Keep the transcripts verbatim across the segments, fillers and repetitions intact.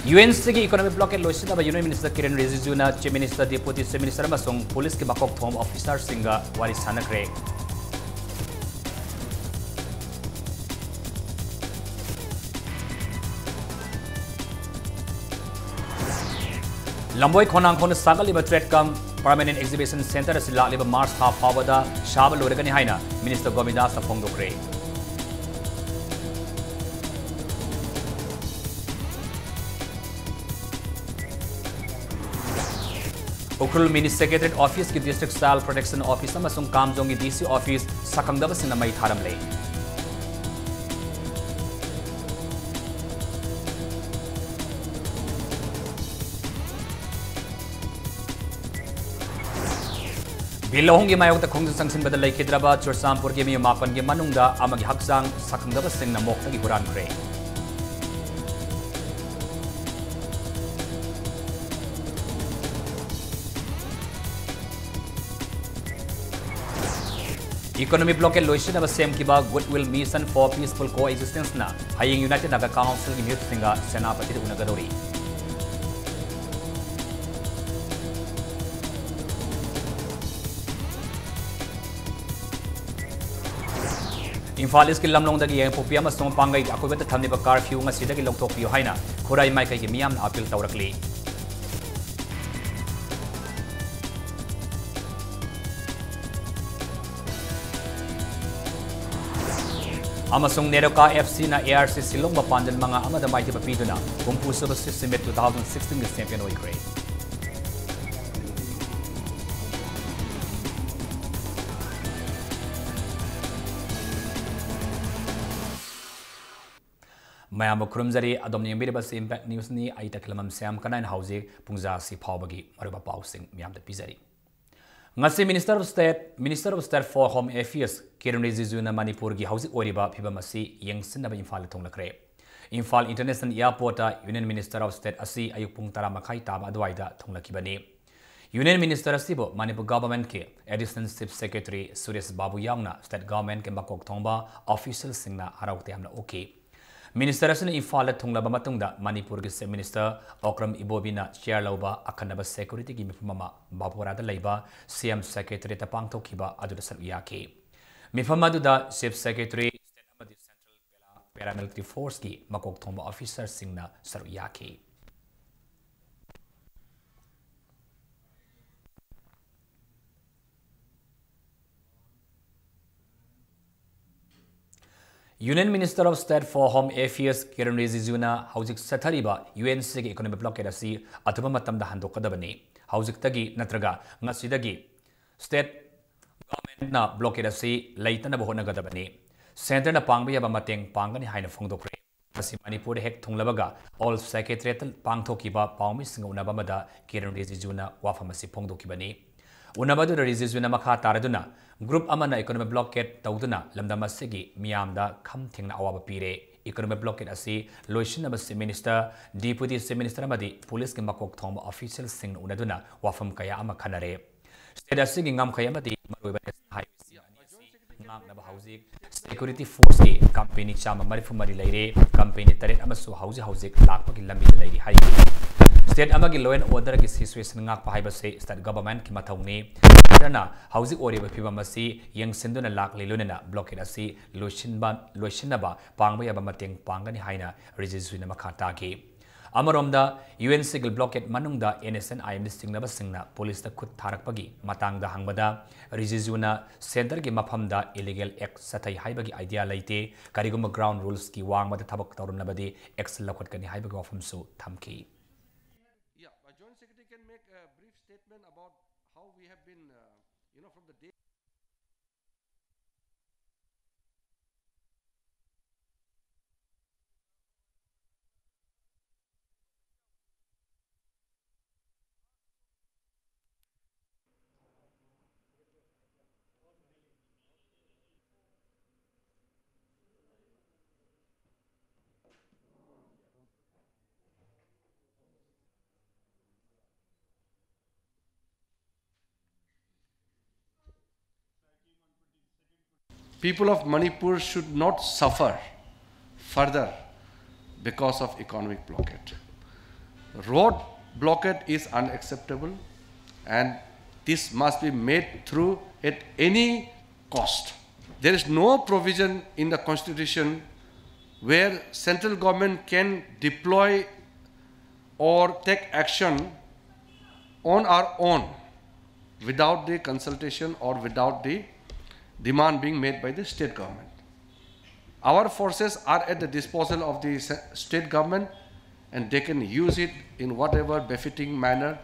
U N ꯁꯤꯒꯤ economic blockade ꯂꯣꯏꯁꯤꯟꯅꯕ Union Minister Kiren Rijijuna Chief Minister, Deputy Chief Minister ꯑꯃꯁꯨꯡ ꯄꯨꯂꯤꯁꯀꯤ ꯃꯀꯣꯛ ꯊꯣꯡꯕ officerꯁꯤꯡꯒ ꯋꯥꯔꯤ ꯁꯥꯟꯅꯈ꯭ꯔꯦ꯫ ꯂꯝꯕꯣꯏ ꯈꯣꯡꯅꯥꯡꯈꯣꯡꯗ ꯁꯥꯒꯠꯂꯤꯕ trade cum permanent exhibition centre ꯑꯁꯤ ꯂꯥꯛꯂꯤꯕ ꯃꯥꯔꯆ ꯊꯥ ꯐꯥꯎꯕꯗ ꯁꯥꯕ ꯂꯣꯏꯔꯒꯅꯤ ꯍꯥꯏꯅ Minister ꯒꯣꯕꯤꯟꯗꯥꯁꯅ ꯐꯣꯡꯗꯣꯛꯈ꯭ꯔꯦ꯫ Ukhrul Mini Secretariat Officeꯀꯤ District Child Protection Office ꯑꯃꯁꯨꯡ ꯀꯥꯝꯖꯣꯡꯒꯤ D C office ꯁꯛꯈꯪꯗꯕꯁꯤꯡꯅ ꯃꯩ ꯊꯥꯔꯝꯂꯦ꯫ ꯕꯤꯜ ꯑꯍꯨꯝꯒꯤ ꯃꯥꯌꯣꯛꯇ ꯈꯣꯡꯖꯪ ꯆꯪꯁꯤꯟꯕꯗ ꯂꯩꯈꯤꯗ꯭ꯔꯕ ꯆꯨꯔꯆꯥꯟꯄꯨꯔꯒꯤ ꯃꯤꯑꯣꯏ ꯃꯥꯄꯟꯒꯤ ꯃꯅꯨꯡꯗ ꯑꯃꯒꯤ ꯍꯛꯆꯥꯡ ꯁꯛꯈꯪꯗꯕꯁꯤꯡꯅ ꯃꯣꯛꯇꯒꯤ ꯍꯨꯔꯥꯟꯈ꯭ꯔꯦ꯫ Economic blockade ꯂꯣꯏꯁꯤꯟꯅꯕ ꯁꯦꯝꯈꯤꯕ Goodwill Mission for Peaceful Coexistenceꯅ ꯍꯌꯦꯡ United Naga Councilꯒꯤ ꯃꯤꯍꯨꯠꯁꯤꯡꯒ ꯁꯦꯅꯥꯄꯇꯤꯗ ꯎꯅꯒꯗꯧꯔꯤ꯫ ꯏꯝꯐꯥꯜ ꯏꯁꯀꯤ ꯂꯝꯂꯣꯡꯗꯒꯤ ꯌꯥꯏꯉꯪꯄꯣꯛꯄꯤ ꯑꯃꯁꯨꯡ ꯄꯥꯡꯒꯩꯒꯤ ꯑꯀꯣꯏꯕꯗ ꯊꯝꯂꯤꯕ curfew ꯉꯁꯤꯗꯒꯤ ꯂꯧꯊꯣꯛꯄꯤꯌꯨ ꯍꯥꯏꯅ ꯈꯨꯔꯥꯏ ꯃꯥꯏꯀꯩꯒꯤ ꯃꯤꯌꯥꯝꯅ appeal ꯇꯧꯔꯛꯂꯤ꯫ ꯑꯃꯁꯨꯡ NEROCA F Cꯅ A R C Shillong ꯃꯄꯥꯟꯖꯟ ꯃꯉꯥ ꯑꯃꯗ ꯃꯥꯏꯊꯤꯕ ꯄꯤꯗꯨꯅ ꯍꯨꯝꯐꯨ ꯁꯨꯕ ꯁꯤꯁꯤꯃꯦꯠ two thousand sixteenꯒꯤ champion ꯑꯣꯏꯈ꯭ꯔꯦ꯫ ꯃꯌꯥꯝꯕꯨ ꯈꯨꯔꯨꯝꯖꯔꯤ꯫ ꯑꯗꯣꯝꯅ ꯌꯦꯡꯕꯤꯔꯤꯕꯁꯤ Impact Newsꯅꯤ꯫ ꯑꯩ ꯇꯈꯤꯂꯝꯕꯝ ꯁ꯭ꯌꯥꯝ ꯀꯅꯥꯏꯅ ꯍꯧꯖꯤꯛ ꯄꯨꯡꯖꯥꯁꯤ ꯐꯥꯎꯕꯒꯤ ꯃꯔꯨꯑꯣꯏꯕ ꯄꯥꯎꯁꯤꯡ ꯃꯌꯥꯝꯗ ꯄꯤꯖꯔꯤ꯫ ꯉꯁꯤ Minister of State, Minister of State for Home Affairs Kiran ꯔꯤꯖꯤꯖꯨꯅ ꯃꯅꯤꯄꯨꯔꯒꯤ ꯍꯧꯖꯤꯛ ꯑꯣꯏꯔꯤꯕ ꯐꯤꯕꯝ ꯑꯁꯤ ꯌꯦꯡꯁꯤꯟꯅꯕ ꯏꯝꯐꯥꯜꯗ ꯊꯨꯡꯂꯈ꯭ꯔꯦ꯫ Imphal International Airportꯇ Union Minister of State ꯑꯁꯤ ꯑꯌꯨꯛ ꯄꯨꯡ ꯇꯔꯥ ꯃꯈꯥꯏ ꯇꯥꯕ ꯑꯗꯨꯋꯥꯏꯗ ꯊꯨꯡꯂꯈꯤꯕꯅꯤ꯫ Union Minister ꯑꯁꯤꯕꯨ Manipur Governmentꯀꯤ Additional Chief Secretary Suresh ꯕꯥꯕꯨ ꯌꯥꯎꯅ State Governmentꯀꯤ ꯃꯀꯣꯛ ꯊꯣꯡꯕ officialꯁꯤꯡꯅ ꯍꯔꯥꯎ ꯇꯌꯥꯝꯅ ꯎꯈꯤ꯫ ꯃꯤꯅꯤꯁꯇꯔ ꯑꯁꯤꯅ ꯏꯝꯐꯥꯜꯗ ꯊꯨꯡꯂꯕ ꯃꯇꯨꯡꯗ ꯃꯅꯤꯄꯨꯔꯒꯤ ꯆꯤꯐ ꯃꯤꯅꯤꯁꯇꯔ ꯑꯣꯀ꯭ꯔꯝ ꯏꯕꯣꯕꯤꯅ ꯆꯤꯌꯥꯔ ꯂꯧꯕ ꯑꯈꯟꯅꯕ ꯁꯦꯀ꯭ꯌꯨꯔꯤꯇꯤꯒꯤ ꯃꯤꯐꯝ ꯑꯃ ꯕꯥꯕꯣꯔꯥꯗ ꯂꯩꯕ ꯁꯤ ꯑꯦꯝ ꯁꯦꯀ꯭ꯔꯦꯇꯔꯤꯌꯦꯠꯇ ꯄꯥꯡꯊꯣꯛꯈꯤꯕ ꯑꯗꯨꯗ ꯁꯔꯨꯛ ꯌꯥꯈꯤ꯫ ꯃꯤꯐꯝ ꯑꯗꯨꯗ ꯆꯤꯐ ꯁꯦꯀ꯭ꯔꯦꯇꯔꯤ, ꯁ꯭ꯇꯦꯠ ꯑꯃꯗꯤ ꯁꯦꯟꯇ꯭ꯔꯦꯜ ꯄꯦꯔꯥꯃꯤꯂꯤꯇꯔꯤ ꯐꯣꯔꯁꯀꯤ ꯃꯀꯣꯛ ꯊꯣꯡꯕ ꯑꯣꯐꯤꯁꯔꯁꯤꯡꯅ ꯁꯔꯨꯛ ꯌꯥꯈꯤ꯫ Union Minister of State for Home Affairs Kiran ꯔꯤꯖꯤꯖꯨꯅ ꯍꯧꯖꯤꯛ ꯆꯠꯊꯔꯤꯕ ꯌꯨ ꯑꯦꯟ ꯁꯤꯒꯤ ꯏꯀꯣꯅꯣꯃꯤꯛ ꯕ꯭ꯂꯣꯀꯦꯠ ꯑꯁꯤ ꯑꯊꯨꯕ ꯃꯇꯝꯗ ꯍꯟꯗꯣꯛꯀꯗꯕꯅꯤ꯫ ꯍꯧꯖꯤꯛꯇꯒꯤ ꯅꯠꯇ꯭ꯔꯒ ꯉꯁꯤꯗꯒꯤ ꯁ꯭ꯇꯦꯠ ꯒꯚꯔꯟꯃꯦꯟꯠꯅ ꯕ꯭ꯂꯣꯀꯦꯠ ꯑꯁꯤ ꯂꯩꯇꯅꯕ ꯍꯣꯠꯅꯒꯗꯕꯅꯤ꯫ ꯁꯦꯟꯇꯔꯅ ꯄꯥꯡꯕ ꯌꯥꯕ ꯃꯇꯦꯡ ꯄꯥꯡꯒꯅꯤ ꯍꯥꯏꯅ ꯐꯣꯡꯗꯣꯛꯈ꯭ꯔꯦ꯫ ꯃꯁꯤ ꯃꯅꯤꯄꯨꯔꯗ ꯍꯦꯛ ꯊꯨꯡꯂꯕꯒ ꯑꯣꯜ ꯁꯦꯀ꯭ꯔꯦꯇꯔꯤꯌꯦꯠꯇ ꯄꯥꯡꯊꯣꯛꯈꯤꯕ ꯄꯥꯎꯃꯤꯁꯤꯡꯒ ꯎꯅꯕ ꯑꯃꯗ ꯀꯤꯔꯟ ꯔꯤꯖꯤꯖꯨꯅ ꯋꯥꯐꯝ ꯑꯁꯤ ꯐꯣꯡꯗꯣꯛꯈꯤꯕꯅꯤ꯫ ꯎꯅꯕ ꯑꯗꯨꯗ ꯔꯤꯖꯤꯖꯨꯅ ꯃꯈꯥ ꯇꯥꯔꯗꯨꯅ, ꯒ꯭ꯔꯨꯞ ꯑꯃꯅ ꯏꯀꯣꯅꯣꯃꯤꯛ ꯕ꯭ꯂꯣꯀꯦꯠ ꯇꯧꯗꯨꯅ ꯂꯝꯗꯝ ꯑꯁꯤꯒꯤ ꯃꯤꯌꯥꯝꯗ ꯈꯝ ꯊꯦꯡꯅ ꯑꯋꯥꯕ ꯄꯤꯔꯦ꯫ ꯏꯀꯣꯅꯣꯃꯤꯛ ꯕ꯭ꯂꯣꯀꯦꯠ ꯑꯁꯤ ꯂꯣꯏꯁꯤꯟꯅꯕ chief minister, deputy chief minister ꯑꯃꯗꯤ ꯄꯨꯂꯤꯁꯀꯤ ꯃꯀꯣꯛ ꯊꯣꯡꯕ ꯑꯣꯐꯤꯁꯤꯌꯦꯜꯁꯤꯡꯅ ꯎꯅꯗꯨꯅ ꯋꯥꯐꯝ ꯀꯌꯥ ꯑꯃ ꯈꯟꯅꯔꯦ꯫ ꯁ꯭ꯇꯦꯠ ꯑꯁꯤꯒꯤ ꯉꯝꯈꯩ ꯑꯃꯗꯤ ꯃꯔꯨꯑꯣꯏꯕ ꯅꯦꯁꯅꯦꯜ ꯍꯥꯏꯋꯦꯁꯤꯡ ꯑꯅꯤ ꯑꯁꯤ ꯉꯥꯛꯅꯕ ꯍꯧꯖꯤꯛ ꯁꯦꯀ꯭ꯌꯨꯔꯤꯇꯤ ꯐꯣꯔꯁꯀꯤ ꯀꯝꯄꯦꯅꯤ ꯆꯥꯝꯃ ꯃꯔꯤꯐꯨ ꯃꯔꯤ ꯂꯩꯔꯦ꯫ ꯀꯝꯄꯦꯅꯤ ꯇꯔꯦꯠ ꯑꯃꯁꯨ ꯍꯧꯖꯤꯛ ꯍꯧꯖꯤꯛ ꯂꯥꯛꯄꯒꯤ ꯂꯝꯕꯤꯗ ꯂꯩꯔꯤ ꯍꯥꯏꯔꯤ꯫ ꯁ꯭ꯇꯦꯠ ꯑꯃꯒꯤ ꯂꯣ ꯑꯦꯟ ꯑꯣꯔꯗꯔꯒꯤ ꯁꯤꯆꯨꯋꯦꯁꯟ ꯉꯥꯛꯄ ꯍꯥꯏꯕꯁꯤ ꯁ꯭ꯇꯦꯠ ꯒꯚꯔꯟꯃꯦꯟꯠꯀꯤ ꯃꯊꯧꯅꯤ꯫ ꯁꯦꯟꯇꯔꯅ ꯍꯧꯖꯤꯛ ꯑꯣꯏꯔꯤꯕ ꯐꯤꯕꯝ ꯑꯁꯤ ꯌꯦꯡꯁꯤꯟꯗꯨꯅ ꯂꯥꯛꯂꯤ, ꯂꯣꯏꯅꯅ ꯕ꯭ꯂꯣꯀꯦꯠ ꯑꯁꯤ ꯂꯣꯏꯁꯤꯟꯕ, ꯂꯣꯏꯁꯤꯟꯅꯕ ꯄꯥꯡꯕ ꯌꯥꯕ ꯃꯇꯦꯡ ꯄꯥꯡꯒꯅꯤ ꯍꯥꯏꯅ ꯔꯤꯖꯤꯖꯨꯅ ꯃꯈꯥ ꯇꯥꯈꯤ꯫ ꯑꯃꯔꯣꯝꯗ, ꯌꯨ ꯑꯦꯟ ꯁꯤꯒꯤ ꯕ꯭ꯂꯣꯀꯦꯠ ꯃꯅꯨꯡꯗ ꯑꯦꯟ ꯑꯦꯁ ꯑꯦꯟ ꯑꯥꯏ ꯑꯦꯝꯅꯆꯤꯡꯕꯁꯤꯡꯅ ꯄꯨꯂꯤꯁꯇ ꯈꯨꯠ ꯊꯥꯔꯛꯄꯒꯤ ꯃꯇꯥꯡꯗ ꯍꯪꯕꯗ, ꯔꯤꯖꯤꯖꯨꯅ ꯁꯦꯟꯇꯔꯒꯤ ꯃꯐꯝꯗ ꯏꯂꯤꯒꯦꯜ ꯑꯦꯛ ꯆꯠꯊꯩ ꯍꯥꯏꯕꯒꯤ ꯑꯥꯏꯗꯤꯌꯥ ꯂꯩꯇꯦ, ꯀꯔꯤꯒꯨꯝꯕ ꯒ꯭ꯔꯥꯎꯟ ꯔꯨꯜꯁꯀꯤ ꯋꯥꯡꯃꯗ ꯊꯕꯛ ꯇꯧꯔꯝꯂꯕꯗꯤ ꯑꯦꯛꯁꯟ ꯂꯧꯈꯠꯀꯅꯤ ꯍꯥꯏꯕꯒꯤ ꯋꯥꯐꯝꯁꯨ ꯊꯝꯈꯤ꯫ Yeah, my joint secretary can make a brief statement about how we have been, uh, you know, from the day People of Manipur should not suffer further because of economic blockade. Road blockade is unacceptable, and this must be made through at any cost. There is no provision in the constitution where central government can deploy or take action on our own without the consultation or without the demand being made by the state government. Our forces are at the disposal of the se- state government, and they can use it in whatever befitting manner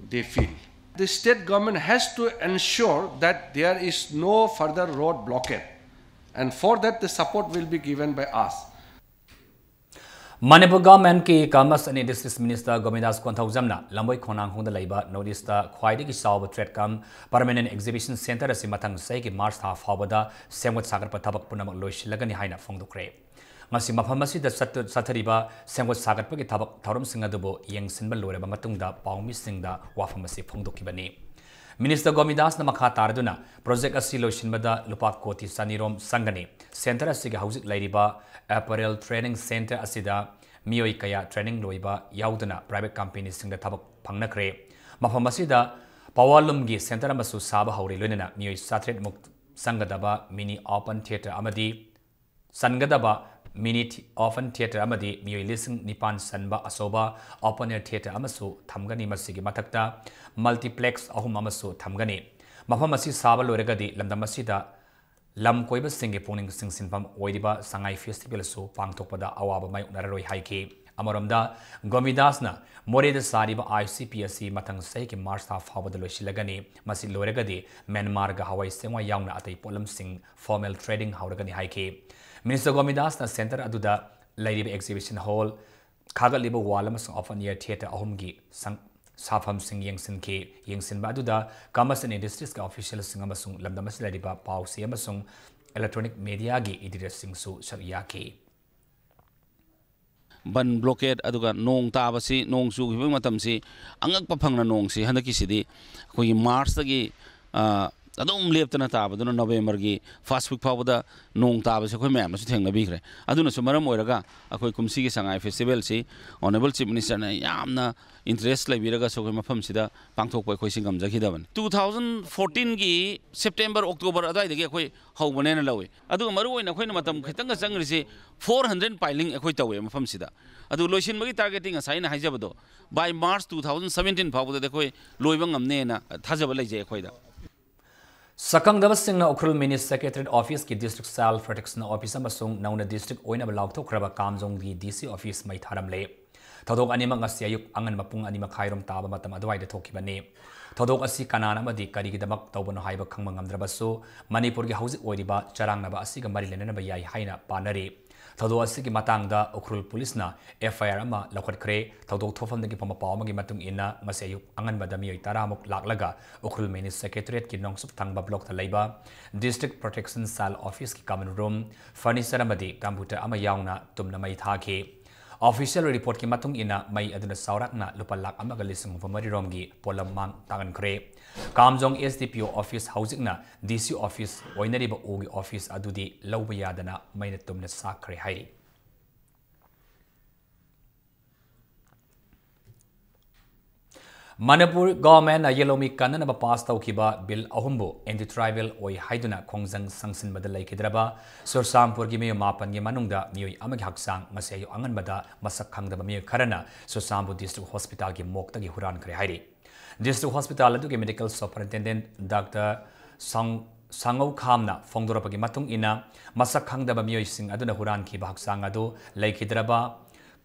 they feel. The state government has to ensure that there is no further road blockade, and for that the support will be given by us. Manipur government ꯀꯤ Commerce and Industries Minister ꯒꯣꯕꯤꯟꯗꯥꯁ ꯀꯣꯟꯊꯧꯖꯝꯅ ꯂꯝꯕꯣꯏ ꯈꯣꯡꯅꯥꯡꯈꯣꯡꯗ ꯂꯩꯕ North East ꯇ ꯈ꯭ꯋꯥꯏꯗꯒꯤ ꯆꯥꯎꯕ Trade cum Permanent Exhibition Centre ꯑꯁꯤ ꯃꯊꯪ ꯆꯍꯤꯒꯤ March ꯊꯥ ꯐꯥꯎꯕꯗ ꯁꯦꯝꯒꯠ ꯁꯥꯒꯠꯄ ꯊꯕꯛ ꯄꯨꯝꯅꯃꯛ ꯂꯣꯏꯁꯤꯜꯂꯒꯅꯤ ꯍꯥꯏꯅ ꯐꯣꯡꯗꯣꯛꯈ꯭ꯔꯦ꯫ ꯉꯁꯤ ꯃꯐꯝ ꯑꯁꯤꯗ ꯆꯠꯇ- ꯆꯠꯊꯔꯤꯕ ꯁꯦꯝꯒꯠ ꯁꯥꯒꯠꯄꯒꯤ ꯊꯕꯛ ꯊꯧꯔꯝꯁꯤꯡ ꯑꯗꯨꯕꯨ ꯌꯦꯡꯁꯤꯟꯕ ꯂꯣꯏꯔꯕ ꯃꯇꯨꯡꯗ ꯄꯥꯎꯃꯤꯁꯤꯡꯗ ꯋꯥꯐꯝ ꯑꯁꯤ ꯐꯣꯡꯗꯣꯛꯈꯤꯕꯅꯤ꯫ Minister ꯒꯣꯕꯤꯟꯗꯥꯁꯅ ꯃꯈꯥ ꯇꯥꯔꯗꯨꯅ project ꯑꯁꯤ ꯂꯣꯏꯁꯤꯟꯕꯗ ꯂꯨꯄꯥ ꯀꯣꯇꯤ ꯆꯅꯤꯔꯣꯝ ꯆꯪꯒꯅꯤ꯫ Centre ꯑꯁꯤꯒꯤ ꯍꯧꯖꯤꯛ ꯂꯩꯔꯤꯕ Apparel Training Centre ꯑꯁꯤꯗ ꯃꯤꯑꯣꯏ ꯀꯌꯥ training ꯂꯣꯏꯕ ꯌꯥꯎꯗꯨꯅ private company ꯁꯤꯡꯗ ꯊꯕꯛ ꯐꯪꯅꯈ꯭ꯔꯦ꯫ ꯃꯐꯝ ꯑꯁꯤꯗ powerloom ꯒꯤ centre ꯑꯃꯁꯨ ꯁꯥꯕ ꯍꯧꯔꯦ, ꯂꯣꯏꯅꯅ ꯃꯤꯑꯣꯏ ꯆꯥꯇꯔꯦꯠ ꯃꯨꯛ ꯆꯪꯒꯗꯕ mini open theatre ꯑꯃꯗꯤ ꯆꯟꯒꯗꯕ mini open theatre ꯑꯃꯗꯤ ꯃꯤꯑꯣꯏ ꯂꯤꯁꯤꯡ ꯅꯤꯄꯥꯟ ꯆꯟꯕ ꯑꯆꯧꯕ open air theatre ꯑꯃꯁꯨ ꯊꯝꯒꯅꯤ꯫ ꯃꯁꯤꯒꯤ ꯃꯊꯛꯇ multiplex ꯑꯍꯨꯝ ꯑꯃꯁꯨ ꯊꯝꯒꯅꯤ꯫ ꯃꯐꯝ ꯑꯁꯤ ꯁꯥꯕ ꯂꯣꯏꯔꯒꯗꯤ ꯂꯝꯗꯝ ꯑꯁꯤꯗ ꯂꯝ ꯀꯣꯏꯕꯁꯤꯡꯒꯤ ꯄꯨꯛꯅꯤꯡ ꯆꯤꯡꯁꯤꯟꯐꯝ ꯑꯣꯏꯔꯤꯕ ꯁꯉꯥꯏ festival ꯁꯨ ꯄꯥꯡꯊꯣꯛꯄꯗ ꯑꯋꯥꯕ ꯃꯥꯌꯣꯛꯅꯔꯔꯣꯏ ꯍꯥꯏꯈꯤ꯫ ꯑꯃꯔꯣꯝꯗ ꯒꯣꯕꯤꯟꯗꯥꯁꯅ ꯃꯣꯔꯦꯗ ꯁꯥꯔꯤꯕ I C P ꯑꯁꯤ ꯃꯊꯪ ꯆꯍꯤꯒꯤ March ꯊꯥ ꯐꯥꯎꯕꯗ ꯂꯣꯏꯁꯤꯜꯂꯒꯅꯤ꯫ ꯃꯁꯤ ꯂꯣꯏꯔꯒꯗꯤ Myanmar ꯒ ꯍꯋꯥꯏ ꯆꯦꯡꯋꯥꯏ ꯌꯥꯎꯅ ꯑꯇꯩ ꯄꯣꯠꯂꯝꯁꯤꯡ formal trading ꯍꯧꯔꯒꯅꯤ ꯍꯥꯏꯈꯤ꯫ Minister ꯒꯣꯕꯤꯟꯗꯥꯁꯅ centre ꯑꯗꯨꯗ ꯂꯩꯔꯤꯕ exhibition hall, ꯈꯥꯒꯠꯂꯤꯕ wall ꯑꯃꯁꯨꯡ open air theatre ꯑꯍꯨꯝꯒꯤ ꯁꯪ- ꯁꯥꯐꯝꯁꯤꯡ ꯌꯦꯡꯁꯤꯟꯈꯤ꯫ ꯌꯦꯡꯁꯤꯟꯕ ꯑꯗꯨꯗ Commerce and Industries ꯀꯤ official ꯁꯤꯡ ꯑꯃꯁꯨꯡ ꯂꯝꯗꯝ ꯑꯁꯤꯗ ꯂꯩꯔꯤꯕ ꯄꯥꯎ ꯆꯦ ꯑꯃꯁꯨꯡ electronic media ꯒꯤ editor ꯁꯤꯡꯁꯨ ꯁꯔꯨꯛ ꯌꯥꯈꯤ꯫ ꯕꯟ blockade ꯑꯗꯨꯒ ꯅꯣꯡ ꯇꯥꯕꯁꯤ, ꯅꯣꯡ ꯆꯨꯈꯤꯕ ꯃꯇꯝꯁꯤ ꯑꯉꯛꯄ ꯐꯪꯅ ꯅꯣꯡꯁꯤ ꯍꯟꯗꯛꯀꯤꯁꯤꯗꯤ ꯑꯩꯈꯣꯏꯒꯤ March ꯇꯒꯤ, ꯑ, ꯑꯗꯨꯝ ꯂꯦꯞꯇꯅ ꯇꯥꯕꯗꯨꯅ ꯅꯣꯕꯦꯝꯕꯔꯒꯤ ꯐꯥꯔꯁ ꯋꯤꯛ ꯐꯥꯎꯕꯗ ꯅꯣꯡ ꯇꯥꯕꯁꯦ ꯑꯩꯈꯣꯏ ꯃꯌꯥꯝꯅꯁꯨ ꯊꯦꯡꯅꯕꯤꯈ꯭ꯔꯦ꯫ ꯑꯗꯨꯅꯁꯨ ꯃꯔꯝ ꯑꯣꯏꯔꯒ ꯑꯩꯈꯣꯏ ꯀꯨꯝꯁꯤꯒꯤ ꯁꯉꯥꯏ ꯐꯦꯁꯇꯤꯚꯦꯜꯁꯤ ꯑꯣꯅꯔꯦꯕꯜ ꯆꯤꯐ ꯃꯤꯅꯤꯁꯇꯔꯅ ꯌꯥꯝꯅ ꯏꯟꯇꯔꯦꯁ ꯂꯩꯕꯤꯔꯒꯁꯨ ꯑꯩꯈꯣꯏ ꯃꯐꯝꯁꯤꯗ ꯄꯥꯡꯊꯣꯛꯄ ꯑꯩꯈꯣꯏꯁꯤ ꯉꯝꯖꯈꯤꯗꯕꯅꯤ꯫ ꯇꯨ ꯊꯥꯎꯖꯟ ꯐꯣꯔꯇꯤꯟꯒꯤ ꯁꯦꯞꯇꯦꯝꯕꯔ, ꯑꯣꯛꯇꯣꯕꯔ ꯑꯗꯨꯋꯥꯏꯗꯒꯤ ꯑꯩꯈꯣꯏ ꯍꯧꯕꯅꯦꯅ ꯂꯧꯏ꯫ ꯑꯗꯨꯒ ꯃꯔꯨꯑꯣꯏꯅ ꯑꯩꯈꯣꯏꯅ ꯃꯇꯝ ꯈꯤꯇꯪꯒ ꯆꯪꯈ꯭ꯔꯤꯁꯤ ꯐꯣꯔ ꯍꯟꯗ꯭ꯔꯦꯠ ꯄꯥꯏꯂꯤꯡ ꯑꯩꯈꯣꯏ ꯇꯧꯋꯦ ꯃꯐꯝꯁꯤꯗ꯫ ꯑꯗꯨ ꯂꯣꯏꯁꯤꯟꯕꯒꯤ ꯇꯥꯔꯒꯦꯠꯇꯤ ꯉꯁꯥꯏ ꯑꯩꯅ ꯍꯥꯏꯖꯕꯗꯣ, by March two thousand seventeen ꯐꯥꯎꯕꯗꯗꯤ ꯑꯩꯈꯣꯏ ꯂꯣꯏꯕ ꯉꯝꯅꯦꯅ ꯊꯥꯖꯕ ꯂꯩꯖꯩ ꯑꯩꯈꯣꯏꯗ꯫ ꯁꯛꯈꯪꯗꯕꯁꯤꯡꯅ ꯎꯈ꯭ꯔꯨꯜ ꯃꯤꯅꯤ ꯁꯦꯀ꯭ꯔꯦꯇꯔꯤꯌꯦꯠ ꯑꯣꯐꯤꯁꯀꯤ ꯗꯤꯁꯇ꯭ꯔꯤꯛ ꯆꯥꯏꯜ ꯄ꯭ꯔꯣꯇꯦꯛꯁꯟ ꯑꯣꯐꯤꯁ ꯑꯃꯁꯨꯡ ꯅꯧꯅ ꯗꯤꯁꯇ꯭ꯔꯤꯛ ꯑꯣꯏꯅꯕ ꯂꯥꯎꯊꯣꯛꯈ꯭ꯔꯕ ꯀꯥꯝꯖꯣꯡꯒꯤ ꯗꯤ ꯁꯤ ꯑꯣꯐꯤꯁ ꯃꯩ ꯊꯥꯔꯝꯂꯦ꯫ ꯊꯧꯗꯣꯛ ꯑꯅꯤꯃꯛ ꯉꯁꯤ ꯑꯌꯨꯛ ꯑꯉꯟꯕ ꯄꯨꯡ ꯑꯅꯤ ꯃꯈꯥꯏꯔꯣꯝ ꯇꯥꯕ ꯃꯇꯝ ꯑꯗꯨꯋꯥꯏꯗ ꯊꯣꯛꯈꯤꯕꯅꯤ꯫ ꯊꯧꯗꯣꯛ ꯑꯁꯤ ꯀꯅꯥꯅ ꯑꯃꯗꯤ ꯀꯔꯤꯒꯤꯗꯃꯛ ꯇꯧꯕꯅꯣ ꯍꯥꯏꯕ ꯈꯪꯕ ꯉꯝꯗ꯭ꯔꯕꯁꯨ, ꯃꯅꯤꯄꯨꯔꯒꯤ ꯍꯧꯖꯤꯛ ꯑꯣꯏꯔꯤꯕ ꯆꯔꯥꯡꯅꯕ ꯑꯁꯤꯒ ꯃꯔꯤ ꯂꯩꯅꯅꯕ ꯌꯥꯏ ꯍꯥꯏꯅ ꯄꯥꯅꯔꯤ꯫ ꯊꯧꯗꯣꯛ ꯑꯁꯤꯒꯤ ꯃꯇꯥꯡꯗ ꯎꯈ꯭ꯔꯨꯜ ꯄꯨꯂꯤꯁꯅ ꯑꯦꯐ ꯑꯥꯏ ꯑꯥꯔ ꯑꯃ ꯂꯧꯈꯠꯈ꯭ꯔꯦ꯫ ꯊꯧꯗꯣꯛ ꯊꯣꯛꯐꯝꯗꯒꯤ ꯐꯪꯕ ꯄꯥꯎ ꯑꯃꯒꯤ ꯃꯇꯨꯡ ꯏꯟꯅ, ꯉꯁꯤ ꯑꯌꯨꯛ ꯑꯉꯟꯕꯗ ꯃꯤꯑꯣꯏ ꯇꯔꯥꯃꯨꯛ ꯂꯥꯛꯂꯒ ꯎꯈ꯭ꯔꯨꯜ ꯃꯤꯅꯤ ꯁꯦꯀ꯭ꯔꯦꯇꯔꯤꯌꯦꯠꯀꯤ ꯅꯣꯡꯆꯨꯞ ꯊꯪꯕ ꯕ꯭ꯂꯣꯛꯇ ꯂꯩꯕ ꯗꯤꯁꯇ꯭ꯔꯤꯛ ꯄ꯭ꯔꯣꯇꯦꯛꯁꯟ ꯁꯦꯜ ꯑꯣꯐꯤꯁꯀꯤ ꯀꯃꯟ ꯔꯨꯝ, ꯐꯔꯅꯤꯆꯔ ꯑꯃꯗꯤ ꯀꯝꯄ꯭ꯌꯨꯇꯔ ꯑꯃ ꯌꯥꯎꯅ ꯇꯨꯝꯅ ꯃꯩ ꯊꯥꯈꯤ꯫ ꯑꯣꯐꯤꯁꯤꯌꯦꯜ ꯔꯤꯄꯣꯔꯠꯀꯤ ꯃꯇꯨꯡ ꯏꯟꯅ, ꯃꯩ ꯑꯗꯨꯅ ꯆꯥꯎꯔꯥꯛꯅ ꯂꯨꯄꯥ ꯂꯥꯈ ꯑꯃꯒ ꯂꯤꯁꯤꯡ ꯍꯨꯝꯐꯨ ꯃꯔꯤ ꯔꯣꯝꯒꯤ ꯄꯣꯠꯂꯝ ꯃꯥꯡ ꯇꯥꯛꯍꯟꯈ꯭ꯔꯦ꯫ ꯀꯥꯝꯖꯣꯡ ꯑꯦꯁ ꯗꯤ ꯄꯤ ꯑꯣ ꯑꯣꯐꯤꯁ, ꯍꯧꯖꯤꯛꯅ ꯗꯤ ꯁꯤ ꯑꯣꯐꯤꯁ ꯑꯣꯏꯅꯔꯤꯕ ꯎꯒꯤ ꯑꯣꯐꯤꯁ ꯑꯗꯨꯗꯤ ꯂꯧꯕ ꯌꯥꯗꯅ ꯃꯩꯅ ꯇꯨꯝꯅ ꯆꯥꯛꯈ꯭ꯔꯦ ꯍꯥꯏꯔꯤ꯫ ꯃꯅꯤꯄꯨꯔ ꯒꯣꯚꯔꯟꯃꯦꯟꯠꯅ ꯌꯦꯜꯍꯧꯃꯤ ꯀꯟꯅꯅꯕ ꯄꯥꯁ ꯇꯧꯈꯤꯕ ꯕꯤꯜ ꯑꯍꯨꯝꯕꯨ ꯑꯦꯟꯇꯤ ꯇ꯭ꯔꯥꯏꯕꯦꯜ ꯑꯣꯏ ꯍꯥꯏꯗꯨꯅ ꯈꯣꯡꯖꯪ ꯆꯪꯁꯤꯟꯕꯗ ꯂꯩꯈꯤꯗ꯭ꯔꯕ ꯆꯨꯔꯆꯥꯟꯄꯨꯔꯒꯤ ꯃꯤꯑꯣꯏ ꯃꯥꯄꯟꯒꯤ ꯃꯅꯨꯡꯗ ꯃꯤꯑꯣꯏ ꯑꯃꯒꯤ ꯍꯛꯆꯥꯡ ꯉꯁꯤ ꯑꯌꯨꯛ ꯑꯉꯟꯕꯗ ꯃꯁꯛ ꯈꯪꯗꯕ ꯃꯤꯑꯣꯏ ꯈꯔꯅ ꯆꯨꯔꯆꯥꯟꯄꯨꯔ ꯗꯤꯁꯇ꯭ꯔꯤꯛ ꯍꯣꯁꯄꯤꯇꯥꯜꯒꯤ ꯃꯣꯔꯒꯇꯒꯤ ꯍꯨꯔꯥꯟꯈ꯭ꯔꯦ ꯍꯥꯏꯔꯤ꯫ ꯗꯤꯁꯇ꯭ꯔꯤꯛ ꯍꯣꯁꯄꯤꯇꯥꯜ ꯑꯗꯨꯒꯤ ꯃꯦꯗꯤꯀꯦꯜ ꯁꯨꯄꯔꯤꯟꯇꯦꯟꯗꯦꯟꯠ ꯗꯥꯛꯇꯔ ꯁꯥꯡ-, ꯁꯥꯡꯉꯧꯈꯥꯝꯅ ꯐꯣꯡꯗꯣꯔꯛꯄꯒꯤ ꯃꯇꯨꯡ ꯏꯟꯅ, ꯃꯁꯛ ꯈꯪꯗꯕ ꯃꯤꯑꯣꯏꯁꯤꯡ ꯑꯗꯨꯅ ꯍꯨꯔꯥꯟꯈꯤꯕ ꯍꯛꯆꯥꯡ ꯑꯗꯨ ꯂꯩꯈꯤꯗ꯭ꯔꯕ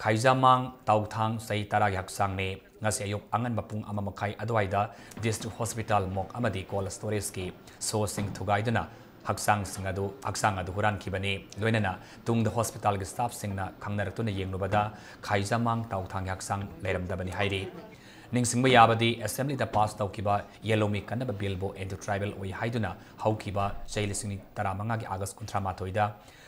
ꯈꯥꯏꯖꯥꯃꯥꯡ ꯇꯥꯎꯊꯥꯡ, ꯆꯍꯤ ꯇꯔꯥꯒꯤ ꯍꯛꯆꯥꯡꯅꯤ꯫ ꯉꯁꯤ ꯑꯌꯨꯛ ꯑꯉꯟꯕ ꯄꯨꯡ ꯑꯃ ꯃꯈꯥꯏ ꯑꯗꯨꯋꯥꯏꯗ ꯗꯤꯁꯇ꯭ꯔꯤꯛ ꯍꯣꯁꯄꯤꯇꯥꯜ ꯃꯣꯔꯒ ꯑꯃꯗꯤ ꯀꯣꯜꯗ ꯁ꯭ꯇꯣꯔꯦꯖꯀꯤ ꯁꯣꯁꯤꯡ ꯊꯨꯒꯥꯏꯗꯨꯅ ꯍꯛꯆꯥꯡꯁꯤꯡ ꯑꯗꯨ, ꯍꯛꯆꯥꯡ ꯑꯗꯨ ꯍꯨꯔꯥꯟꯈꯤꯕꯅꯤ꯫ ꯂꯣꯏꯅꯅ ꯇꯨꯡꯗ ꯍꯣꯁꯄꯤꯇꯥꯜꯒꯤ ꯁ꯭ꯇꯥꯐꯁꯤꯡꯅ ꯈꯪꯅꯔꯛꯇꯨꯅ ꯌꯦꯡꯂꯨꯕꯗ ꯈꯥꯏꯖꯥꯃꯥꯡ ꯇꯥꯎꯊꯥꯡꯒꯤ ꯍꯛꯆꯥꯡ ꯂꯩꯔꯝꯗꯕꯅꯤ ꯍꯥꯏꯔꯤ꯫ ꯅꯤꯡꯁꯤꯡꯕ ꯌꯥꯕꯗꯤ, ꯑꯦꯁꯦꯝꯕ꯭ꯂꯤꯗ ꯄꯥꯁ ꯇꯧꯈꯤꯕ ꯌꯦꯜꯍꯧꯃꯤ ꯀꯟꯅꯕ ꯕꯤꯜꯕꯨ ꯑꯦꯟꯇꯤ ꯇ꯭ꯔꯥꯏꯕꯦꯜ ꯑꯣꯏ ꯍꯥꯏꯗꯨꯅ ꯍꯧꯈꯤꯕ ꯆꯍꯤ ꯂꯤꯁꯤꯡ ꯇꯔꯥꯃꯉꯥꯒꯤ ꯑꯥꯒꯁ ꯀꯨꯟꯊ꯭ꯔꯥ ꯃꯥꯊꯣꯏꯗ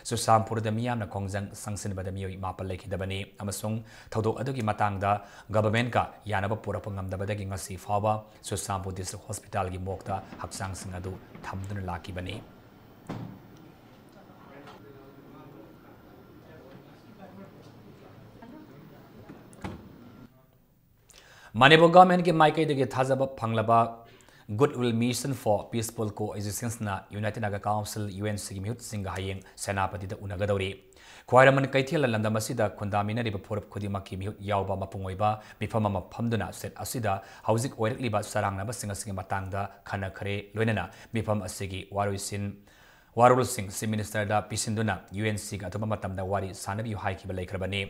ꯆꯨꯔꯆꯥꯟꯄꯨꯔꯗ ꯃꯤꯌꯥꯝꯅ ꯈꯣꯡꯖꯪ ꯆꯪꯁꯤꯟꯕꯗ ꯃꯤꯑꯣꯏ ꯃꯥꯄꯜ ꯂꯩꯈꯤꯗꯕꯅꯤ ꯑꯃꯁꯨꯡ ꯊꯧꯗꯣꯛ ꯑꯗꯨꯒꯤ ꯃꯇꯥꯡꯗ ꯒꯚꯔꯟꯃꯦꯟꯠꯀ ꯌꯥꯅꯕ ꯄꯨꯔꯛꯄ ꯉꯝꯗꯕꯗꯒꯤ ꯉꯁꯤ ꯐꯥꯎꯕ ꯆꯨꯔꯆꯥꯟꯄꯨꯔ ꯗꯤꯁꯇ꯭ꯔꯤꯛ ꯍꯣꯁꯄꯤꯇꯥꯜꯒꯤ ꯃꯣꯔꯒꯇ ꯍꯛꯆꯥꯡꯁꯤꯡ ꯑꯗꯨ ꯊꯝꯗꯨꯅ ꯂꯥꯛꯈꯤꯕꯅꯤ꯫ ꯃꯅꯤꯄꯨꯔ ꯒꯚꯔꯟꯃꯦꯟꯠꯀꯤ ꯃꯥꯏꯀꯩꯗꯒꯤ ꯊꯥꯖꯕ ꯐꯪꯂꯕ Goodwill Mission for Peaceful Coexistence ꯅ United Naga Council, U N ꯁꯤꯒꯤ ꯃꯤꯍꯨꯠꯁꯤꯡꯒ ꯍꯌꯦꯡ ꯁꯦꯅꯥꯄꯇꯤꯗ ꯎꯅꯒꯗꯧꯔꯤ꯫ ꯈ꯭ꯋꯥꯏꯔꯝꯕꯟ ꯀꯩꯊꯦꯜ ꯂꯝꯗꯝ ꯑꯁꯤꯗ ꯈꯨꯟꯗꯥꯃꯤꯟꯅꯔꯤꯕ ꯐꯨꯔꯨꯞ ꯈꯨꯗꯤꯡꯃꯛꯀꯤ ꯃꯤꯍꯨꯠ ꯌꯥꯎꯕ ꯃꯄꯨꯡ ꯑꯣꯏꯕ ꯃꯤꯐꯝ ꯑꯃ ꯐꯝꯗꯨꯅ ꯁ꯭ꯇꯦꯠ ꯑꯁꯤꯗ ꯍꯧꯖꯤꯛ ꯑꯣꯏꯔꯛꯂꯤꯕ ꯆꯔꯥꯡꯅꯕꯁꯤꯡ ꯑꯁꯤꯒꯤ ꯃꯇꯥꯡꯗ ꯈꯟꯅꯈ꯭ꯔꯦ꯫ ꯂꯣꯏꯅꯅ ꯃꯤꯐꯝ ꯑꯁꯤꯒꯤ ꯋꯥꯔꯣꯏꯁꯤꯟ ꯋꯥꯔꯣꯜꯁꯤꯡ ꯆꯤꯐ ꯃꯤꯅꯤꯁꯇꯔꯗ ꯄꯤꯁꯤꯟꯗꯨꯅ ꯌꯨ ꯑꯦꯟ ꯁꯤꯒ ꯑꯊꯨꯕ ꯃꯇꯝꯗ ꯋꯥꯔꯤ ꯁꯥꯅꯕꯤꯌꯨ ꯍꯥꯏꯈꯤꯕ ꯂꯩꯈ꯭ꯔꯕꯅꯤ꯫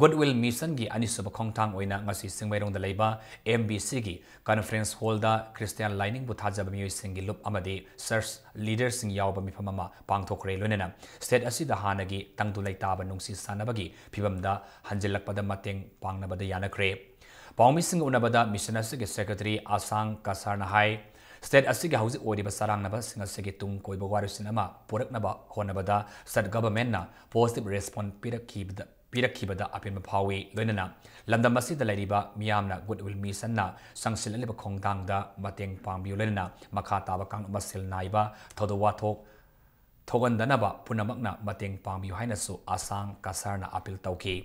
Goodwill Mission ꯒꯤ ꯑꯅꯤꯁꯨꯕ ꯈꯣꯡꯊꯥꯡ ꯑꯣꯏꯅ ꯉꯁꯤ ꯆꯤꯡꯃꯩꯔꯣꯡꯗ ꯂꯩꯕ ꯑꯦꯝ ꯕꯤ ꯁꯤꯒꯤ ꯀꯟꯐꯔꯦꯟꯁ ꯍꯣꯜꯗ ꯈ꯭ꯔꯤꯁꯇꯤꯌꯥꯟ ꯂꯥꯏꯅꯤꯡꯕꯨ ꯊꯥꯖꯕ ꯃꯤꯑꯣꯏꯁꯤꯡꯒꯤ ꯂꯨꯞ ꯑꯃꯗꯤ ꯆꯔꯆ ꯂꯤꯗꯔꯁꯤꯡ ꯌꯥꯎꯕ ꯃꯤꯐꯝ ꯑꯃ ꯄꯥꯡꯊꯣꯛꯈ꯭ꯔꯦ꯫ ꯂꯣꯏꯅꯅ ꯁ꯭ꯇꯦꯠ ꯑꯁꯤꯗ ꯍꯥꯟꯅꯒꯤ ꯇꯪꯗꯨ ꯂꯩꯇꯥꯕ ꯅꯨꯡꯁꯤ ꯆꯥꯟꯅꯕꯒꯤ ꯐꯤꯕꯝꯗ ꯍꯟꯖꯤꯜꯂꯛꯄꯗ ꯃꯇꯦꯡ ꯄꯥꯡꯅꯕꯗ ꯌꯥꯅꯈ꯭ꯔꯦ꯫ ꯄꯥꯎꯃꯤꯁꯤꯡꯒ ꯎꯅꯕꯗ ꯃꯤꯁꯟ ꯑꯁꯤꯒꯤ ꯁꯦꯀ꯭ꯔꯦꯇꯔꯤ ꯑꯁꯥꯡ ꯀꯁꯥꯔꯅ ꯍꯥꯏ, ꯁ꯭ꯇꯦꯠ ꯑꯁꯤꯒꯤ ꯍꯧꯖꯤꯛ ꯑꯣꯏꯔꯤꯕ ꯆꯔꯥꯡꯅꯕꯁꯤꯡ ꯑꯁꯤꯒꯤ ꯇꯨꯡ ꯀꯣꯏꯕ ꯋꯥꯔꯣꯏꯁꯤꯟ ꯑꯃ ꯄꯨꯔꯛꯅꯕ ꯍꯣꯠꯅꯕꯗ ꯁ꯭ꯇꯦꯠ ꯒꯚꯔꯟꯃꯦꯟꯠꯅ ꯄꯣꯖꯤꯇꯤꯚ ꯔꯦꯁꯄꯣꯟꯁ ꯄꯤꯔꯛꯈꯤꯕꯗ, ꯄꯤꯔꯛꯈꯤꯕꯗ ꯑꯄꯦꯟꯕ ꯐꯥꯎꯏ꯫ ꯂꯣꯏꯅꯅ ꯂꯝꯗꯝ ꯑꯁꯤꯗ ꯂꯩꯔꯤꯕ ꯃꯤꯌꯥꯝꯅ Goodwill Mission ꯅ ꯆꯪꯁꯤꯜꯂꯛꯂꯤꯕ ꯈꯣꯡꯊꯥꯡꯗ ꯃꯇꯦꯡ ꯄꯥꯡꯕꯤꯌꯨ꯫ ꯂꯣꯏꯅꯅ ꯃꯈꯥ ꯇꯥꯕ ꯀꯥꯡꯂꯨꯞ ꯃꯁꯦꯜ ꯅꯥꯏꯕ ꯊꯧꯗꯣꯛ ꯋꯥꯊꯣꯛ ꯊꯣꯛꯍꯟꯗꯅꯕ ꯄꯨꯝꯅꯃꯛꯅ ꯃꯇꯦꯡ ꯄꯥꯡꯕꯤꯌꯨ ꯍꯥꯏꯅꯁꯨ ꯑꯁꯥꯡ ꯀꯁꯥꯔꯅ ꯑꯄꯤꯜ ꯇꯧꯈꯤ꯫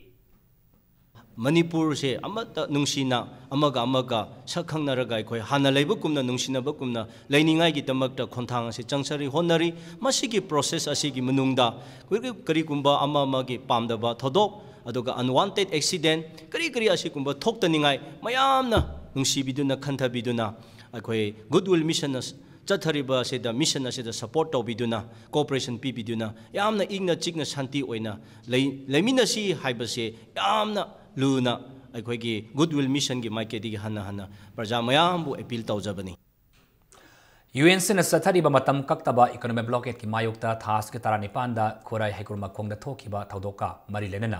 ꯃꯅꯤꯄꯨꯔꯁꯦ ꯑꯃꯠꯇ ꯅꯨꯡꯁꯤꯅ ꯑꯃꯒ ꯑꯃꯒ ꯁꯛ ꯈꯪꯅꯔꯒ ꯑꯩꯈꯣꯏ ꯍꯥꯟꯅ ꯂꯩꯕꯒꯨꯝꯅ ꯅꯨꯡꯁꯤꯅꯕꯒꯨꯝꯅ ꯂꯩꯅꯤꯡꯉꯥꯏꯒꯤꯗꯃꯛꯇ ꯈꯣꯡꯊꯥꯡ ꯑꯁꯤ ꯆꯪꯁꯔꯤ ꯍꯣꯠꯅꯔꯤ꯫ ꯃꯁꯤꯒꯤ ꯄ꯭ꯔꯣꯁꯦꯁ ꯑꯁꯤꯒꯤ ꯃꯅꯨꯡꯗ ꯀꯔꯤ-, ꯀꯔꯤꯒꯨꯝꯕ ꯑꯃ ꯑꯃꯒꯤ ꯄꯥꯝꯗꯕ ꯊꯧꯗꯣꯛ, ꯑꯗꯨꯒ unwanted accident, ꯀꯔꯤ ꯀꯔꯤ ꯑꯁꯤꯒꯨꯝꯕ ꯊꯣꯛꯇꯅꯤꯡꯉꯥꯏ ꯃꯌꯥꯝꯅ ꯅꯨꯡꯁꯤꯕꯤꯗꯨꯅ ꯈꯟꯊꯕꯤꯗꯨꯅ ꯑꯩꯈꯣꯏ Goodwill Mission ꯅ ꯆꯠꯊꯔꯤꯕ ꯑꯁꯤꯗ, ꯃꯤꯁꯟ ꯑꯁꯤꯗ ꯁꯄꯣꯔꯠ ꯇꯧꯕꯤꯗꯨꯅ, ꯀꯣꯑꯣꯄꯔꯦꯁꯟ ꯄꯤꯕꯤꯗꯨꯅ, ꯌꯥꯝꯅ ꯏꯪꯅ ꯆꯤꯛꯅ ꯁꯥꯟꯇꯤ ꯑꯣꯏꯅ ꯂꯩ-, ꯂꯩꯃꯤꯟꯅꯁꯤ ꯍꯥꯏꯕꯁꯦ ꯌꯥꯝꯅ ꯂꯨꯅ ꯑꯩꯈꯣꯏꯒꯤ Goodwill Mission ꯒꯤ ꯃꯥꯏꯀꯩꯗꯒꯤ ꯍꯟꯅ ꯍꯟꯅ ꯄ꯭ꯔꯖꯥ ꯃꯌꯥꯝꯕꯨ ꯑꯄꯤꯜ ꯇꯧꯖꯕꯅꯤ꯫ ꯌꯨ ꯑꯦꯟ ꯁꯤꯅ ꯆꯠꯊꯔꯤꯕ ꯃꯇꯝ ꯀꯛꯇꯕ economic blockade-ꯀꯤ ꯃꯥꯌꯣꯛꯇ ꯊꯥ ꯑꯁꯤꯒꯤ ꯇꯔꯥꯅꯤꯄꯥꯟꯗ ꯈꯨꯔꯥꯏ ꯍꯩꯀ꯭ꯔꯨ ꯃꯈꯣꯡꯗ ꯊꯣꯛꯈꯤꯕ ꯊꯧꯗꯣꯛꯀ ꯃꯔꯤ ꯂꯩꯅꯅ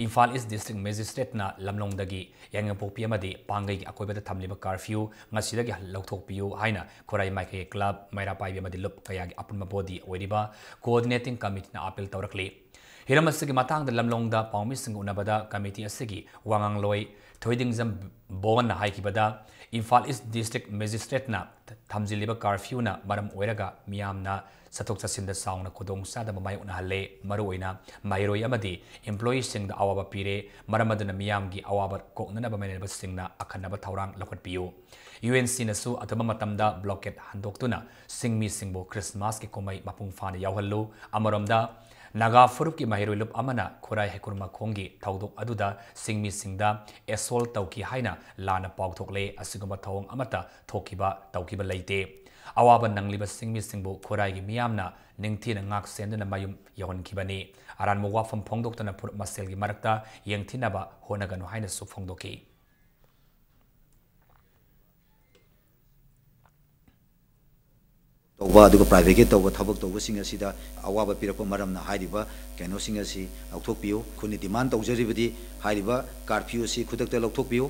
ꯏꯝꯐꯥꯜ ꯏꯁ district magistrate-ꯅ ꯂꯝꯂꯣꯡꯗꯒꯤ ꯌꯥꯏꯉꯪꯄꯣꯛꯄꯤ ꯑꯃꯗꯤ ꯄꯥꯡꯒꯩꯒꯤ ꯑꯀꯣꯏꯕꯗ ꯊꯝꯂꯤꯕ curfew ꯉꯁꯤꯗꯒꯤ ꯂꯧꯊꯣꯛꯄꯤꯌꯨ ꯍꯥꯏꯅ ꯈꯨꯔꯥꯏ ꯃꯥꯏꯀꯩ club, ꯃꯩꯔꯥ ꯄꯥꯏꯕꯤ ꯑꯃꯗꯤ ꯂꯨꯞ ꯀꯌꯥꯒꯤ ꯑꯄꯨꯟꯕ body ꯑꯣꯏꯔꯤꯕ coordinating committee-ꯅ appeal ꯇꯧꯔꯛꯂꯤ꯫ ꯍꯤꯔꯝ ꯑꯁꯤꯒꯤ ꯃꯇꯥꯡꯗ ꯂꯝꯂꯣꯡꯗ ꯄꯥꯎꯃꯤꯁꯤꯡꯒ ꯎꯅꯕꯗ committee ꯑꯁꯤꯒꯤ ꯋꯥꯉꯥꯡꯂꯣꯏ ꯊꯣꯏꯗꯤꯡꯖꯝ ꯕꯣꯟꯅ ꯍꯥꯏꯈꯤꯕꯗ, ꯏꯝꯐꯥꯜ ꯏꯁ district magistrate-ꯅ ꯊꯝꯖꯤꯜꯂꯤꯕ curfew-ꯅ ꯃꯔꯝ ꯑꯣꯏꯔꯒ ꯃꯤꯌꯥꯝꯅ ꯆꯠꯊꯣꯛ ꯆꯠꯁꯤꯟꯗ ꯆꯥꯎꯅ ꯈꯨꯗꯣꯡꯆꯥꯗꯕ ꯃꯥꯌꯣꯛꯅꯍꯜꯂꯦ꯫ ꯃꯔꯨꯑꯣꯏꯅ ꯃꯍꯩꯔꯣꯏ ꯑꯃꯗꯤ employee-ꯁꯤꯡꯗ ꯑꯋꯥꯕ ꯄꯤꯔꯦ꯫ ꯃꯔꯝ ꯑꯗꯨꯅ ꯃꯤꯌꯥꯝꯒꯤ ꯑꯋꯥꯕ ꯀꯣꯛꯅꯅꯕ ꯃꯃꯤꯟꯅꯕꯁꯤꯡꯅ ꯑꯈꯟꯅꯕ ꯊꯧꯔꯥꯡ ꯂꯧꯈꯠꯄꯤꯌꯨ꯫ ꯌꯨ ꯑꯦꯟ ꯁꯤꯅꯁꯨ ꯑꯊꯨꯕ ꯃꯇꯝꯗ blockade ꯍꯟꯗꯣꯛꯇꯨꯅ ꯆꯤꯡꯃꯤꯁꯤꯡꯕꯨ Christmas-ꯀꯤ ꯀꯨꯝꯍꯩ ꯃꯄꯨꯡ ꯐꯥꯅ ꯌꯥꯎꯍꯜꯂꯨ꯫ ꯑꯃꯔꯣꯝꯗ, ꯅꯥꯒꯥ ꯐꯨꯔꯨꯞꯀꯤ ꯃꯍꯩꯔꯣꯏ ꯂꯨꯞ ꯑꯃꯅ ꯈꯨꯔꯥꯏ ꯍꯩꯀ꯭ꯔꯨ ꯃꯈꯣꯡꯒꯤ ꯊꯧꯗꯣꯛ ꯑꯗꯨꯗ ꯆꯤꯡꯃꯤꯁꯤꯡꯗ assault ꯇꯧꯈꯤ ꯍꯥꯏꯅ ꯂꯥꯟꯅ ꯄꯥꯎ ꯊꯣꯛꯂꯦ꯫ ꯑꯁꯤꯒꯨꯝꯕ ꯊꯧꯑꯣꯡ ꯑꯃꯠꯇ ꯊꯣꯛꯈꯤꯕ, ꯇꯧꯈꯤꯕ ꯂꯩꯇꯦ꯫ ꯑꯋꯥꯕ ꯅꯪꯂꯤꯕ ꯆꯤꯡꯃꯤꯁꯤꯡꯕꯨ ꯈꯨꯔꯥꯏꯒꯤ ꯃꯤꯌꯥꯝꯅ ꯅꯤꯡꯊꯤꯅ ꯉꯥꯛ ꯁꯦꯟꯗꯨꯅ ꯃꯌꯨꯝ ꯌꯧꯍꯟꯈꯤꯕꯅꯤ꯫ ꯑꯔꯥꯟꯕ ꯋꯥꯐꯝ ꯐꯣꯡꯗꯣꯛꯇꯨꯅ ꯐꯨꯔꯨꯞ ꯃꯁꯦꯜꯒꯤ ꯃꯔꯛꯇ ꯌꯦꯡꯊꯤꯅꯕ ꯍꯣꯠꯅꯒꯅꯨ ꯍꯥꯏꯅꯁꯨ ꯐꯣꯡꯗꯣꯛꯈꯤ꯫ ꯇꯧꯕ, ꯑꯗꯨꯒ private-ꯀꯤ ꯇꯧꯕ ꯊꯕꯛ ꯇꯧꯕꯁꯤꯡ ꯑꯁꯤꯗ ꯑꯋꯥꯕ ꯄꯤꯔꯛꯄ ꯃꯔꯝꯅ ꯍꯥꯏꯔꯤꯕ ꯀꯩꯅꯣꯁꯤꯡ ꯑꯁꯤ ꯂꯧꯊꯣꯛꯄꯤꯌꯨ꯫ ꯑꯩꯈꯣꯏꯅ demand ꯇꯧꯖꯔꯤꯕꯗꯤ ꯍꯥꯏꯔꯤꯕ curfew ꯑꯁꯤ ꯈꯨꯗꯛꯇ ꯂꯧꯊꯣꯛꯄꯤꯌꯨ,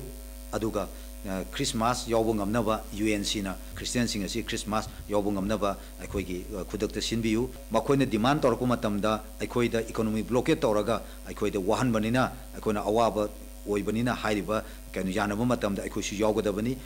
ꯑꯗꯨꯒ, ꯑ, Christmas ꯌꯥꯎꯕ ꯉꯝꯅꯕ, ꯌꯨ ꯑꯦꯟ ꯁꯤꯅ Christian-ꯁꯤꯡ ꯑꯁꯤ Christmas ꯌꯥꯎꯕ ꯉꯝꯅꯕ ꯑꯩꯈꯣꯏꯒꯤ, ꯑ, ꯈꯨꯗꯛꯇ ꯁꯤꯟꯕꯤꯌꯨ꯫ ꯃꯈꯣꯏꯅ demand ꯇꯧꯔꯛꯄ ꯃꯇꯝꯗ ꯑꯩꯈꯣꯏꯗ economic blockade ꯇꯧꯔꯒ ꯑꯩꯈꯣꯏꯗ ꯋꯥꯍꯟꯕꯅꯤꯅ, ꯑꯩꯈꯣꯏꯅ ꯑꯋꯥꯕ ꯑꯣꯏꯕꯅꯤꯅ ꯍꯥꯏꯔꯤꯕ ꯀꯩꯅꯣ ꯌꯥꯅꯕ ꯃꯇꯝꯗ ꯑꯩꯈꯣꯏꯁꯨ ꯌꯥꯎꯒꯗꯕꯅꯤ꯫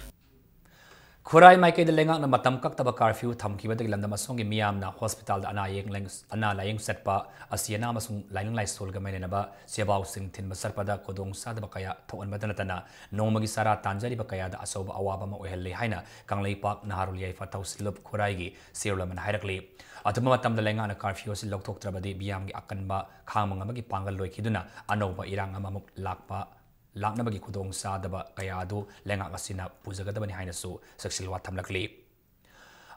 ꯈꯨꯔꯥꯏ ꯃꯥꯏꯀꯩꯗ ꯂꯩꯉꯥꯛꯅ ꯃꯇꯝ ꯀꯛꯇꯕ curfew ꯊꯝꯈꯤꯕꯗꯒꯤ ꯂꯝꯗꯝ ꯑꯁꯣꯝꯒꯤ ꯃꯤꯌꯥꯝꯅ hospital-ꯗ ꯑꯅꯥ ꯌꯦꯡ ꯂꯥꯌꯦꯡ-, ꯑꯅꯥ ꯂꯥꯌꯦꯡ ꯆꯠꯄ, ꯑꯁꯤ ꯑꯅꯥ ꯑꯃꯁꯨꯡ ꯂꯥꯏꯅꯤꯡ ꯂꯥꯏꯁꯣꯜꯒ ꯃꯔꯤ ꯂꯩꯅꯕ ꯁꯦꯕꯥꯎꯁꯤꯡ ꯊꯤꯟꯕ ꯆꯠꯄꯗ ꯈꯨꯗꯣꯡꯆꯥꯗꯕ ꯀꯌꯥ ꯊꯣꯛꯍꯟꯕꯇ ꯅꯠꯇꯅ ꯅꯣꯡꯃꯒꯤ ꯆꯥꯔꯥ ꯇꯥꯟꯖꯔꯤꯕ ꯀꯌꯥꯗ ꯑꯆꯧꯕ ꯑꯋꯥꯕ ꯑꯃ ꯑꯣꯏꯍꯜꯂꯦ ꯍꯥꯏꯅ ꯀꯪꯂꯩꯄꯥꯛ ꯅꯍꯥꯔꯣꯜ ꯌꯥꯏꯐ ꯊꯧꯁꯤꯜ ꯂꯨꯞ ꯈꯨꯔꯥꯏꯒꯤ ꯆꯦꯔꯣꯜ ꯑꯃꯅ ꯍꯥꯏꯔꯛꯂꯤ꯫ ꯑꯊꯨꯕ ꯃꯇꯝꯗ ꯂꯩꯉꯥꯛꯅ curfew ꯑꯁꯤ ꯂꯧꯊꯣꯛꯇ꯭ꯔꯕꯗꯤ ꯃꯤꯌꯥꯝꯒꯤ ꯑꯀꯟꯕ ꯈꯥꯡꯕ ꯉꯝꯕꯒꯤ ꯄꯥꯡꯒꯜ ꯂꯣꯏꯈꯤꯗꯨꯅ ꯑꯅꯧꯕ ꯏꯔꯥꯡ ꯑꯃꯃꯨꯛ ꯂꯥꯛꯄ ꯂꯥꯛꯅꯕꯒꯤ ꯈꯨꯗꯣꯡꯆꯥꯗꯕ ꯀꯌꯥ ꯑꯗꯨ ꯂꯩꯉꯥꯛ ꯑꯁꯤꯅ ꯄꯨꯖꯒꯗꯕꯅꯤ ꯍꯥꯏꯅꯁꯨ ꯆꯦꯛꯁꯤꯜꯋꯥ ꯊꯝꯂꯛꯂꯤ꯫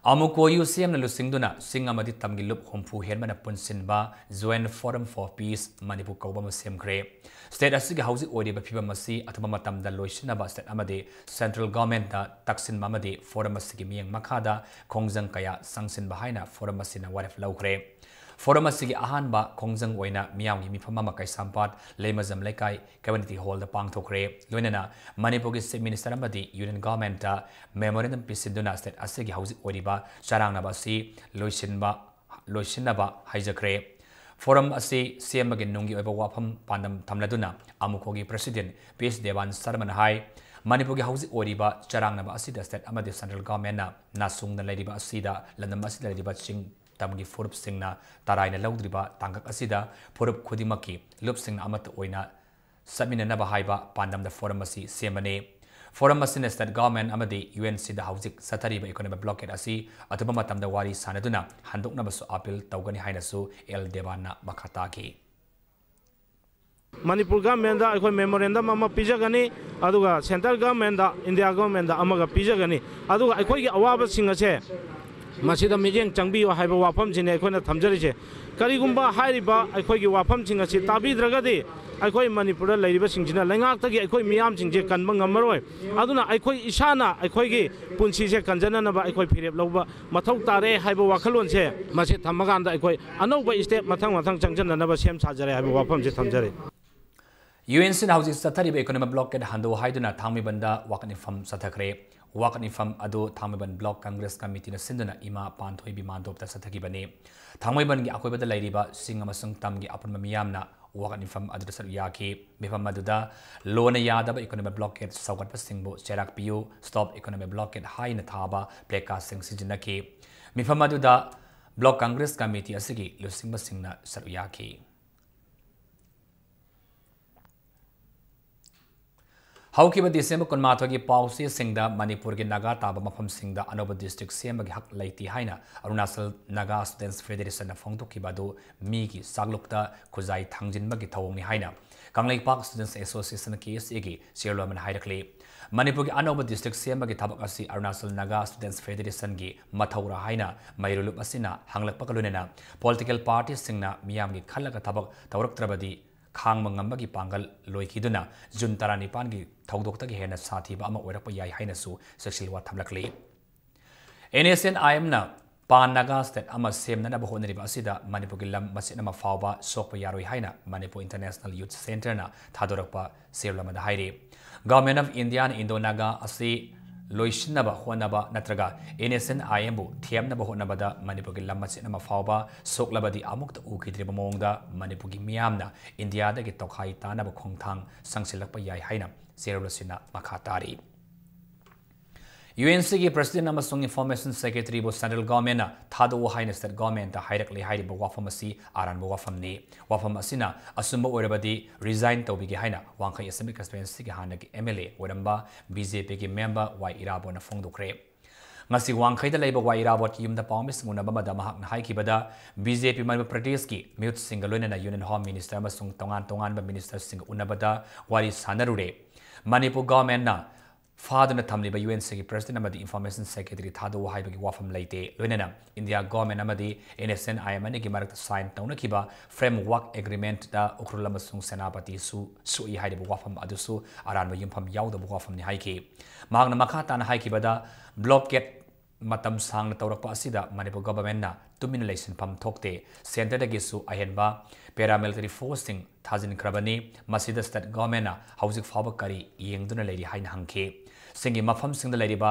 ꯑꯃꯨꯀꯣ UCMꯅ ꯂꯨꯆꯤꯡꯗꯨꯅ ꯆꯤꯡ ꯑꯃꯗꯤ ꯇꯝꯒꯤ ꯂꯨꯞ ꯍꯨꯝꯐꯨ ꯍꯦꯟꯕꯅ ꯄꯨꯟꯁꯤꯟꯕ Joint Forum for Peace Manipur ꯀꯧꯕ ꯑꯃ ꯁꯦꯝꯈ꯭ꯔꯦ꯫ State ꯑꯁꯤꯒꯤ ꯍꯧꯖꯤꯛ ꯑꯣꯏꯔꯤꯕ ꯐꯤꯕꯝ ꯑꯁꯤ ꯑꯊꯨꯕ ꯃꯇꯝꯗ ꯂꯣꯏꯁꯤꯟꯅꯕ state ꯑꯃꯗꯤ central governmentꯇ ꯇꯛꯁꯤꯟꯕ ꯑꯃꯗꯤ forum ꯑꯁꯤꯒꯤ ꯃꯤꯠꯌꯦꯡ ꯃꯈꯥꯗ ꯈꯣꯡꯖꯪ ꯀꯌꯥ ꯆꯪꯁꯤꯟꯕ ꯍꯥꯏꯅ forum ꯑꯁꯤꯅ ꯋꯥꯔꯦꯞ ꯂꯧꯈ꯭ꯔꯦ꯫ Forum ꯑꯁꯤꯒꯤ ꯑꯍꯥꯟꯕ ꯈꯣꯡꯖꯪ ꯑꯣꯏꯅ ꯃꯤꯌꯥꯝꯒꯤ ꯃꯤꯐꯝ ꯑꯃ ꯀꯩꯁꯥꯝꯄꯥꯠ ꯂꯩꯃꯖꯝ ꯂꯩꯀꯥꯏ community hallꯗ ꯄꯥꯡꯊꯣꯛꯈ꯭ꯔꯦ꯫ ꯂꯣꯏꯅꯅ ꯃꯅꯤꯄꯨꯔꯒꯤ Chief Minister ꯑꯃꯗꯤ Union Governmentꯇ memorandum ꯄꯤꯁꯤꯟꯗꯨꯅ state ꯑꯁꯤꯒꯤ ꯍꯧꯖꯤꯛ ꯑꯣꯏꯔꯤꯕ ꯆꯔꯥꯡꯅꯕ ꯑꯁꯤ ꯂꯣꯏꯁꯤꯟꯕ, ꯂꯣꯏꯁꯤꯟꯅꯕ ꯍꯥꯏꯖꯈ꯭ꯔꯦ꯫ Forum ꯑꯁꯤ ꯁꯦꯝꯕꯒꯤ ꯅꯨꯡꯒꯤ ꯑꯣꯏꯕ ꯋꯥꯐꯝ ꯄꯥꯟꯗꯝ ꯊꯝꯂꯗꯨꯅ ꯑꯃꯨꯀꯣꯒꯤ President ꯄꯤ ꯑꯦꯁ ꯗꯦꯕꯥꯟ ꯁꯔꯃꯅ ꯍꯥꯏ, ꯃꯅꯤꯄꯨꯔꯒꯤ ꯍꯧꯖꯤꯛ ꯑꯣꯏꯔꯤꯕ ꯆꯔꯥꯡꯅꯕ ꯑꯁꯤꯗ state ꯑꯃꯗꯤ central governmentꯅ ꯅꯥꯆꯣꯡꯅ ꯂꯩꯔꯤꯕ ꯑꯁꯤꯗ, ꯂꯝꯗꯝ ꯑꯁꯤꯗ ꯂꯩꯔꯤꯕ ꯆꯤꯡ ꯇꯝꯒꯤ ꯐꯨꯔꯨꯞꯁꯤꯡꯅ ꯇꯔꯥꯏꯅ ꯂꯧꯗ꯭ꯔꯤꯕ ꯇꯥꯡꯀꯛ ꯑꯁꯤꯗ ꯐꯨꯔꯨꯞ ꯈꯨꯗꯤꯡꯃꯛꯀꯤ ꯂꯨꯞꯁꯤꯡꯅ ꯑꯃꯠꯇ ꯑꯣꯏꯅ ꯆꯠꯃꯤꯟꯅꯅꯕ ꯍꯥꯏꯕ ꯄꯥꯟꯗꯝꯗ forum ꯑꯁꯤ ꯁꯦꯝꯕꯅꯤ꯫ Forum ꯑꯁꯤꯅ state government ꯑꯃꯗꯤ UNCꯗ ꯍꯧꯖꯤꯛ ꯆꯠꯊꯔꯤꯕ economic blockade ꯑꯁꯤ ꯑꯊꯨꯕ ꯃꯇꯝꯗ ꯋꯥꯔꯤ ꯁꯥꯅꯗꯨꯅ ꯍꯟꯗꯣꯛꯅꯕꯁꯨ appeal ꯇꯧꯒꯅꯤ ꯍꯥꯏꯅꯁꯨ ꯑꯦꯜ ꯗꯦꯕꯥꯟꯅ ꯃꯈꯥ ꯇꯥꯈꯤ꯫ ꯃꯅꯤꯄꯨꯔ governmentꯗ ꯑꯩꯈꯣꯏ memorandum ꯑꯃ ꯄꯤꯖꯒꯅꯤ, ꯑꯗꯨꯒ central governmentꯗ, India governmentꯗ ꯑꯃꯒ ꯄꯤꯖꯒꯅꯤ꯫ ꯑꯗꯨꯒ ꯑꯩꯈꯣꯏꯒꯤ ꯑꯋꯥꯕꯁꯤꯡ ꯑꯁꯦ ꯃꯁꯤꯗ ꯃꯤꯠꯌꯦꯡ ꯆꯪꯕꯤꯌꯨ ꯍꯥꯏꯕ ꯋꯥꯐꯝꯁꯤꯅꯤ ꯑꯩꯈꯣꯏꯅ ꯊꯝꯖꯔꯤꯁꯦ꯫ ꯀꯔꯤꯒꯨꯝꯕ ꯍꯥꯏꯔꯤꯕ ꯑꯩꯈꯣꯏꯒꯤ ꯋꯥꯐꯝꯁꯤꯡ ꯑꯁꯤ ꯇꯥꯕꯤꯗ꯭ꯔꯒꯗꯤ ꯑꯩꯈꯣꯏ ꯃꯅꯤꯄꯨꯔꯗ ꯂꯩꯔꯤꯕꯁꯤꯡꯁꯤꯅ ꯂꯩꯉꯥꯛꯇꯒꯤ ꯑꯩꯈꯣꯏ ꯃꯤꯌꯥꯝꯁꯤꯡꯁꯦ ꯀꯟꯕ ꯉꯝꯃꯔꯣꯏ꯫ ꯑꯗꯨꯅ ꯑꯩꯈꯣꯏ ꯏꯁꯥꯅ ꯑꯩꯈꯣꯏꯒꯤ ꯄꯨꯟꯁꯤꯁꯦ ꯀꯟꯖꯅꯅꯕ ꯑꯩꯈꯣꯏ ꯐꯤꯔꯦꯞ ꯂꯧꯕ ꯃꯊꯧ ꯇꯥꯔꯦ ꯍꯥꯏꯕ ꯋꯥꯈꯜꯂꯣꯟꯁꯦ ꯃꯁꯤ ꯊꯝꯃꯀꯥꯟꯗ ꯑꯩꯈꯣꯏ ꯑꯅꯧꯕ step ꯃꯊꯪ ꯃꯊꯪ ꯆꯪꯖꯅꯅꯕ ꯁꯦꯝ ꯁꯥꯖꯔꯦ ꯍꯥꯏꯕ ꯋꯥꯐꯝꯁꯤ ꯊꯝꯖꯔꯤ꯫ UNCꯅ ꯍꯧꯖꯤꯛ ꯆꯠꯊꯔꯤꯕ economic blockade ꯍꯟꯗꯣꯛꯎ ꯍꯥꯏꯗꯨꯅ ꯊꯥꯡꯃꯩꯕꯟꯗ ꯋꯥꯀꯠ ꯃꯤꯐꯝ ꯆꯠꯊꯈ꯭ꯔꯦ꯫ ꯋꯥꯀꯠ ꯃꯤꯐꯝ ꯑꯗꯨ ꯊꯥꯡꯃꯩꯕꯟ Block Congress Committeeꯅ ꯁꯤꯟꯗꯨꯅ ꯏꯃꯥ ꯄꯥꯟꯊꯣꯏꯕꯤ ꯃꯥꯟꯗꯣꯞꯇ ꯆꯠꯊꯈꯤꯕꯅꯤ꯫ ꯊꯥꯡꯃꯩꯕꯟꯒꯤ ꯑꯀꯣꯏꯕꯗ ꯂꯩꯔꯤꯕ ꯆꯤꯡ ꯑꯃꯁꯨꯡ ꯇꯝꯒꯤ ꯑꯄꯨꯟꯕ ꯃꯤꯌꯥꯝꯅ ꯋꯥꯀꯠ ꯃꯤꯐꯝ ꯑꯗꯨꯗ ꯆꯠꯂꯨ ꯌꯥꯈꯤ꯫ ꯃꯤꯐꯝ ꯑꯗꯨꯗ ꯂꯣꯟꯅ ꯌꯥꯗꯕ economic blockade ꯁꯧꯒꯠꯄꯁꯤꯡꯕꯨ ꯆꯩꯔꯥꯛ ꯄꯤꯌꯨ, Stop Economic Blockade ꯍꯥꯏꯅ ꯊꯥꯕ placardꯁꯤꯡ ꯁꯤꯖꯤꯟꯅꯈꯤ꯫ ꯃꯤꯐꯝ ꯑꯗꯨꯗ Block Congress Committee ꯑꯁꯤꯒꯤ ꯂꯨꯆꯤꯡꯕꯁꯤꯡꯅ ꯁꯔꯨꯛ ꯌꯥꯈꯤ꯫ ꯍꯧꯈꯤꯕ ꯗꯤꯁꯦꯝꯕꯔ ꯀꯨꯟꯃꯥꯊꯣꯏꯒꯤ ꯄꯥꯎꯆꯦꯁꯤꯡꯗ ꯃꯅꯤꯄꯨꯔꯒꯤ ꯅꯥꯒꯥ ꯇꯥꯕ ꯃꯐꯝꯁꯤꯡꯗ ꯑꯅꯧꯕ ꯗꯤꯁꯇ꯭ꯔꯤꯛ ꯁꯦꯝꯕꯒꯤ ꯍꯛ ꯂꯩꯇꯦ ꯍꯥꯏꯅ ꯑꯔꯨꯅꯥꯆꯜ ꯅꯥꯒꯥ ꯁ꯭ꯇꯨꯗꯦꯟꯠꯁ ꯐꯦꯗꯦꯔꯦꯁꯟꯅ ꯐꯣꯡꯗꯣꯛꯈꯤꯕ ꯑꯗꯨ ꯃꯤꯒꯤ ꯆꯥꯛꯂꯨꯛꯇ ꯈꯨꯖꯥꯏ ꯊꯥꯡꯖꯤꯟꯕꯒꯤ ꯊꯧꯑꯣꯡꯅꯤ ꯍꯥꯏꯅ ꯀꯪꯂꯩꯄꯥꯛ ꯁ꯭ꯇꯨꯗꯦꯟꯠꯁ ꯑꯦꯁꯣꯁꯤꯌꯦꯁꯟ, ꯀꯦ ꯑꯦꯁ ꯑꯦꯒꯤ ꯆꯤꯌꯔꯃꯦꯟ ꯍꯥꯏꯔꯛꯂꯤ꯫ ꯃꯅꯤꯄꯨꯔꯒꯤ ꯑꯅꯧꯕ ꯗꯤꯁꯇ꯭ꯔꯤꯛ ꯁꯦꯝꯕꯒꯤ ꯊꯕꯛ ꯑꯁꯤ ꯑꯔꯨꯅꯥꯆꯜ ꯅꯥꯒꯥ ꯁ꯭ꯇꯨꯗꯦꯟꯠꯁ ꯐꯦꯗꯦꯔꯦꯁꯟꯒꯤ ꯃꯊꯧꯔꯥ ꯍꯥꯏꯅ ꯃꯩꯔꯨꯂꯨꯞ ꯑꯁꯤꯅ ꯍꯪꯂꯛꯄꯒ ꯂꯣꯏꯅꯅ ꯄꯣꯂꯤꯇꯤꯀꯦꯜ ꯄꯥꯔꯇꯤꯁꯤꯡꯅ ꯃꯤꯌꯥꯝꯒꯤ ꯈꯜꯂꯒ ꯊꯕꯛ ꯇꯧꯔꯛꯇ꯭ꯔꯕꯗꯤ ꯈꯥꯡꯕ ꯉꯝꯕꯒꯤ ꯄꯥꯡꯒꯜ ꯂꯣꯏꯈꯤꯗꯨꯅ ꯖꯨꯟ ꯇꯔꯥꯅꯤꯄꯥꯟꯒꯤ ꯊꯧꯗꯣꯛꯇꯒꯤ ꯍꯦꯟꯅ ꯁꯥꯊꯤꯕ ꯑꯃ ꯑꯣꯏꯔꯛꯄ ꯌꯥꯏ ꯍꯥꯏꯅꯁꯨ ꯆꯦꯛꯁꯤꯜꯋꯥ ꯊꯝꯂꯛꯂꯤ꯫ ꯑꯦꯟ ꯑꯦꯁ ꯑꯦꯟ ꯑꯥꯏ ꯑꯦꯝꯅ ꯄꯥꯟ ꯅꯥꯒꯥ ꯁ꯭ꯇꯦꯠ ꯑꯃ ꯁꯦꯝꯅꯅꯕ ꯍꯣꯠꯅꯔꯤꯕ ꯑꯁꯤꯗ ꯃꯅꯤꯄꯨꯔꯒꯤ ꯂꯝ ꯃꯆꯦꯠ ꯑꯃ ꯐꯥꯎꯕ ꯁꯣꯛꯄ ꯌꯥꯔꯣꯏ ꯍꯥꯏꯅ ꯃꯅꯤꯄꯨꯔ ꯏꯟꯇꯔꯅꯦꯁꯅꯦꯜ ꯌꯨꯊ ꯁꯦꯟꯇꯔꯅ ꯊꯥꯗꯣꯔꯛꯄ ꯆꯦꯔꯣꯜ ꯑꯃꯗ ꯍꯥꯏꯔꯤ꯫ Government of Indian Indo Naga ꯑꯁꯤ ꯂꯣꯏꯁꯤꯟꯅꯕ ꯍꯣꯠꯅꯕ ꯅꯠꯇ꯭ꯔꯒ ꯑꯦꯟ ꯑꯦꯁ ꯑꯦꯟ ꯑꯥꯏ ꯑꯦꯝꯕꯨ ꯊꯦꯝꯅꯕ ꯍꯣꯠꯅꯕꯗ ꯃꯅꯤꯄꯨꯔꯒꯤ ꯂꯝ ꯃꯆꯦꯠ ꯑꯃ ꯐꯥꯎꯕ ꯁꯣꯛꯂꯕꯗꯤ ꯑꯃꯨꯛꯇ ꯎꯈꯤꯗ꯭ꯔꯤꯕ ꯃꯑꯣꯡꯗ ꯃꯅꯤꯄꯨꯔꯒꯤ ꯃꯤꯌꯥꯝꯅ ꯏꯟꯗꯤꯌꯥꯗꯒꯤ ꯇꯣꯈꯥꯏ ꯇꯥꯅꯕ ꯈꯣꯡꯊꯥꯡ ꯆꯪꯁꯤꯜꯂꯛꯄ ꯌꯥꯏ ꯍꯥꯏꯅ ꯆꯦꯔꯣꯜ ꯑꯁꯤꯅ ꯃꯈꯥ ꯇꯥꯔꯤ꯫ ꯌꯨ ꯑꯦꯟ ꯁꯤꯒꯤ ꯄ꯭ꯔꯁꯤꯗꯦꯟꯠ ꯑꯃꯁꯨꯡ ꯏꯟꯐꯣꯔꯃꯦꯁꯟ ꯁꯦꯀ꯭ꯔꯦꯇꯔꯤꯕꯨ ꯁꯦꯟꯇ꯭ꯔꯦꯜ ꯒꯚꯔꯟꯃꯦꯟꯠꯅ ꯊꯥꯗꯣꯛꯎ ꯍꯥꯏꯅ ꯁ꯭ꯇꯦꯠ ꯒꯚꯔꯟꯃꯦꯟꯠꯇ ꯍꯥꯏꯔꯛꯂꯦ ꯍꯥꯏꯔꯤꯕ ꯋꯥꯐꯝ ꯑꯁꯤ ꯑꯔꯥꯟꯕ ꯋꯥꯐꯝꯅꯤ꯫ ꯋꯥꯐꯝ ꯑꯁꯤꯅ ꯑꯆꯨꯝꯕ ꯑꯣꯏꯔꯕꯗꯤ ꯔꯤꯖꯥꯏꯟ ꯇꯧꯕꯤꯒꯦ ꯍꯥꯏꯅ ꯋꯥꯡꯈꯩ ꯑꯦꯁꯦꯝꯕ꯭ꯂꯤ ꯀꯟꯁꯇꯤꯇ꯭ꯋꯦꯟꯁꯤꯒꯤ ꯍꯥꯟꯅꯒꯤ ꯑꯦꯝ ꯑꯦꯜ ꯑꯦ ꯑꯣꯏꯔꯝꯕ ꯕꯤ ꯖꯦ ꯄꯤꯒꯤ ꯃꯦꯝꯕꯔ ꯋꯥꯏ ꯏꯔꯥꯕꯣꯠꯅ ꯐꯣꯡꯗꯣꯛꯈ꯭ꯔꯦ꯫ ꯉꯁꯤ ꯋꯥꯡꯈꯩꯗ ꯂꯩꯕ ꯋꯥꯏ ꯏꯔꯥꯕꯣꯠꯀꯤ ꯌꯨꯝꯗ ꯄꯥꯎꯃꯤꯁꯤꯡ ꯎꯅꯕ ꯑꯃꯗ ꯃꯍꯥꯛꯅ ꯍꯥꯏꯈꯤꯕꯗ, ꯕꯤ ꯖꯦ ꯄꯤ ꯃꯅꯤꯄꯨꯔ ꯄ꯭ꯔꯗꯦꯁꯀꯤ ꯃꯤꯍꯨꯠꯁꯤꯡꯒ ꯂꯣꯏꯅꯅ ꯌꯨꯅꯤꯌꯟ ꯍꯣꯝ ꯃꯤꯅꯤꯁꯇꯔ ꯑꯃꯁꯨꯡ ꯇꯣꯉꯥꯟ ꯇꯣꯉꯥꯟꯕ ꯃꯤꯅꯤꯁꯇꯔꯁꯤꯡꯒ ꯎꯅꯕꯗ ꯋꯥꯔꯤ ꯁꯥꯟꯅꯔꯨꯔꯦ꯫ ꯃꯅꯤꯄꯨꯔ ꯒꯚꯔꯟꯃꯦꯟꯠꯅ ꯐꯥꯗꯨꯅ ꯊꯝꯂꯤꯕ ꯌꯨ ꯑꯦꯟ ꯁꯤꯒꯤ ꯄ꯭ꯔꯁꯤꯗꯦꯟꯠ ꯑꯃꯗꯤ ꯏꯟꯐꯣꯔꯃꯦꯁꯟ ꯁꯦꯀ꯭ꯔꯦꯇꯔꯤ ꯊꯥꯗꯣꯛꯎ ꯍꯥꯏꯕꯒꯤ ꯋꯥꯐꯝ ꯂꯩꯇꯦ꯫ ꯂꯣꯏꯅꯅ ꯏꯟꯗꯤꯌꯥ ꯒꯚꯔꯟꯃꯦꯟꯠ ꯑꯃꯗꯤ N S N I M ꯑꯅꯤꯒꯤ ꯃꯔꯛꯇ ꯁꯥꯏꯟ ꯇꯧꯅꯈꯤꯕ ꯐ꯭ꯔꯦꯝꯋꯥꯔꯛ ꯑꯦꯒ꯭ꯔꯤꯃꯦꯟꯠꯇ ꯎꯈ꯭ꯔꯨꯜ ꯑꯃꯁꯨꯡ ꯁꯦꯅꯥꯄꯇꯤꯁꯨ ꯁꯣꯛꯏ ꯍꯥꯏꯔꯤꯕ ꯋꯥꯐꯝ ꯑꯗꯨꯁꯨ ꯑꯔꯥꯟꯕ ꯌꯨꯝꯐꯝ ꯌꯥꯎꯗꯕ ꯋꯥꯐꯝꯅꯤ ꯍꯥꯏꯈꯤ꯫ ꯃꯍꯥꯛꯅ ꯃꯈꯥ ꯇꯥꯅ ꯍꯥꯏꯈꯤꯕꯗ, ꯕ꯭ꯂꯣꯀꯦꯗ ꯃꯇꯝ ꯁꯥꯡꯅ ꯇꯧꯔꯛꯄ ꯑꯁꯤꯗ ꯃꯅꯤꯄꯨꯔ ꯒꯚꯔꯟꯃꯦꯟꯠꯅ ꯇꯨꯃꯤꯟꯅ ꯂꯩꯁꯤꯟꯐꯝ ꯊꯣꯛꯇꯦ꯫ ꯁꯦꯟꯇꯔꯗꯒꯤꯁꯨ ꯑꯍꯦꯟꯕ ꯄꯦꯔꯥꯃꯤꯂꯤꯇꯔꯤ ꯐꯣꯔꯁꯁꯤꯡ ꯊꯥꯖꯤꯟꯈ꯭ꯔꯕꯅꯤ꯫ ꯃꯁꯤꯗ ꯁ꯭ꯇꯦꯠ ꯒꯚꯔꯟꯃꯦꯟꯠꯅ ꯍꯧꯖꯤꯛ ꯐꯥꯎꯕ ꯀꯔꯤ ꯌꯦꯡꯗꯨꯅ ꯂꯩꯔꯤ ꯍꯥꯏꯅ ꯍꯪꯈꯤ꯫ ꯁꯤꯡꯒꯤ ꯃꯐꯝꯁꯤꯡꯗ ꯂꯩꯔꯤꯕ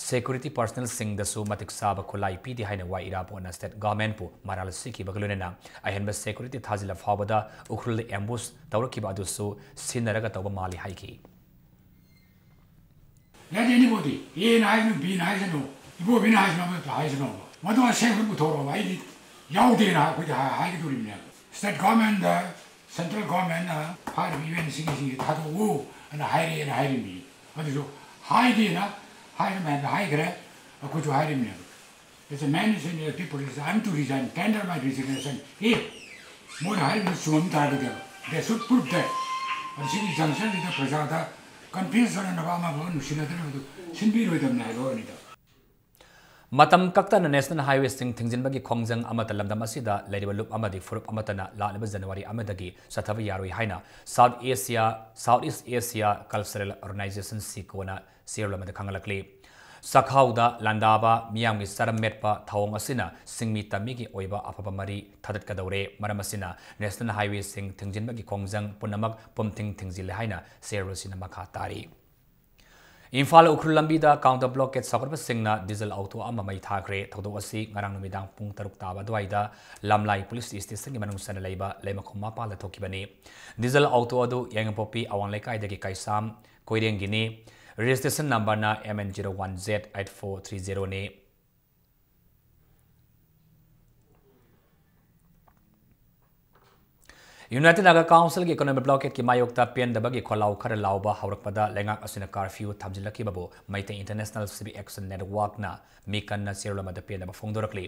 ꯁꯦꯀ꯭ꯌꯨꯔꯤꯇꯤ ꯄꯔꯁꯅꯦꯜꯁꯤꯡꯗꯁꯨ ꯃꯇꯤꯛ ꯆꯥꯕ ꯈꯨꯠꯂꯥꯏ ꯄꯤꯗꯦ ꯍꯥꯏꯅ ꯋꯥꯏ ꯏꯔꯥꯕꯣꯠꯅ ꯁ꯭ꯇꯦꯠ ꯒꯚꯔꯟꯃꯦꯟꯠꯄꯨ ꯃꯔꯥꯜ ꯁꯤꯈꯤꯕꯒ ꯂꯣꯏꯅꯅ ꯑꯍꯦꯟꯕ ꯁꯦꯀ꯭ꯌꯨꯔꯤꯇꯤ ꯊꯥꯖꯤꯜꯂ ꯐꯥꯎꯕꯗ ꯎꯈ꯭ꯔꯨꯜꯗ ꯑꯦꯝꯕꯨꯁ ꯇꯧꯔꯛꯈꯤꯕ ꯑꯗꯨꯁꯨ ꯁꯤꯟꯅꯔꯒ ꯇꯧꯕ ꯃꯥꯜꯂꯤ ꯍꯥꯏꯈꯤ꯫ Let anybody, Aꯅ ꯍꯥꯏꯁꯅꯨ, Bꯅ ꯍꯥꯏꯁꯅꯨ, ꯏꯕꯣꯕꯤꯅ ꯍꯥꯏꯁꯅꯨ, ꯑꯃꯠꯇ ꯍꯥꯏꯁꯅꯨꯕ꯫ ꯃꯗꯨ ꯑꯁꯦꯡꯕ ꯄꯨꯊꯣꯔꯛꯑꯣꯕ꯫ ꯑꯩꯗꯤ ꯌꯥꯎꯗꯦꯅ ꯑꯩꯈꯣꯏꯗꯤ ꯍꯥꯏ-, ꯍꯥꯏꯒꯗꯧꯔꯤꯕꯅꯦꯕ꯫ ꯁ꯭ꯇꯦꯠ ꯒꯚꯔꯟꯃꯦꯟꯠꯗ ꯁꯦꯟꯇ꯭ꯔꯦꯜ ꯒꯣꯔꯃꯦꯟꯅ ꯐꯥꯔꯤꯕ ꯌꯨ ꯑꯦꯟ ꯁꯤꯒꯤꯁꯤꯡꯁꯦ ꯊꯥꯗꯣꯛꯎ ꯑꯅ ꯍꯥꯏꯔꯛꯑꯦꯅ ꯍꯥꯏꯔꯤꯕꯅꯤ꯫ ꯑꯗꯨꯁꯨ ꯍꯥꯏꯗꯦꯅ ꯍꯥꯏꯅ ꯃꯌꯥꯝꯗ ꯍꯥꯏꯈ꯭ꯔꯦ꯫ ꯑꯩꯈꯣꯏꯁꯨ ꯍꯥꯏꯔꯤꯕꯅꯦꯕ꯫ It's a mandatory people. I'm to resign, tender my resignation. If ꯃꯣꯏꯅ ꯍꯥꯏꯔꯤꯕꯗꯨ ꯆꯨꯝꯃꯝ ꯇꯥꯔꯒꯗꯤ, they should prove that. ꯑꯗꯨ ꯁꯤꯒꯤ ꯖꯪꯁꯟꯁꯤꯗ ꯄ꯭ꯔꯖꯥꯗ ꯀꯟꯐ꯭ꯌꯨꯁ ꯑꯣꯏꯅꯅꯕ ꯑꯃ ꯑꯃ ꯅꯨꯡꯁꯤꯅꯗꯅꯕꯗꯨ ꯁꯤꯟꯕꯤꯔꯣꯏꯗꯕꯅꯤ ꯍꯥꯏꯕ ꯋꯥꯅꯤꯗ꯫ ꯃꯇꯝ ꯀꯛꯇꯅ ꯅꯦꯁꯅꯦꯜ ꯍꯥꯏꯋꯦꯁꯤꯡ ꯊꯤꯡꯖꯤꯟꯕꯒꯤ ꯈꯣꯡꯖꯪ ꯑꯃꯠꯇ ꯂꯝꯗꯝ ꯑꯁꯤꯗ ꯂꯩꯔꯤꯕ ꯂꯨꯞ ꯑꯃꯗꯤ ꯐꯨꯔꯨꯞ ꯑꯃꯠꯇꯅ ꯂꯥꯛꯂꯤꯕ ꯖꯅꯋꯥꯔꯤ ꯑꯃꯗꯒꯤ ꯆꯠꯊꯕ ꯌꯥꯔꯣꯏ ꯍꯥꯏꯅ ꯁꯥꯎꯠ ꯑꯦꯁꯤꯌꯥ, ꯁꯥꯎꯠ ꯏꯁ ꯑꯦꯁꯤꯌꯥ ꯀꯜꯆꯔꯦꯜ ꯑꯣꯔꯒꯅꯥꯏꯖꯦꯁꯟ, ꯁꯤꯀꯣꯅ ꯆꯦꯔꯣꯜ ꯑꯃꯗ ꯈꯪꯍꯜꯂꯛꯂꯤ꯫ ꯆꯥꯛꯈꯥꯎꯗ ꯂꯥꯟꯗꯥꯕ ꯃꯤꯌꯥꯝꯒꯤ ꯆꯔꯝ ꯃꯦꯠꯄ ꯊꯧꯑꯣꯡ ꯑꯁꯤꯅ ꯁꯤꯡꯃꯤ ꯇꯝꯃꯤꯒꯤ ꯑꯣꯏꯕ ꯑꯐꯕ ꯃꯔꯤ ꯊꯥꯗꯠꯀꯗꯧꯔꯦ꯫ ꯃꯔꯝ ꯑꯁꯤꯅ ꯅꯦꯁꯅꯦꯜ ꯍꯥꯏꯋꯦꯁꯤꯡ ꯊꯤꯡꯖꯤꯟꯕꯒꯤ ꯈꯣꯡꯖꯪ ꯄꯨꯝꯅꯃꯛ ꯄꯨꯝꯊꯤꯡ ꯊꯤꯡꯖꯤꯜꯂꯦ ꯍꯥꯏꯅ ꯆꯦꯔꯣꯜꯁꯤꯅ ꯃꯈꯥ ꯇꯥꯔꯤ꯫ ꯏꯝꯐꯥꯜ ꯎꯈ꯭ꯔꯨꯜ ꯂꯝꯕꯤꯗ ꯀꯥꯎꯟꯇꯔ ꯕ꯭ꯂꯣꯀꯦꯠ ꯁꯧꯒꯠꯄꯁꯤꯡꯅ ꯗꯤꯖꯜ ꯑꯣꯇꯣ ꯑꯃ ꯃꯩ ꯊꯥꯈ꯭ꯔꯦ꯫ ꯊꯧꯗꯣꯛ ꯑꯁꯤ ꯉꯔꯥꯡ ꯅꯨꯃꯤꯗꯥꯡ ꯄꯨꯡ ꯇꯔꯨꯛ ꯇꯥꯕ ꯑꯗꯨꯋꯥꯏꯗ ꯂꯝꯂꯥꯏ ꯄꯨꯂꯤꯁ ꯏꯁꯇꯦꯁꯟꯒꯤ ꯃꯅꯨꯡ ꯆꯟꯅ ꯂꯩꯕ ꯂꯩꯃꯈꯣꯡ ꯃꯄꯥꯜꯗ ꯊꯣꯛꯈꯤꯕꯅꯤ꯫ ꯗꯤꯖꯜ ꯑꯣꯇꯣ ꯑꯗꯨ ꯌꯥꯏꯉꯪꯄꯣꯛꯄꯤ ꯑꯋꯥꯡ ꯂꯩꯀꯥꯏꯗꯒꯤ ꯀꯩꯁꯥꯝ ꯀꯣꯏꯔꯦꯡꯒꯤꯅꯤ꯫ ꯔꯦꯖꯤꯁꯇ꯭ꯔꯦꯁꯟ ꯅꯝꯕꯔꯅ M N zero one Z eight four three zero ꯅꯤ꯫ ꯌꯨꯅꯥꯏꯇꯦꯗ ꯅꯥꯒꯥ ꯀꯥꯎꯟꯁꯤꯜꯒꯤ ꯏꯀꯣꯅꯣꯃꯤꯛ ꯕ꯭ꯂꯣꯀꯦꯠꯀꯤ ꯃꯥꯌꯣꯛꯇ ꯄꯦꯟꯗꯕꯒꯤ ꯈꯣꯜꯂꯥꯎ ꯈꯔ ꯂꯥꯎꯕ ꯍꯧꯔꯛꯄꯗ ꯂꯩꯉꯥꯛ ꯑꯁꯤꯅ ꯀꯥꯔꯐ꯭ꯌꯨ ꯊꯝꯖꯤꯜꯂꯛꯈꯤꯕꯕꯨ ꯃꯩꯇꯩ ꯏꯟꯇꯔꯅꯦꯁꯅꯦꯜ ꯁꯤꯚꯤꯛ ꯑꯦꯛꯁꯟ ꯅꯦꯠꯋꯥꯔꯛꯅ ꯃꯤꯀꯟꯅ ꯆꯦꯔꯣꯜ ꯑꯃꯗ ꯄꯦꯟꯗꯕ ꯐꯣꯡꯗꯣꯔꯛꯂꯤ꯫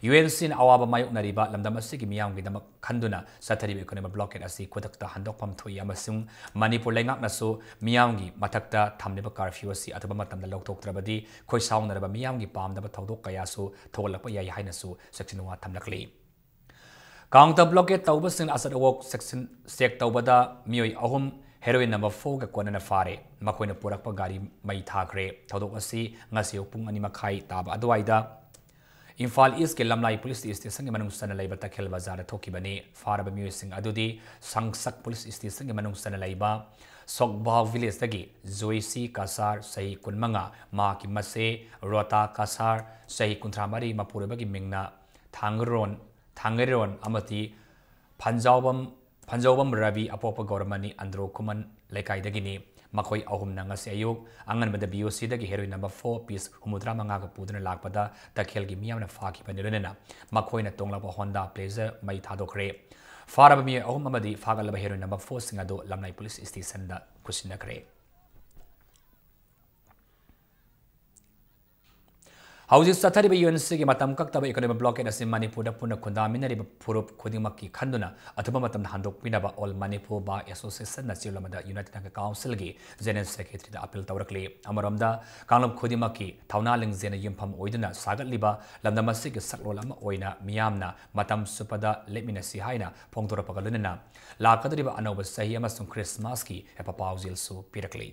ꯌꯨ ꯑꯦꯟ ꯁꯤꯅ ꯑꯋꯥꯕ ꯃꯥꯌꯣꯛꯅꯔꯤꯕ ꯂꯝꯗꯝ ꯑꯁꯤꯒꯤ ꯃꯤꯌꯥꯝꯒꯤꯗꯃꯛ ꯈꯟꯗꯨꯅ ꯆꯠꯊꯔꯤꯕ ꯏꯀꯣꯅꯣꯃꯤꯛ ꯕ꯭ꯂꯣꯀꯦꯠ ꯑꯁꯤ ꯈꯨꯗꯛꯇ ꯍꯟꯗꯣꯛꯐꯝ ꯊꯣꯛꯏ ꯑꯃꯁꯨꯡ ꯃꯅꯤꯄꯨꯔ ꯂꯩꯉꯥꯛꯅꯁꯨ ꯃꯤꯌꯥꯝꯒꯤ ꯃꯊꯛꯇ ꯊꯝꯂꯤꯕ ꯀꯥꯔꯐ꯭ꯌꯨ ꯑꯁꯤ ꯑꯊꯨꯕ ꯃꯇꯝꯗ ꯂꯧꯊꯣꯛꯇ꯭ꯔꯕꯗꯤ ꯈꯣꯏ ꯁꯥꯎꯅꯔꯕ ꯃꯤꯌꯥꯝꯒꯤ ꯄꯥꯝꯗꯕ ꯊꯧꯗꯣꯛ ꯀꯌꯥꯁꯨ ꯊꯣꯛꯍꯜꯂꯛꯄ ꯌꯥꯏ ꯍꯥꯏꯅꯁꯨ ꯁꯦꯛꯁꯟ ꯋꯥ ꯊꯝꯂꯛꯂꯤ꯫ ꯀꯥꯎꯟꯇꯔ ꯕ꯭ꯂꯣꯀꯦꯠ ꯇꯧꯕꯁꯤꯡꯅ ꯑꯆꯠ ꯑꯋꯣꯛ ꯁꯦꯛꯁꯟ ꯆꯦꯛ ꯇꯧꯕꯗ ꯃꯤꯑꯣꯏ ꯑꯍꯨꯝ ꯍꯦꯔꯣꯏꯟ ꯅꯝꯕꯔ ꯐꯣꯔꯒ ꯀꯣꯟꯅꯅ ꯐꯥꯔꯦ꯫ ꯃꯈꯣꯏꯅ ꯄꯨꯔꯛꯄ ꯒꯥꯔꯤ ꯃꯩ ꯊꯥꯈ꯭ꯔꯦ꯫ ꯊꯧꯗꯣꯛ ꯑꯁꯤ ꯉꯁꯤ ꯑꯌꯨꯛ ꯄꯨꯡ ꯑꯅꯤ ꯃꯈꯥꯏ ꯇꯥꯕ ꯑꯗꯨꯋꯥꯏꯗ ꯏꯝꯐꯥꯜ ꯏꯁꯀꯤ ꯂꯝꯂꯥꯏ ꯄꯨꯂꯤꯁ ꯏꯁꯇꯦꯁꯟꯒꯤ ꯃꯅꯨꯡ ꯆꯟꯅ ꯂꯩꯕ ꯇꯈꯦꯜ ꯕꯖꯥꯔꯗ ꯊꯣꯛꯈꯤꯕꯅꯤ꯫ ꯐꯥꯔꯕ ꯃꯤꯑꯣꯏꯁꯤꯡ ꯑꯗꯨꯗꯤ ꯁꯪꯁꯛ ꯄꯨꯂꯤꯁ ꯏꯁꯇꯦꯁꯟꯒꯤ ꯃꯅꯨꯡ ꯆꯟꯅ ꯂꯩꯕ ꯁꯣꯛꯕꯥꯎ ꯚꯤꯂꯦꯖꯇꯒꯤ ꯖꯣꯏꯁꯤ ꯀꯁꯥꯔ, ꯆꯍꯤ ꯀꯨꯟꯃꯉꯥ, ꯃꯍꯥꯛꯀꯤ ꯃꯆꯦ ꯔꯣꯇꯥ ꯀꯁꯥꯔ, ꯆꯍꯤ ꯀꯨꯟꯊ꯭ꯔꯥ ꯃꯔꯤ, ꯃꯄꯨꯔꯣꯏꯕꯒꯤ ꯃꯤꯡꯅ ꯊꯥꯡꯒꯔꯣꯟ, ꯊꯥꯡꯒꯩꯔꯣꯟ ꯑꯃꯗꯤ ꯐꯟꯖꯥꯎꯕꯝ, ꯐꯟꯖꯥꯎꯕꯝ ꯔꯕꯤ, ꯑꯄꯣꯛꯄ ꯒꯧꯔꯃꯅꯤ, ꯑꯟꯗ꯭ꯔꯣ ꯈꯨꯃꯟ ꯂꯩꯀꯥꯏꯗꯒꯤꯅꯤ꯫ ꯃꯈꯣꯏ ꯑꯍꯨꯝꯅ ꯉꯁꯤ ꯑꯌꯨꯛ ꯑꯉꯟꯕꯗ B O C ꯗꯒꯤ ꯍꯦꯔꯣꯏꯟ ꯅꯝꯕꯔ ꯐꯣꯔ ꯄꯤꯁ ꯍꯨꯝꯐꯨꯇꯔꯥ ꯃꯉꯥꯒ ꯄꯨꯗꯨꯅ ꯂꯥꯛꯄꯗ ꯇꯈꯦꯜꯒꯤ ꯃꯤꯌꯥꯝꯅ ꯐꯥꯈꯤꯕꯅꯤ꯫ ꯂꯣꯏꯅꯅ ꯃꯈꯣꯏꯅ ꯇꯣꯡꯂꯛꯄ ꯍꯣꯟꯗꯥ ꯄ꯭ꯂꯦꯖꯔ ꯃꯩ ꯊꯥꯗꯣꯛꯈ꯭ꯔꯦ꯫ ꯐꯥꯔꯕ ꯃꯤꯑꯣꯏ ꯑꯍꯨꯝ ꯑꯃꯗꯤ ꯐꯥꯒꯠꯂꯕ ꯍꯦꯔꯣꯏꯟ number four ꯁꯤꯡ ꯑꯗꯨ ꯂꯝꯂꯥꯏ police stationꯗ ꯈꯨꯠꯁꯤꯟꯅꯈ꯭ꯔꯦ꯫ ꯍꯧꯖꯤꯛ ꯆꯠꯊꯔꯤꯕ UNCꯒꯤ ꯃꯇꯝ ꯀꯛꯇꯕ economic blockade ꯑꯁꯤ ꯃꯅꯤꯄꯨꯔꯗ ꯄꯨꯟꯅ ꯈꯨꯟꯗꯥꯃꯤꯟꯅꯔꯤꯕ ꯐꯨꯔꯨꯞ ꯈꯨꯗꯤꯡꯃꯛꯀꯤ ꯈꯟꯗꯨꯅ ꯑꯊꯨꯕ ꯃꯇꯝꯗ ꯍꯟꯗꯣꯛꯄꯤꯅꯕ All Manipur Bar Associationꯅ ꯆꯦꯔꯣꯜ ꯑꯃꯗ United Naga Councilꯒꯤ General Secretaryꯗ appeal ꯇꯧꯔꯛꯂꯤ꯫ ꯑꯃꯔꯣꯝꯗ, ꯀꯥꯡꯂꯨꯞ ꯈꯨꯗꯤꯡꯃꯛꯀꯤ ꯊꯧꯅꯥ ꯂꯤꯡꯖꯦꯜꯅ ꯌꯨꯝꯐꯝ ꯑꯣꯏꯗꯨꯅ ꯁꯥꯒꯠꯂꯤꯕ ꯂꯝꯗꯝ ꯑꯁꯤꯒꯤ ꯁꯛꯂꯣꯟ ꯑꯃ ꯑꯣꯏꯅ ꯃꯤꯌꯥꯝꯅ ꯃꯇꯝ ꯆꯨꯞꯄꯗ ꯂꯦꯞꯃꯤꯟꯅꯁꯤ ꯍꯥꯏꯅ ꯐꯣꯡꯗꯣꯔꯛꯄꯒ ꯂꯣꯏꯅꯅ ꯂꯥꯛꯀꯗꯧꯔꯤꯕ ꯑꯅꯧꯕ ꯆꯍꯤ ꯑꯃꯁꯨꯡ Christmasꯀꯤ ꯍꯦꯞꯄ ꯄꯥꯎꯖꯦꯜꯁꯨ ꯄꯤꯔꯛꯂꯤ꯫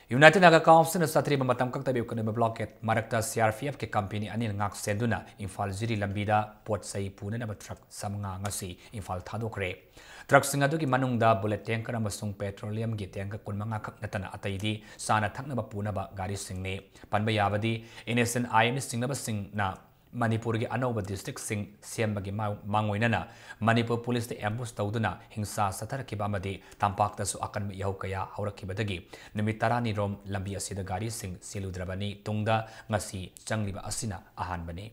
United Naga Councilꯅ ꯆꯠꯊꯔꯤꯕ ꯃꯇꯝ ꯀꯛꯇꯕ economic blockade ꯃꯔꯛꯇ CRPFꯀꯤ company ꯑꯅꯤꯅ ꯉꯥꯛ ꯁꯦꯟꯗꯨꯅ ꯏꯝꯐꯥꯜ ꯖꯤꯔꯤ ꯂꯝꯕꯤꯗ ꯄꯣꯠ ꯆꯩ ꯄꯨꯅꯅꯕ truck ꯆꯥꯃꯉꯥ ꯉꯁꯤ ꯏꯝꯐꯥꯜ ꯊꯥꯗꯣꯛꯈ꯭ꯔꯦ꯫ Truckꯁꯤꯡ ꯑꯗꯨꯒꯤ ꯃꯅꯨꯡꯗ bullet tanker ꯑꯃꯁꯨꯡ petroleumꯒꯤ tanker ꯀꯨꯟꯃꯉꯥ ꯈꯛ ꯅꯠꯇꯅ ꯑꯇꯩꯗꯤ ꯆꯥꯅ ꯊꯛꯅꯕ ꯄꯨꯅꯕ ꯒꯥꯔꯤꯁꯤꯡꯅꯤ꯫ ꯄꯟꯕ ꯌꯥꯕꯗꯤ, NSCN-IMꯅ ꯆꯤꯡꯅꯕꯁꯤꯡꯅ ꯃꯅꯤꯄꯨꯔꯒꯤ ꯑꯅꯧꯕ districtꯁꯤꯡ ꯁꯦꯝꯕꯒꯤ ꯃꯥ-, ꯃꯥꯡꯑꯣꯏꯅꯅ ꯃꯅꯤꯄꯨꯔ policeꯇ ambush ꯇꯧꯗꯨꯅ ꯍꯤꯡꯁꯥ ꯆꯠꯊꯔꯛꯈꯤꯕ ꯑꯃꯗꯤ ꯇꯝꯄꯥꯛꯇꯁꯨ ꯑꯀꯟꯕ ꯏꯍꯧ ꯀꯌꯥ ꯍꯧꯔꯛꯈꯤꯕꯗꯒꯤ ꯅꯨꯃꯤꯠ ꯇꯔꯥꯅꯤ ꯔꯣꯝ ꯂꯝꯕꯤ ꯑꯁꯤꯗ ꯒꯥꯔꯤꯁꯤꯡ ꯆꯦꯜꯂꯨꯗ꯭ꯔꯕꯅꯤ꯫ ꯇꯨꯡꯗ ꯉꯁꯤ ꯆꯪꯂꯤꯕ ꯑꯁꯤꯅ ꯑꯍꯥꯟꯕꯅꯤ꯫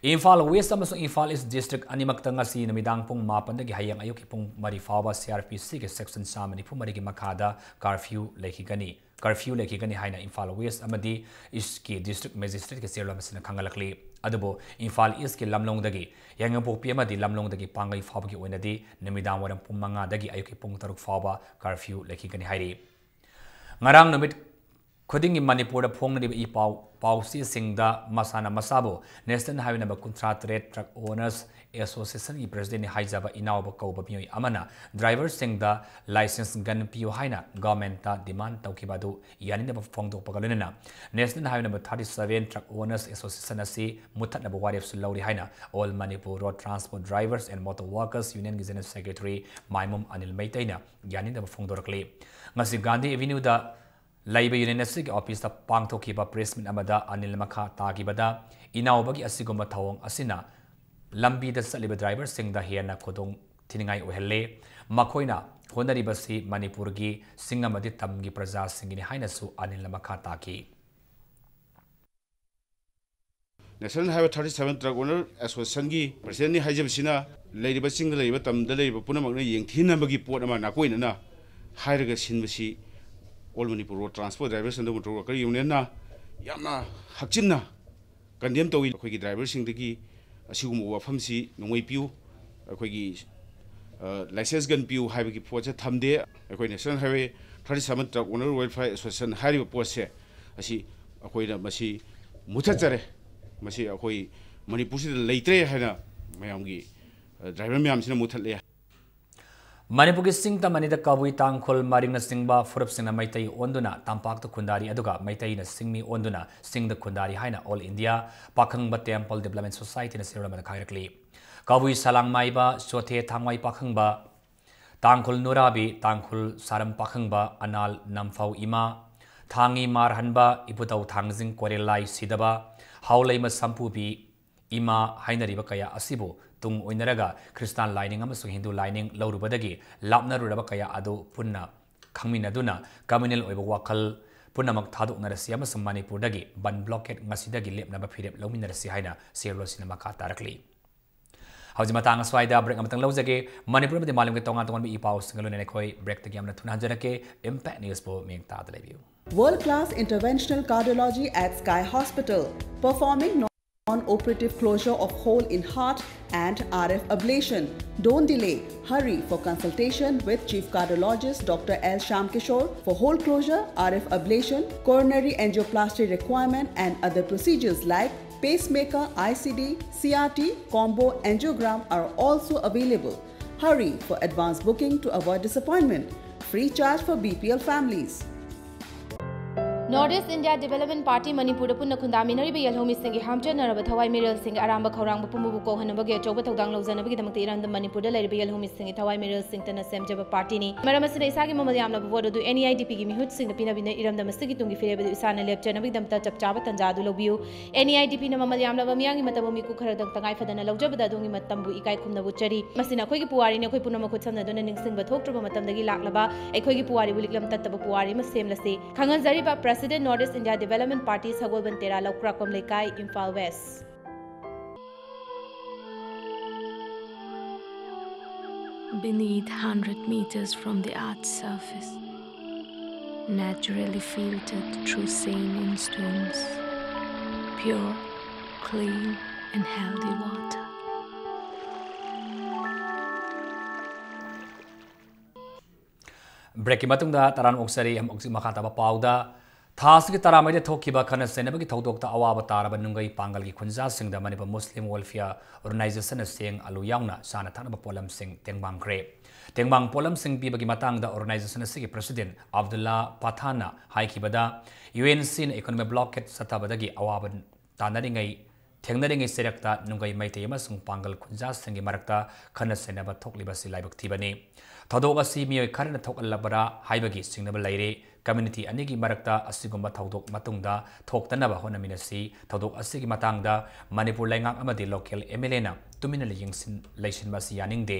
ꯏꯝꯐꯥꯜ West ꯑꯃꯁꯨꯡ ꯏꯝꯐꯥꯜ East district ꯑꯅꯤꯃꯛꯇ ꯉꯁꯤ ꯅꯨꯃꯤꯗꯥꯡ ꯄꯨꯡ ꯃꯥꯄꯟꯗꯒꯤ ꯍꯌꯦꯡ ꯑꯌꯨꯛꯀꯤ ꯄꯨꯡ ꯃꯔꯤ ꯐꯥꯎꯕ CRPCꯒꯤ section ꯆꯥꯝꯃ ꯅꯤꯐꯨ ꯃꯔꯤꯒꯤ ꯃꯈꯥꯗ curfew ꯂꯩꯈꯤꯒꯅꯤ꯫ Curfew ꯂꯩꯈꯤꯒꯅꯤ ꯍꯥꯏꯅ ꯏꯝꯐꯥꯜ West ꯑꯃꯗꯤ Eastꯀꯤ district magistrateꯀꯤ ꯆꯦꯔꯣꯜ ꯑꯃꯁꯤꯅ ꯈꯪꯍꯜꯂꯛꯂꯤ꯫ ꯑꯗꯨꯕꯨ ꯏꯝꯐꯥꯜ Eastꯀꯤ ꯂꯝꯂꯣꯡꯗꯒꯤ ꯌꯥꯏꯉꯪꯄꯣꯛꯄꯤ ꯑꯃꯗꯤ ꯂꯝꯂꯣꯡꯗꯒꯤ ꯄꯥꯡꯒꯩ ꯐꯥꯎꯕꯒꯤ ꯑꯣꯏꯅꯗꯤ ꯅꯨꯃꯤꯗꯥꯡ ꯋꯥꯏꯔꯝ ꯄꯨꯡ ꯃꯉꯥꯗꯒꯤ ꯑꯌꯨꯛꯀꯤ ꯄꯨꯡ ꯇꯔꯨꯛ ꯐꯥꯎꯕ curfew ꯂꯩꯈꯤꯒꯅꯤ ꯍꯥꯏꯔꯤ꯫ ꯉꯔꯥꯡ ꯅꯨꯃꯤꯠ ꯈꯨꯗꯤꯡꯒꯤ ꯃꯅꯤꯄꯨꯔꯗ ꯐꯣꯡꯅꯔꯤꯕ ꯏ ꯄꯥꯎ, ꯄꯥꯎꯆꯦꯁꯤꯡꯗ ꯃꯁꯥꯅ ꯃꯁꯥꯕꯨ National Highway number ꯀꯨꯟꯊ꯭ꯔꯥ ꯇꯔꯦꯠ Truck Owners Associationꯒꯤ presidentꯅꯤ ꯍꯥꯏꯖꯕ ꯏꯅꯥꯎꯕ ꯀꯧꯕ ꯃꯤꯑꯣꯏ ꯑꯃꯅ driverꯁꯤꯡꯗ licence gun ꯄꯤꯌꯨ ꯍꯥꯏꯅ governmentꯇ demand ꯇꯧꯈꯤꯕ ꯑꯗꯨ ꯌꯥꯅꯤꯡꯗꯕ ꯐꯣꯡꯗꯣꯛꯄꯒ ꯂꯣꯏꯅꯅ National Highway number thirty seven Truck Owners Association ꯑꯁꯤ ꯃꯨꯠꯊꯠꯅꯕ ꯋꯥꯔꯦꯞꯁꯨ ꯂꯧꯔꯤ ꯍꯥꯏꯅ All Manipur Road Transport Drivers and Motor Workers Unionꯒꯤ General Secretary ꯃꯥꯏꯃꯨꯝ Anil ꯃꯩꯇꯩꯅ ꯌꯥꯅꯤꯡꯗꯕ ꯐꯣꯡꯗꯣꯔꯛꯂꯤ꯫ ꯉꯁꯤ ꯒꯥꯟꯙꯤ Avenueꯗ ꯂꯩꯕ union ꯑꯁꯤꯒꯤ officeꯇ ꯄꯥꯡꯊꯣꯛꯈꯤꯕ press meet ꯑꯃꯗ ꯑꯅꯤꯜ ꯃꯈꯥ ꯇꯥꯈꯤꯕꯗ, ꯏꯅꯥꯎꯕꯒꯤ ꯑꯁꯤꯒꯨꯝꯕ ꯊꯧꯑꯣꯡ ꯑꯁꯤꯅ ꯂꯝꯕꯤꯗ ꯆꯠꯂꯤꯕ driverꯁꯤꯡꯗ ꯍꯦꯟꯅ ꯈꯨꯗꯣꯡ ꯊꯤꯅꯤꯡꯉꯥꯏ ꯑꯣꯏꯍꯜꯂꯦ꯫ ꯃꯈꯣꯏꯅ ꯍꯣꯠꯅꯔꯤꯕꯁꯤ ꯃꯅꯤꯄꯨꯔꯒꯤ ꯆꯤꯡ ꯑꯃꯗꯤ ꯇꯝꯒꯤ ꯄ꯭ꯔꯖꯥꯁꯤꯡꯒꯤꯅꯤ ꯍꯥꯏꯅꯁꯨ ꯑꯅꯤꯜꯅ ꯃꯈꯥ ꯇꯥꯈꯤ꯫ National Highway thirty seven Truck Owner Associationꯒꯤ presidentꯅꯤ ꯍꯥꯏꯖꯕꯁꯤꯅ ꯂꯩꯔꯤꯕ ꯆꯤꯡꯗ ꯂꯩꯔꯤꯕ, ꯇꯝꯗ ꯂꯩꯔꯤꯕ ꯄꯨꯝꯅꯃꯛꯅ ꯌꯦꯡꯊꯤꯅꯕꯒꯤ ꯄꯣꯠ ꯑꯃ ꯅꯥꯀꯣꯏꯅꯅ ꯍꯥꯏꯔꯒ ꯁꯤꯟꯕꯁꯤ All Manipur Road Transport Drivers and Motor Worker Unionꯅ ꯌꯥꯝꯅ ꯍꯛꯆꯤꯟꯅ condemn ꯇꯧꯏ꯫ ꯑꯩꯈꯣꯏꯒꯤ driverꯁꯤꯡꯗꯒꯤ ꯑꯁꯤꯒꯨꯝꯕ ꯋꯥꯐꯝꯁꯤ ꯅꯣꯡꯃꯩ ꯄꯤꯌꯨ, ꯑꯩꯈꯣꯏꯒꯤ license gun ꯄꯤꯌꯨ ꯍꯥꯏꯕꯒꯤ ꯄꯣꯠꯁꯦ ꯊꯝꯗꯦ꯫ ꯑꯩꯈꯣꯏ National Highway thirty seven Truck Owner Welfare Association ꯍꯥꯏꯔꯤꯕ ꯄꯣꯠꯁꯦ ꯑꯁꯤ ꯑꯩꯈꯣꯏꯅ ꯃꯁꯤ ꯃꯨꯊꯠꯆꯔꯦ꯫ ꯃꯁꯤ ꯑꯩꯈꯣꯏ ꯃꯅꯤꯄꯨꯔꯁꯤꯗ ꯂꯩꯇ꯭ꯔꯦ ꯍꯥꯏꯅ ꯃꯌꯥꯝꯒꯤ, driver ꯃꯌꯥꯝꯁꯤꯅ ꯃꯨꯊꯠꯂꯦ꯫ ꯃꯅꯤꯄꯨꯔꯒꯤ ꯆꯤꯡ ꯇꯝ ꯑꯅꯤꯗ ꯀꯕꯨꯏ, ꯇꯥꯡꯈꯨꯜ, ꯃꯔꯤꯡꯅꯆꯤꯡꯕ ꯐꯨꯔꯨꯞꯁꯤꯡꯅ ꯃꯩꯇꯩ ꯑꯣꯟꯗꯨꯅ ꯇꯝꯄꯥꯛꯇ ꯈꯨꯟꯗꯥꯔꯤ, ꯑꯗꯨꯒ ꯃꯩꯇꯩꯅ ꯆꯤꯡꯃꯤ ꯑꯣꯟꯗꯨꯅ ꯆꯤꯡꯗ ꯈꯨꯟꯗꯥꯔꯤ ꯍꯥꯏꯅ All India ꯄꯥꯈꯪꯕ Temple Development Societyꯅ ꯁꯦꯜ ꯑꯃꯗ ꯈꯥꯏꯔꯛꯂꯤ꯫ ꯀꯕꯨꯏ ꯁꯂꯥꯡꯃꯥꯏꯕ, ꯆꯣꯊꯦ, ꯊꯥꯡꯃꯥꯏ ꯄꯥꯈꯪꯕ, ꯇꯥꯡꯈꯨꯜ ꯅꯨꯔꯥꯕꯤ, ꯇꯥꯡꯈꯨꯜ ꯁꯥꯔꯝ ꯄꯥꯈꯪꯕ, ꯑꯅꯥꯜ ꯅꯝꯐꯧ ꯏꯃꯥ, ꯊꯥꯡꯉꯤ ꯃꯥꯔꯍꯟꯕ, ꯏꯕꯨꯙꯧ ꯊꯥꯡꯖꯤꯡ ꯀꯣꯔꯦꯜꯂꯥꯏ ꯁꯤꯗꯕ, ꯍꯥꯎꯂꯩꯃ ꯁꯝꯄꯨꯕꯤ ꯏꯃꯥ ꯍꯥꯏꯅꯔꯤꯕ ꯀꯌꯥ ꯑꯁꯤꯕꯨ ꯇꯨꯡ ꯑꯣꯏꯅꯔꯒ ꯈ꯭ꯔꯤꯁꯇꯥꯟ ꯂꯥꯏꯅꯤꯡ ꯑꯃꯁꯨꯡ ꯍꯤꯟꯗꯨ ꯂꯥꯏꯅꯤꯡ ꯂꯧꯔꯨꯕꯗꯒꯤ ꯂꯥꯞꯅꯔꯨꯔꯕ ꯀꯌꯥ ꯑꯗꯨ ꯄꯨꯟꯅ ꯈꯪꯃꯤꯟꯅꯗꯨꯅ communal ꯑꯣꯏꯕ ꯋꯥꯈꯜ ꯄꯨꯝꯅꯃꯛ ꯊꯥꯗꯣꯛꯅꯔꯁꯤ ꯑꯃꯁꯨꯡ ꯃꯅꯤꯄꯨꯔꯗꯒꯤ ꯕꯟ blockade ꯉꯁꯤꯗꯒꯤ ꯂꯦꯞꯅꯕ ꯐꯤꯔꯦꯞ ꯂꯧꯃꯤꯟꯅꯔꯁꯤ ꯍꯥꯏꯅ ꯁꯦꯜ ꯑꯁꯤꯅ ꯃꯈꯥ ꯇꯥꯔꯛꯂꯤ꯫ ꯍꯧꯖꯤꯛ ꯃꯇꯥꯡ ꯑꯁ꯭ꯋꯥꯏꯗ break ꯑꯃꯇꯪ ꯂꯧꯖꯒꯦ꯫ ꯃꯅꯤꯄꯨꯔ ꯑꯃꯗꯤ ꯃꯥꯂꯦꯝꯒꯤ ꯇꯣꯉꯥꯟ ꯇꯣꯉꯥꯟꯕ ꯏ ꯄꯥꯎꯁꯤꯡꯒ ꯂꯣꯏꯅꯅ ꯑꯩꯈꯣꯏ breakꯇꯒꯤ ꯌꯥꯝꯅ ꯊꯨꯅ ꯍꯟꯖꯔꯛꯀꯦ꯫ Impact Newsꯄꯨ ꯃꯤꯠꯌꯦꯡ ꯇꯥꯗ ꯂꯩꯕꯤꯌꯨ꯫ World class interventional cardiology at Sky Hospital, performing non-operative closure of hole in heart and R F ablation. Don't delay. Hurry for consultation with Chief Cardiologist Doctor L Shyamkishore for hole closure, R F ablation, coronary angioplasty requirement, and other procedures like pacemaker, I C D, C R T, combo angiogram are also available. Hurry for advance booking to avoid disappointment. Free charge for B P L families. North East India Development Party ꯃꯅꯤꯄꯨꯔꯗ ꯄꯨꯟꯅ ꯈꯨꯟꯗꯥꯃꯤꯟꯅꯔꯤꯕ ꯌꯦꯜꯍꯧꯃꯤꯁꯤꯡꯒꯤ ꯍꯥꯝꯆꯠꯅꯔꯕ ꯊꯋꯥꯏ ꯃꯤꯔꯦꯜꯁꯤꯡꯒꯤ ꯑꯔꯥꯝꯕ ꯈꯧꯔꯥꯡꯕ ꯄꯨꯝꯕꯕꯨ ꯀꯣꯛꯍꯟꯅꯕꯒꯤ ꯑꯆꯧꯕ ꯊꯧꯗꯥꯡ ꯂꯧꯖꯅꯕꯒꯤꯗꯃꯛꯇ ꯏꯔꯝꯗꯝ ꯃꯅꯤꯄꯨꯔꯗ ꯂꯩꯔꯤꯕ ꯌꯦꯜꯍꯧꯃꯤꯁꯤꯡꯒꯤ ꯊꯋꯥꯏ ꯃꯤꯔꯦꯜꯁꯤꯡꯇꯅ ꯁꯦꯝꯖꯕ partyꯅꯤ꯫ ꯃꯔꯝ ꯑꯁꯤꯅ ꯏꯁꯥꯒꯤ ꯃꯃꯜ ꯌꯥꯝꯂꯕ vote ꯑꯗꯨ N E I D Pꯒꯤ ꯃꯤꯍꯨꯠꯁꯤꯡꯗ ꯄꯤꯅꯕꯤꯅ ꯏꯔꯝꯗꯝ ꯑꯁꯤꯒꯤ ꯇꯨꯡꯒꯤ ꯐꯤꯔꯦꯞ ꯑꯗꯨ ꯏꯁꯥꯅ ꯂꯦꯞꯆꯅꯕꯒꯤꯗꯃꯛꯇ ꯆꯞ ꯆꯥꯕ ꯇꯥꯟꯖꯥ ꯑꯗꯨ ꯂꯧꯕꯤꯌꯨ꯫ N E I D Pꯅ ꯃꯃꯜ ꯌꯥꯝꯂꯕ ꯃꯤꯌꯥꯝꯒꯤ ꯃꯇꯝ ꯃꯤꯀꯨꯞ ꯈꯔꯗꯪ ꯇꯉꯥꯏ ꯐꯗꯅ ꯂꯧꯖꯕꯗ ꯑꯗꯣꯝꯒꯤ ꯃꯇꯝꯕꯨ ꯏꯀꯥꯏ ꯈꯨꯝꯅꯕ ꯎꯠꯆꯔꯤ꯫ ꯃꯁꯤꯅ ꯑꯩꯈꯣꯏꯒꯤ ꯄꯨꯋꯥꯔꯤꯅꯤ, ꯑꯩꯈꯣꯏ ꯄꯨꯝꯅꯃꯛ ꯈꯨꯠꯁꯝꯅꯗꯨꯅ ꯅꯤꯡꯁꯤꯡꯕ ꯊꯣꯛꯇ꯭ꯔꯕ ꯃꯇꯝꯗꯒꯤ ꯂꯥꯛꯂꯕ ꯑꯩꯈꯣꯏꯒꯤ ꯄꯨꯋꯥꯔꯤꯕꯨ ꯂꯤꯛꯂꯝ ꯇꯠꯇꯕ ꯄꯨꯋꯥꯔꯤ ꯑꯃ ꯁꯦꯝꯂꯁꯤ꯫ ꯈꯪꯍꯟꯖꯔꯤꯕ press President, North East India Development Party, ꯁꯒꯣꯜꯕꯟ ꯇꯦꯔꯥ ꯂꯧꯈ꯭ꯔꯥꯛꯄꯝ ꯂꯩꯀꯥꯏ, Imphal West. Beneath, hundred meters from the earth's surface, naturally filtered through saline stones, pure, clean, and healthy water. ꯕ꯭ꯔꯦꯛꯀꯤ ꯃꯇꯨꯡꯗ ꯇꯔꯥꯝꯅ ꯑꯣꯛꯆꯔꯤ꯫ ꯍꯧꯖꯤꯛ ꯃꯈꯥ ꯇꯥꯕ ꯄꯥꯎꯗ, ꯊꯥ ꯑꯁꯤꯒꯤ ꯇꯔꯥꯃꯔꯤꯗ ꯊꯣꯛꯈꯤꯕ ꯈꯠꯅ ꯆꯩꯅꯕꯒꯤ ꯊꯧꯗꯣꯛꯇ ꯑꯋꯥꯕ ꯇꯥꯔꯕ ꯅꯨꯡꯒꯩ ꯄꯥꯡꯒꯜꯒꯤ ꯈꯨꯟꯖꯥꯁꯤꯡꯗ ꯃꯅꯤꯄꯨꯔ ꯃꯨꯁꯂꯤꯝ ꯋꯦꯜꯐꯤꯌꯔ ꯑꯣꯔꯒꯅꯥꯏꯖꯦꯁꯟꯅ ꯆꯦꯡ, ꯑꯂꯨ ꯌꯥꯎꯅ ꯆꯥꯅ ꯊꯛꯅꯕ ꯄꯣꯠꯂꯝꯁꯤꯡ ꯇꯦꯡꯕꯥꯡꯈ꯭ꯔꯦ꯫ ꯇꯦꯡꯕꯥꯡ ꯄꯣꯠꯂꯝꯁꯤꯡ ꯄꯤꯕꯒꯤ ꯃꯇꯥꯡꯗ ꯑꯣꯔꯒꯅꯥꯏꯖꯦꯁꯟ ꯑꯁꯤꯒꯤ ꯄ꯭ꯔꯁꯤꯗꯦꯟ ꯑꯕꯗꯨꯜꯂꯥ ꯄꯊꯥꯟꯅ ꯍꯥꯏꯈꯤꯕꯗ, ꯌꯨ ꯑꯦꯟ ꯁꯤꯅ ꯏꯀꯣꯅꯣꯃꯤꯛ ꯕ꯭ꯂꯣꯀꯦꯠ ꯆꯠꯊꯕꯗꯒꯤ ꯑꯋꯥꯕ ꯇꯥꯅꯔꯤꯉꯩ, ꯊꯦꯡꯅꯔꯤꯉꯩ ꯆꯩꯔꯛꯇ ꯅꯨꯡꯒꯩ ꯃꯩꯇꯩ ꯑꯃꯁꯨꯡ ꯄꯥꯡꯒꯜ ꯈꯨꯟꯖꯥꯁꯤꯡꯒꯤ ꯃꯔꯛꯇ ꯈꯠꯅ ꯆꯩꯅꯕ ꯊꯣꯛꯂꯤꯕꯁꯤ ꯂꯥꯏꯕꯛ ꯊꯤꯕꯅꯤ꯫ ꯊꯧꯗꯣꯛ ꯑꯁꯤ ꯃꯤꯑꯣꯏ ꯈꯔꯅ ꯊꯣꯛꯍꯜꯂꯕ꯭ꯔꯥ ꯍꯥꯏꯕꯒꯤ ꯆꯤꯡꯅꯕ ꯂꯩꯔꯤ꯫ ꯀꯝꯃ꯭ꯌꯨꯅꯤꯇꯤ ꯑꯅꯤꯒꯤ ꯃꯔꯛꯇ ꯑꯁꯤꯒꯨꯝꯕ ꯊꯧꯗꯣꯛ ꯃꯇꯨꯡꯗ ꯊꯣꯛꯇꯅꯕ ꯍꯣꯠꯅꯃꯤꯟꯅꯁꯤ꯫ ꯊꯧꯗꯣꯛ ꯑꯁꯤꯒꯤ ꯃꯇꯥꯡꯗ ꯃꯅꯤꯄꯨꯔ ꯂꯩꯉꯥꯛ ꯑꯃꯗꯤ ꯂꯣꯀꯦꯜ ꯑꯦꯝ ꯑꯦꯜ ꯑꯦꯅ ꯇꯨꯃꯤꯟꯅ ꯌꯦꯡꯁꯤꯟ-, ꯂꯩꯁꯤꯟꯕ ꯑꯁꯤ ꯌꯥꯅꯤꯡꯗꯦ꯫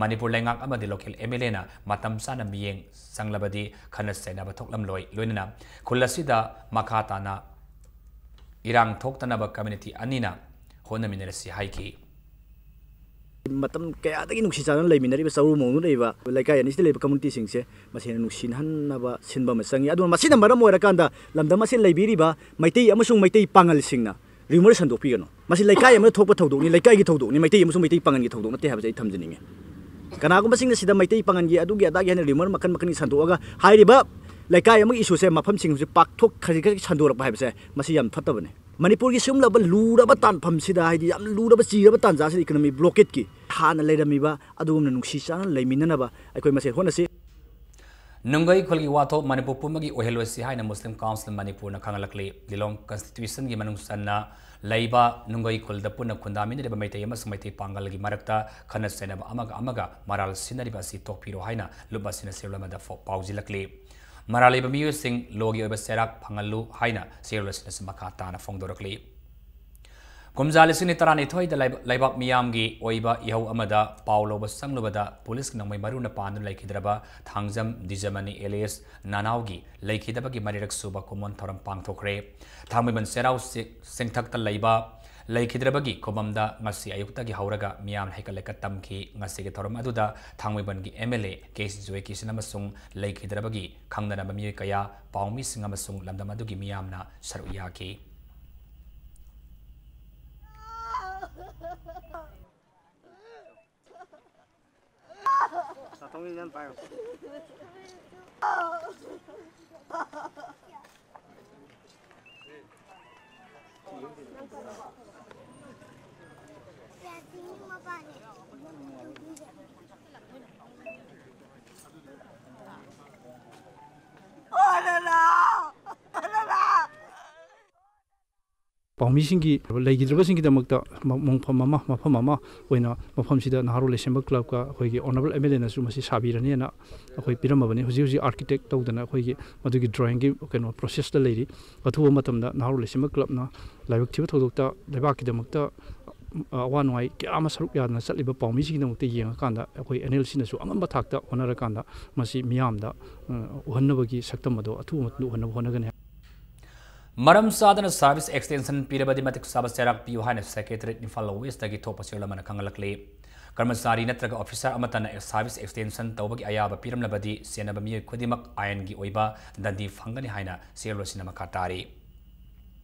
ꯃꯅꯤꯄꯨꯔ ꯂꯩꯉꯥꯛ ꯑꯃꯗꯤ ꯂꯣꯀꯦꯜ ꯑꯦꯝ ꯑꯦꯜ ꯑꯦꯅ ꯃꯇꯝ ꯆꯥꯅ ꯃꯤꯠꯌꯦꯡ ꯆꯪꯂꯕꯗꯤ ꯈꯠꯅ ꯆꯩꯅꯕ ꯊꯣꯛꯂꯝꯂꯣꯏ꯫ ꯂꯣꯏꯅꯅ ꯈꯨꯜ ꯑꯁꯤꯗ ꯃꯈꯥ ꯇꯥꯅ ꯏꯔꯥꯡ ꯊꯣꯛꯇꯅꯕ ꯀꯝꯃ꯭ꯌꯨꯅꯤꯇꯤ ꯑꯅꯤꯅ ꯍꯣꯠꯅꯃꯤꯟꯅꯔꯁꯤ ꯍꯥꯏꯈꯤ꯫ ꯃꯇꯝ ꯀꯌꯥꯗꯒꯤ ꯅꯨꯡꯁꯤ ꯆꯥꯟꯅꯅ ꯂꯩꯃꯤꯟꯅꯔꯤꯕ ꯆꯥꯔꯨ ꯃꯧꯅ ꯂꯩꯕ ꯂꯩꯀꯥꯏ ꯑꯅꯤꯁꯤꯗ ꯂꯩꯕ ꯀꯝꯃ꯭ꯌꯨꯅꯤꯇꯤꯁꯤꯡꯁꯦ ꯃꯁꯦꯅ ꯅꯨꯡꯁꯤꯅꯍꯟꯅꯕ ꯁꯤꯟꯕ ꯑꯃ ꯆꯪꯉꯤ꯫ ꯑꯗꯨꯅ ꯃꯁꯤꯅ ꯃꯔꯝ ꯑꯣꯏꯔꯀꯥꯟꯗ ꯂꯝꯗꯝ ꯑꯁꯤꯗ ꯂꯩꯕꯤꯔꯤꯕ ꯃꯩꯇꯩ ꯑꯃꯁꯨꯡ ꯃꯩꯇꯩ ꯄꯥꯉꯜꯁꯤꯡꯅ ꯔꯤꯃꯔ ꯁꯟꯗꯣꯛꯄꯤꯒꯅꯨ꯫ ꯃꯁꯤ ꯂꯩꯀꯥꯏ ꯑꯃꯗ ꯊꯣꯛꯄ ꯊꯧꯗꯣꯛꯅꯤ, ꯂꯩꯀꯥꯏꯒꯤ ꯊꯧꯗꯣꯛꯅꯤ, ꯃꯩꯇꯩ ꯑꯃꯁꯨꯡ ꯃꯩꯇꯩ ꯄꯥꯉꯜꯒꯤ ꯊꯧꯗꯣꯛ ꯅꯠꯇꯦ ꯍꯥꯏꯕꯁꯦ ꯑꯩ ꯊꯝꯖꯅꯤꯡꯉꯤ꯫ ꯀꯅꯥꯒꯨꯝꯕꯁꯤꯡꯅ ꯁꯤꯗ ꯃꯩꯇꯩ ꯄꯥꯉꯜꯒꯤ ꯑꯗꯨꯒꯤ ꯑꯗꯥꯒꯤ ꯍꯥꯏꯅ ꯔꯤꯃꯔ ꯃꯈꯜ ꯃꯈꯜꯒꯤ ꯁꯟꯗꯣꯛꯑꯒ ꯍꯥꯏꯔꯤꯕ ꯂꯩꯀꯥꯏ ꯑꯃꯒꯤ ꯏꯁꯨꯁꯦ ꯃꯐꯝꯁꯤꯡꯁꯦ ꯄꯥꯛꯊꯣꯛ ꯈꯖꯤꯛ ꯈꯖꯤꯛ ꯁꯟꯗꯣꯔꯛꯄ ꯍꯥꯏꯕꯁꯦ ꯃꯁꯤ ꯌꯥꯝ ꯐꯠꯇꯕꯅꯤ꯫ ꯃꯅꯤꯄꯨꯔꯒꯤ ꯁꯤꯒꯨꯝꯂꯕ ꯂꯨꯔꯕ ꯇꯥꯟꯐꯝꯁꯤꯗ, ꯍꯥꯏꯗꯤ ꯌꯥꯝ ꯂꯨꯔꯕ ꯆꯤꯔꯕ ꯇꯥꯟꯖꯥꯁꯤꯗ ꯏꯀꯣꯅꯣꯃꯤ ꯕ꯭ꯂꯣꯀꯦꯠꯀꯤ ꯍꯥꯟꯅ ꯂꯩꯔꯝꯃꯤꯕ ꯑꯗꯨꯒꯨꯝꯅ ꯅꯨꯡꯁꯤ ꯆꯥꯟꯅꯅ ꯂꯩꯃꯤꯟꯅꯅꯕ ꯑꯩꯈꯣꯏ ꯃꯁꯦꯜ ꯍꯣꯠꯅꯁꯤ꯫ ꯅꯨꯡꯒꯩ ꯈꯨꯜꯒꯤ ꯋꯥꯊꯣꯛ ꯃꯅꯤꯄꯨꯔ ꯄꯨꯝꯕꯒꯤ ꯑꯣꯏꯍꯜꯂꯣꯏꯁꯤ ꯍꯥꯏꯅ ꯃꯨꯁꯂꯤꯝ ꯀꯥꯎꯟꯁꯤꯜ ꯃꯅꯤꯄꯨꯔꯅ ꯈꯪꯍꯜꯂꯛꯂꯤ꯫ ꯂꯤꯂꯣꯡ ꯀꯟꯁꯇꯤꯇ꯭ꯌꯨꯁꯟꯒꯤ ꯃꯅꯨꯡ ꯆꯟꯅ ꯂꯩꯕ ꯅꯨꯡꯒꯩ ꯈꯨꯜꯗ ꯄꯨꯟꯅ ꯈꯨꯟꯗꯥꯃꯤꯟꯅꯔꯤꯕ ꯃꯩꯇꯩ ꯑꯃꯁꯨꯡ ꯃꯩꯇꯩ ꯄꯥꯡꯒꯜꯒꯤ ꯃꯔꯛꯇ ꯈꯠꯅ ꯆꯩꯅꯕ ꯑꯃꯒ ꯑꯃꯒ ꯃꯔꯥꯜ ꯁꯤꯟꯅꯔꯤꯕ ꯑꯁꯤ ꯇꯣꯛꯄꯤꯔꯣ ꯍꯥꯏꯅ ꯂꯨꯞ ꯑꯁꯤꯅ ꯆꯦꯔꯣꯜ ꯑꯃꯗ ꯐꯣ-, ꯄꯥꯎꯖꯤꯜꯂꯛꯂꯤ꯫ ꯃꯔꯥꯜ ꯂꯩꯕ ꯃꯤꯑꯣꯏꯁꯤꯡ ꯂꯣꯒꯤ ꯑꯣꯏꯕ ꯆꯩꯔꯥꯛ ꯐꯪꯍꯜꯂꯨ ꯍꯥꯏꯅ ꯆꯦꯔꯣꯜ ꯑꯁꯤꯅꯁꯨ ꯃꯈꯥ ꯇꯥꯅ ꯐꯣꯡꯗꯣꯔꯛꯂꯤ꯫ ꯀꯨꯝꯖꯥ ꯂꯤꯁꯤꯡ ꯑꯅꯤ ꯇꯔꯥꯅꯤꯊꯣꯏꯗ ꯂꯩꯕ-, ꯂꯩꯕꯥꯛ ꯃꯤꯌꯥꯝꯒꯤ ꯑꯣꯏꯕ ꯏꯍꯧ ꯑꯃꯗ ꯄꯥꯎ ꯂꯧꯕ ꯆꯪꯂꯨꯕꯗ ꯄꯨꯂꯤꯁꯀꯤ ꯅꯣꯡꯃꯩ ꯃꯔꯨꯅ ꯄꯥꯟꯗꯨꯅ ꯂꯩꯈꯤꯗ꯭ꯔꯕ ꯊꯥꯡꯖꯝ ꯗꯤꯖꯃꯅꯤ alias ꯅꯅꯥꯎꯒꯤ ꯂꯩꯈꯤꯗꯕꯒꯤ ꯃꯔꯤꯔꯛ ꯁꯨꯕ ꯀꯨꯝꯑꯣꯟ ꯊꯧꯔꯝ ꯄꯥꯡꯊꯣꯛꯈ꯭ꯔꯦ꯫ ꯊꯥꯡꯃꯩꯕꯟ ꯆꯩꯔꯥꯎ ꯆꯤ-, ꯆꯤꯡꯊꯛꯇ ꯂꯩꯕ ꯂꯩꯈꯤꯗ꯭ꯔꯕꯒꯤ ꯀꯨꯝꯑꯝꯗ ꯉꯁꯤ ꯑꯌꯨꯛꯇꯒꯤ ꯍꯧꯔꯒ ꯃꯤꯌꯥꯝꯅ ꯍꯩꯀꯠ ꯂꯩꯀꯠ ꯇꯝꯈꯤ꯫ ꯉꯁꯤꯒꯤ ꯊꯧꯔꯝ ꯑꯗꯨꯗ ꯊꯥꯡꯃꯩꯕꯟꯒꯤ MLA ꯀꯦ ꯁꯤ ꯖꯣꯏꯀꯤꯁꯟ ꯑꯃꯁꯨꯡ ꯂꯩꯈꯤꯗ꯭ꯔꯕꯒꯤ ꯈꯪꯅꯔꯕ ꯃꯤꯑꯣꯏ ꯀꯌꯥ, ꯄꯥꯎꯃꯤꯁꯤꯡ ꯑꯃꯁꯨꯡ ꯂꯝꯗꯝ ꯑꯗꯨꯒꯤ ꯃꯤꯌꯥꯝꯅ ꯁꯔꯨꯛ ꯌꯥꯈꯤ꯫ ꯄꯥꯎꯃꯤꯁꯤꯡꯒꯤ ꯂꯩꯈꯤꯗ꯭ꯔꯕꯁꯤꯡꯒꯤꯗꯃꯛꯇ ꯃ-, ꯃꯣꯡꯐꯝ ꯑꯃ, ꯃꯐꯝ ꯑꯃ ꯑꯣꯏꯅ ꯃꯐꯝꯁꯤꯗ ꯅꯍꯥꯔꯣꯜ ꯂꯩꯁꯦꯝꯕ ꯀ꯭ꯂꯕꯀ ꯑꯩꯈꯣꯏꯒꯤ ꯑꯣꯅꯔꯦꯕꯜ MLAꯅꯁꯨ ꯃꯁꯤ ꯁꯥꯕꯤꯔꯅꯤꯅ ꯑꯩꯈꯣꯏ ꯄꯤꯔꯝꯃꯕꯅꯤ꯫ ꯍꯧꯖꯤꯛ ꯍꯧꯖꯤꯛ ꯑꯥꯔꯀꯤꯇꯦꯛ ꯇꯧꯗꯅ ꯑꯩꯈꯣꯏꯒꯤ ꯃꯗꯨꯒꯤ ꯗ꯭ꯔꯣꯌꯤꯡꯒꯤ ꯀꯩꯅꯣ ꯄ꯭ꯔꯣꯁꯦꯁꯇ ꯂꯩꯔꯤ꯫ ꯑꯊꯨꯕ ꯃꯇꯝꯗ ꯅꯍꯥꯔꯣꯜ ꯂꯩꯁꯦꯝꯕ ꯀ꯭ꯂꯕꯅ ꯂꯥꯏꯕꯛ ꯊꯤꯕ ꯊꯧꯗꯣꯛꯇ ꯂꯩꯕꯥꯛꯀꯤꯗꯃꯛꯇ, ꯑ, ꯑꯋꯥ ꯅꯨꯡꯉꯥꯏ ꯀꯌꯥ ꯑꯃ ꯁꯔꯨꯛ ꯌꯥꯗꯨꯅ ꯆꯠꯂꯤꯕ ꯄꯥꯎꯃꯤꯁꯤꯡꯒꯤꯗꯃꯛꯇ ꯌꯦꯡꯉꯀꯥꯟꯗ ꯑꯩꯈꯣꯏ NLCꯅꯁꯨ ꯑꯉꯝꯕ ꯊꯥꯛꯇ ꯍꯣꯠꯅꯔꯀꯥꯟꯗ ꯃꯁꯤ ꯃꯤꯌꯥꯝꯗ, ꯑ, ꯎꯍꯟꯅꯕꯒꯤ ꯁꯛꯇꯝ ꯑꯗꯣ ꯑꯊꯨꯕ ꯃꯇꯝꯗ ꯎꯍꯟꯅꯕ ꯍꯣꯠꯅꯒꯅꯤ꯫ ꯃꯔꯝ ꯆꯥꯗꯅ service extension ꯄꯤꯔꯕꯗꯤ ꯃꯇꯤꯛ ꯆꯥꯕ ꯆꯩꯔꯥꯛ ꯄꯤꯌꯨ ꯍꯥꯏꯅ Secretariat ꯏꯝꯐꯥꯜ Westꯇꯒꯤ ꯊꯣꯛꯄ ꯆꯦꯔꯣꯜ ꯑꯃꯅ ꯈꯪꯍꯜꯂꯛꯂꯤ꯫ ꯀꯔꯃꯆꯥꯔꯤ ꯅꯠꯇ꯭ꯔꯒ officer ꯑꯃꯠꯇꯅ service extension ꯇꯧꯕꯒꯤ ꯑꯌꯥꯕ ꯄꯤꯔꯝꯂꯕꯗꯤ ꯆꯦꯟꯅꯕ ꯃꯤꯑꯣꯏ ꯈꯨꯗꯤꯡꯃꯛ ꯑꯥꯏꯟꯒꯤ ꯑꯣꯏꯕ ꯗꯟꯗꯤ ꯐꯪꯒꯅꯤ ꯍꯥꯏꯅ ꯆꯦꯔꯣꯜ ꯑꯁꯤꯅ ꯃꯈꯥ ꯇꯥꯔꯤ꯫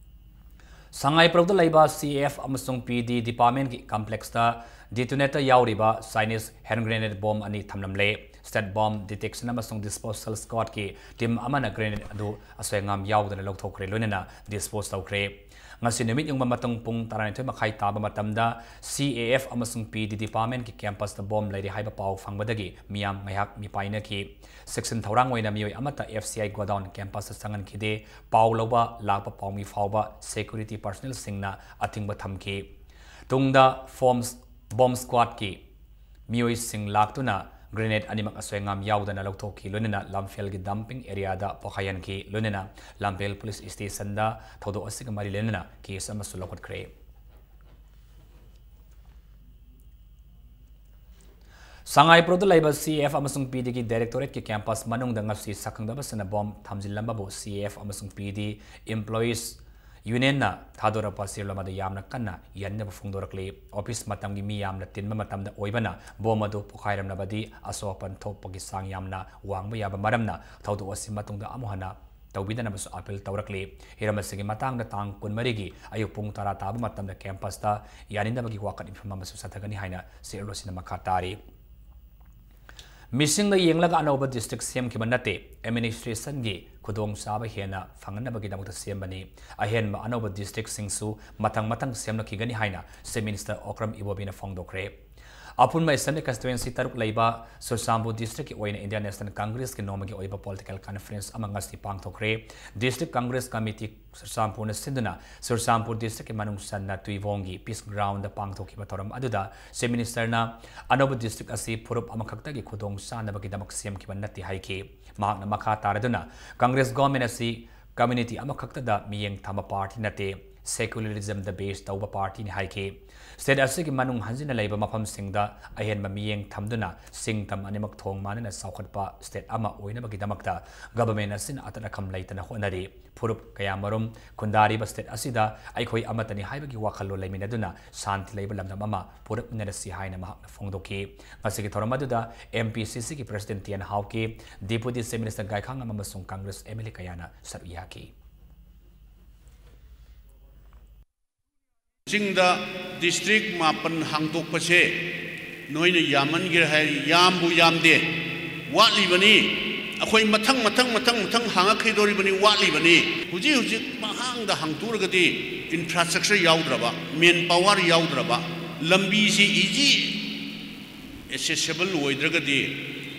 ꯁꯉꯥꯏꯄ꯭ꯔꯧꯗ ꯂꯩꯕ CAF ꯑꯃꯁꯨꯡ PD departmentꯀꯤ complexꯇ detonator ꯌꯥꯎꯔꯤꯕ Chinese hand grenade bomb ꯑꯅꯤ ꯊꯝꯂꯝꯂꯦ꯫ State Bomb Detection ꯑꯃꯁꯨꯡ Disposal Squadꯀꯤ team ꯑꯃꯅ grenade ꯑꯗꯨ ꯑꯁꯣꯏ ꯑꯉꯥꯝ ꯌꯥꯎꯗꯅ ꯂꯧꯊꯣꯛꯈ꯭ꯔꯦ, ꯂꯣꯏꯅꯅ dispose ꯇꯧꯈ꯭ꯔꯦ꯫ ꯉꯁꯤ ꯅꯨꯃꯤꯠ ꯌꯨꯡꯕ ꯃꯇꯨꯡ ꯄꯨꯡ ꯇꯔꯥꯅꯤꯊꯣꯏ ꯃꯈꯥꯏ ꯇꯥꯕ ꯃꯇꯝꯗ CAF ꯑꯃꯁꯨꯡ PD departmentꯀꯤ campusꯇ bomb ꯂꯩꯔꯦ ꯍꯥꯏꯕ ꯄꯥꯎ ꯐꯪꯕꯗꯒꯤ ꯃꯤꯌꯥꯝ ꯉꯥꯏꯍꯥꯛ ꯃꯤꯄꯥꯏꯅꯈꯤ꯫ ꯆꯦꯛꯁꯤꯟ ꯊꯧꯔꯥꯡ ꯑꯣꯏꯅ ꯃꯤꯑꯣꯏ ꯑꯃꯠꯇ FCI godown campusꯇ ꯆꯪꯍꯟꯈꯤꯗꯦ꯫ ꯄꯥꯎ ꯂꯧꯕ ꯂꯥꯛꯄ ꯄꯥꯎꯃꯤ ꯐꯥꯎꯕ security personnelꯁꯤꯡꯅ ꯑꯊꯤꯡꯕ ꯊꯝꯈꯤ꯫ ꯇꯨꯡꯗ ꯐꯣꯝꯁ-, bomb squadꯀꯤ ꯃꯤꯑꯣꯏꯁꯤꯡ ꯂꯥꯛꯇꯨꯅ grenade ꯑꯅꯤꯃꯛ ꯑꯁꯣꯏ ꯑꯉꯥꯝ ꯌꯥꯎꯗꯅ ꯂꯧꯊꯣꯛꯈꯤ, ꯂꯣꯏꯅꯅ ꯂꯝꯐꯦꯜꯒꯤ dumping areaꯗ ꯄꯣꯈꯥꯏꯍꯟꯈꯤ, ꯂꯣꯏꯅꯅ ꯂꯝꯐꯦꯜ police stationꯗ ꯊꯧꯗꯣꯛ ꯑꯁꯤꯒ ꯃꯔꯤ ꯂꯩꯅꯅ case ꯑꯃꯁꯨ ꯂꯧꯈꯠꯈ꯭ꯔꯦ꯫ ꯁꯉꯥꯏꯄ꯭ꯔꯧꯗ ꯂꯩꯕ ꯁꯤ ꯑꯦꯐ ꯑꯃꯁꯨꯡ ꯄꯤ ꯗꯤꯒꯤ ꯗꯥꯏꯔꯦꯛꯇꯣꯔꯦꯠꯀꯤ ꯀꯦꯝꯄꯁ ꯃꯅꯨꯡꯗ ꯉꯁꯤ ꯁꯛꯈꯪꯗꯕꯁꯤꯡꯅ ꯕꯣꯝ ꯊꯝꯖꯤꯜꯂꯝꯕꯕꯨ ꯁꯤ ꯑꯦꯐ ꯑꯃꯁꯨꯡ ꯄꯤ ꯗꯤ ꯏꯝꯄ꯭ꯂꯣꯌꯤꯁ ꯌꯨꯅꯤꯌꯟꯅ ꯊꯥꯗꯣꯔꯛꯄ ꯆꯦꯔꯣꯜ ꯑꯃꯗ ꯌꯥꯝꯅ ꯀꯟꯅ ꯌꯥꯅꯤꯡꯗꯕ ꯐꯣꯡꯗꯣꯔꯛꯂꯤ꯫ ꯑꯣꯐꯤꯁ ꯃꯇꯝꯒꯤ ꯃꯤ ꯌꯥꯝꯅ ꯇꯤꯟꯕ ꯃꯇꯝꯗ ꯑꯣꯏꯕꯅ ꯕꯣꯝ ꯑꯗꯨ ꯄꯣꯈꯥꯏꯔꯝꯂꯕꯗꯤ ꯑꯁꯣꯛ ꯑꯄꯟ ꯊꯣꯛꯄꯒꯤ ꯆꯥꯡ ꯌꯥꯝꯅ ꯋꯥꯡꯕ ꯌꯥꯕ ꯃꯔꯝꯅ ꯊꯧꯗꯣꯛ ꯑꯁꯤ ꯃꯇꯨꯡꯗ ꯑꯃꯨꯛ ꯍꯟꯅ ꯇꯧꯕꯤꯗꯅꯕꯁꯨ ꯑꯥꯄꯤꯜ ꯇꯧꯔꯛꯂꯤ꯫ ꯍꯤꯔꯝ ꯑꯁꯤꯒꯤ ꯃꯇꯥꯡꯗ ꯇꯥꯡ ꯀꯨꯟꯃꯔꯤꯒꯤ ꯑꯌꯨꯛ ꯄꯨꯡ ꯇꯔꯥ ꯇꯥꯕ ꯃꯇꯝꯗ ꯀꯦꯝꯄꯁꯇ ꯌꯥꯅꯤꯡꯗꯕꯒꯤ ꯋꯥꯀꯠ ꯃꯤꯐꯝ ꯑꯃꯁꯨ ꯆꯠꯊꯒꯅꯤ ꯍꯥꯏꯅ ꯆꯦꯔꯣꯜ ꯑꯁꯤꯅ ꯃꯈꯥ ꯇꯥꯔꯤ꯫ ꯃꯤꯁꯤꯡꯗ ꯌꯦꯡꯂꯒ ꯑꯅꯧꯕ ꯗꯤꯁꯇ꯭ꯔꯤꯛ ꯁꯦꯝꯈꯤꯕ ꯅꯠꯇꯦ, ꯑꯦꯗꯃꯤꯅꯤꯁꯇ꯭ꯔꯦꯁꯟꯒꯤ ꯈꯨꯗꯣꯡꯆꯥꯕ ꯍꯦꯟꯅ ꯐꯪꯅꯅꯕꯒꯤꯗꯃꯛꯇ ꯁꯦꯝꯕꯅꯤ꯫ ꯑꯍꯦꯟꯕ ꯑꯅꯧꯕ ꯗꯤꯁꯇ꯭ꯔꯤꯛꯁꯤꯡꯁꯨ ꯃꯊꯪ ꯃꯊꯪ ꯁꯦꯝꯂꯛꯈꯤꯒꯅꯤ ꯍꯥꯏꯅ ꯆꯤꯐ ꯃꯤꯅꯤꯁꯇꯔ ꯑꯣꯀ꯭ꯔꯝ ꯏꯕꯣꯕꯤꯅ ꯐꯣꯡꯗꯣꯛꯈ꯭ꯔꯦ꯫ ꯑꯄꯨꯟꯕ ꯑꯦꯁꯦꯝꯕ꯭ꯂꯤ ꯀꯟꯁꯇꯤꯇ꯭ꯋꯦꯟꯁꯤ ꯇꯔꯨꯛ ꯂꯩꯕ ꯆꯨꯔꯆꯥꯟꯄꯨꯔ ꯗꯤꯁꯇ꯭ꯔꯤꯛꯀꯤ ꯑꯣꯏꯅ ꯏꯟꯗꯤꯌꯟ ꯅꯦꯁꯅꯦꯜ ꯀꯪꯒ꯭ꯔꯦꯁꯀꯤ ꯅꯣꯡꯃꯒꯤ ꯑꯣꯏꯕ ꯄꯣꯂꯤꯇꯤꯀꯦꯜ ꯀꯟꯐꯔꯦꯟꯁ ꯑꯃ ꯉꯁꯤ ꯄꯥꯡꯊꯣꯛꯈ꯭ꯔꯦ꯫ ꯗꯤꯁꯇ꯭ꯔꯤꯛ ꯀꯪꯒ꯭ꯔꯦꯁ ꯀꯃꯤꯇꯤ ꯆꯨꯔꯆꯥꯟꯄꯨꯔꯅ ꯁꯤꯟꯗꯨꯅ ꯆꯨꯔꯆꯥꯟꯄꯨꯔ ꯗꯤꯁꯇ꯭ꯔꯤꯛꯀꯤ ꯃꯅꯨꯡ ꯆꯟꯅ ꯇꯨꯏꯕꯣꯡꯒꯤ ꯄꯤꯁ ꯒ꯭ꯔꯥꯎꯟꯗ ꯄꯥꯡꯊꯣꯛꯈꯤꯕ ꯊꯧꯔꯝ ꯑꯗꯨꯗ ꯆꯤꯐ ꯃꯤꯅꯤꯁꯇꯔꯅ ꯑꯅꯧꯕ ꯗꯤꯁꯇ꯭ꯔꯤꯛ ꯑꯁꯤ ꯐꯨꯔꯨꯞ ꯑꯃꯈꯛꯇꯒꯤ ꯈꯨꯗꯣꯡ ꯆꯥꯅꯕꯒꯤꯗꯃꯛ ꯁꯦꯝꯈꯤꯕ ꯅꯠꯇꯦ ꯍꯥꯏꯈꯤ꯫ ꯃꯍꯥꯛꯅ ꯃꯈꯥ ꯇꯥꯔꯗꯨꯅ ꯀꯪꯒ꯭ꯔꯦꯁ ꯒꯣꯔꯃꯦꯟ ꯑꯁꯤ ꯀꯝꯃ꯭ꯌꯨꯅꯤꯇꯤ ꯑꯃꯈꯛꯇꯗ ꯃꯤꯠꯌꯦꯡ ꯊꯝꯕ ꯄꯥꯔꯇꯤ ꯅꯠꯇꯦ, ꯁꯦꯀ꯭ꯌꯨꯂꯔꯤꯖꯝꯗ ꯕꯦꯁ ꯇꯧꯕ ꯄꯥꯔꯇꯤꯅꯤ ꯍꯥꯏꯈꯤ꯫ ꯁ꯭ꯇꯦꯠ ꯑꯁꯤꯒꯤ ꯃꯅꯨꯡ ꯍꯟꯖꯤꯟꯅ ꯂꯩꯕ ꯃꯐꯝꯁꯤꯡꯗ ꯑꯍꯦꯟꯕ ꯃꯤꯠꯌꯦꯡ ꯊꯝꯗꯨꯅ ꯁꯤꯡ ꯇꯝ ꯑꯅꯤꯃꯛ ꯊꯣꯡ ꯃꯥꯟꯅꯅ ꯆꯥꯎꯈꯠꯄ ꯁ꯭ꯇꯦꯠ ꯑꯃ ꯑꯣꯏꯅꯕꯒꯤꯗꯃꯛꯇ ꯒꯚꯔꯟꯃꯦꯟꯠ ꯑꯁꯤꯅ ꯑꯇꯠ ꯑꯈꯝ ꯂꯩꯇꯅ ꯍꯣꯠꯅꯔꯤ꯫ ꯐꯨꯔꯨꯞ ꯀꯌꯥꯃꯔꯨꯝ ꯈꯨꯟꯗꯥꯔꯤꯕ ꯁ꯭ꯇꯦꯠ ꯑꯁꯤꯗ ꯑꯩꯈꯣꯏ ꯑꯃꯠꯇꯅꯤ ꯍꯥꯏꯕꯒꯤ ꯋꯥꯈꯜꯂꯣꯟ ꯂꯩꯃꯤꯟꯅꯗꯨꯅ ꯁꯥꯟꯇꯤ ꯂꯩꯕ ꯂꯝꯗꯝ ꯑꯃ ꯄꯨꯔꯛꯃꯤꯟꯅꯔꯁꯤ ꯍꯥꯏꯅ ꯃꯍꯥꯛꯅ ꯐꯣꯡꯗꯣꯛꯈꯤ꯫ ꯉꯁꯤꯒꯤ ꯊꯧꯔꯝ ꯑꯗꯨꯗ ꯑꯦꯝ ꯄꯤ ꯁꯤ ꯁꯤꯒꯤ ꯄ꯭ꯔꯁꯤꯗꯦꯟꯠ ꯇꯤ ꯑꯦꯟ ꯍꯥꯎꯀꯤ, ꯗꯤꯄꯨꯇꯤ ꯆꯤꯐ ꯃꯤꯅꯤꯁꯇꯔ ꯒꯥꯏꯈꯥꯉꯝ ꯑꯃꯁꯨꯡ ꯀꯪꯒ꯭ꯔꯦꯁ ꯑꯦꯝ ꯑꯦꯜ ꯑꯦ ꯀꯌꯥꯅ ꯁꯔꯨꯛ ꯌꯥꯈꯤ꯫ ꯆꯤꯡꯗ ꯗꯤꯁꯇ꯭ꯔꯤꯛ ꯃꯥꯄꯟ ꯍꯥꯡꯗꯣꯛꯄꯁꯦ ꯅꯣꯏꯅ ꯌꯥꯝꯃꯟꯒꯦꯔꯥ ꯍꯥꯏꯔꯤ, ꯌꯥꯝꯕꯨ ꯌꯥꯝꯗꯦ, ꯋꯥꯠꯂꯤꯕꯅꯤ꯫ ꯑꯩꯈꯣꯏ ꯃꯊꯪ, ꯃꯊꯪ, ꯃꯊꯪ, ꯃꯊꯪ ꯍꯥꯡꯉꯛꯈꯤꯗꯣꯔꯤꯕꯅꯤ, ꯋꯥꯠꯂꯤꯕꯅꯤ꯫ ꯍꯧꯖꯤꯛ, ꯍꯧꯖꯤꯛ ꯃꯍꯥꯡꯗ ꯍꯥꯡꯗꯣꯛꯑꯒꯗꯤ ꯏꯟꯐ꯭ꯔꯥꯁ꯭ꯇ꯭ꯔꯛꯆꯔ ꯌꯥꯎꯗ꯭ꯔꯕ, ꯃꯦꯟ ꯄꯥꯋꯔ ꯌꯥꯎꯗ꯭ꯔꯕ, ꯂꯝꯕꯤꯁꯤ ꯏꯖꯤ ꯑꯦꯁꯦꯁꯦꯕꯜ ꯑꯣꯏꯗ꯭ꯔꯒꯗꯤ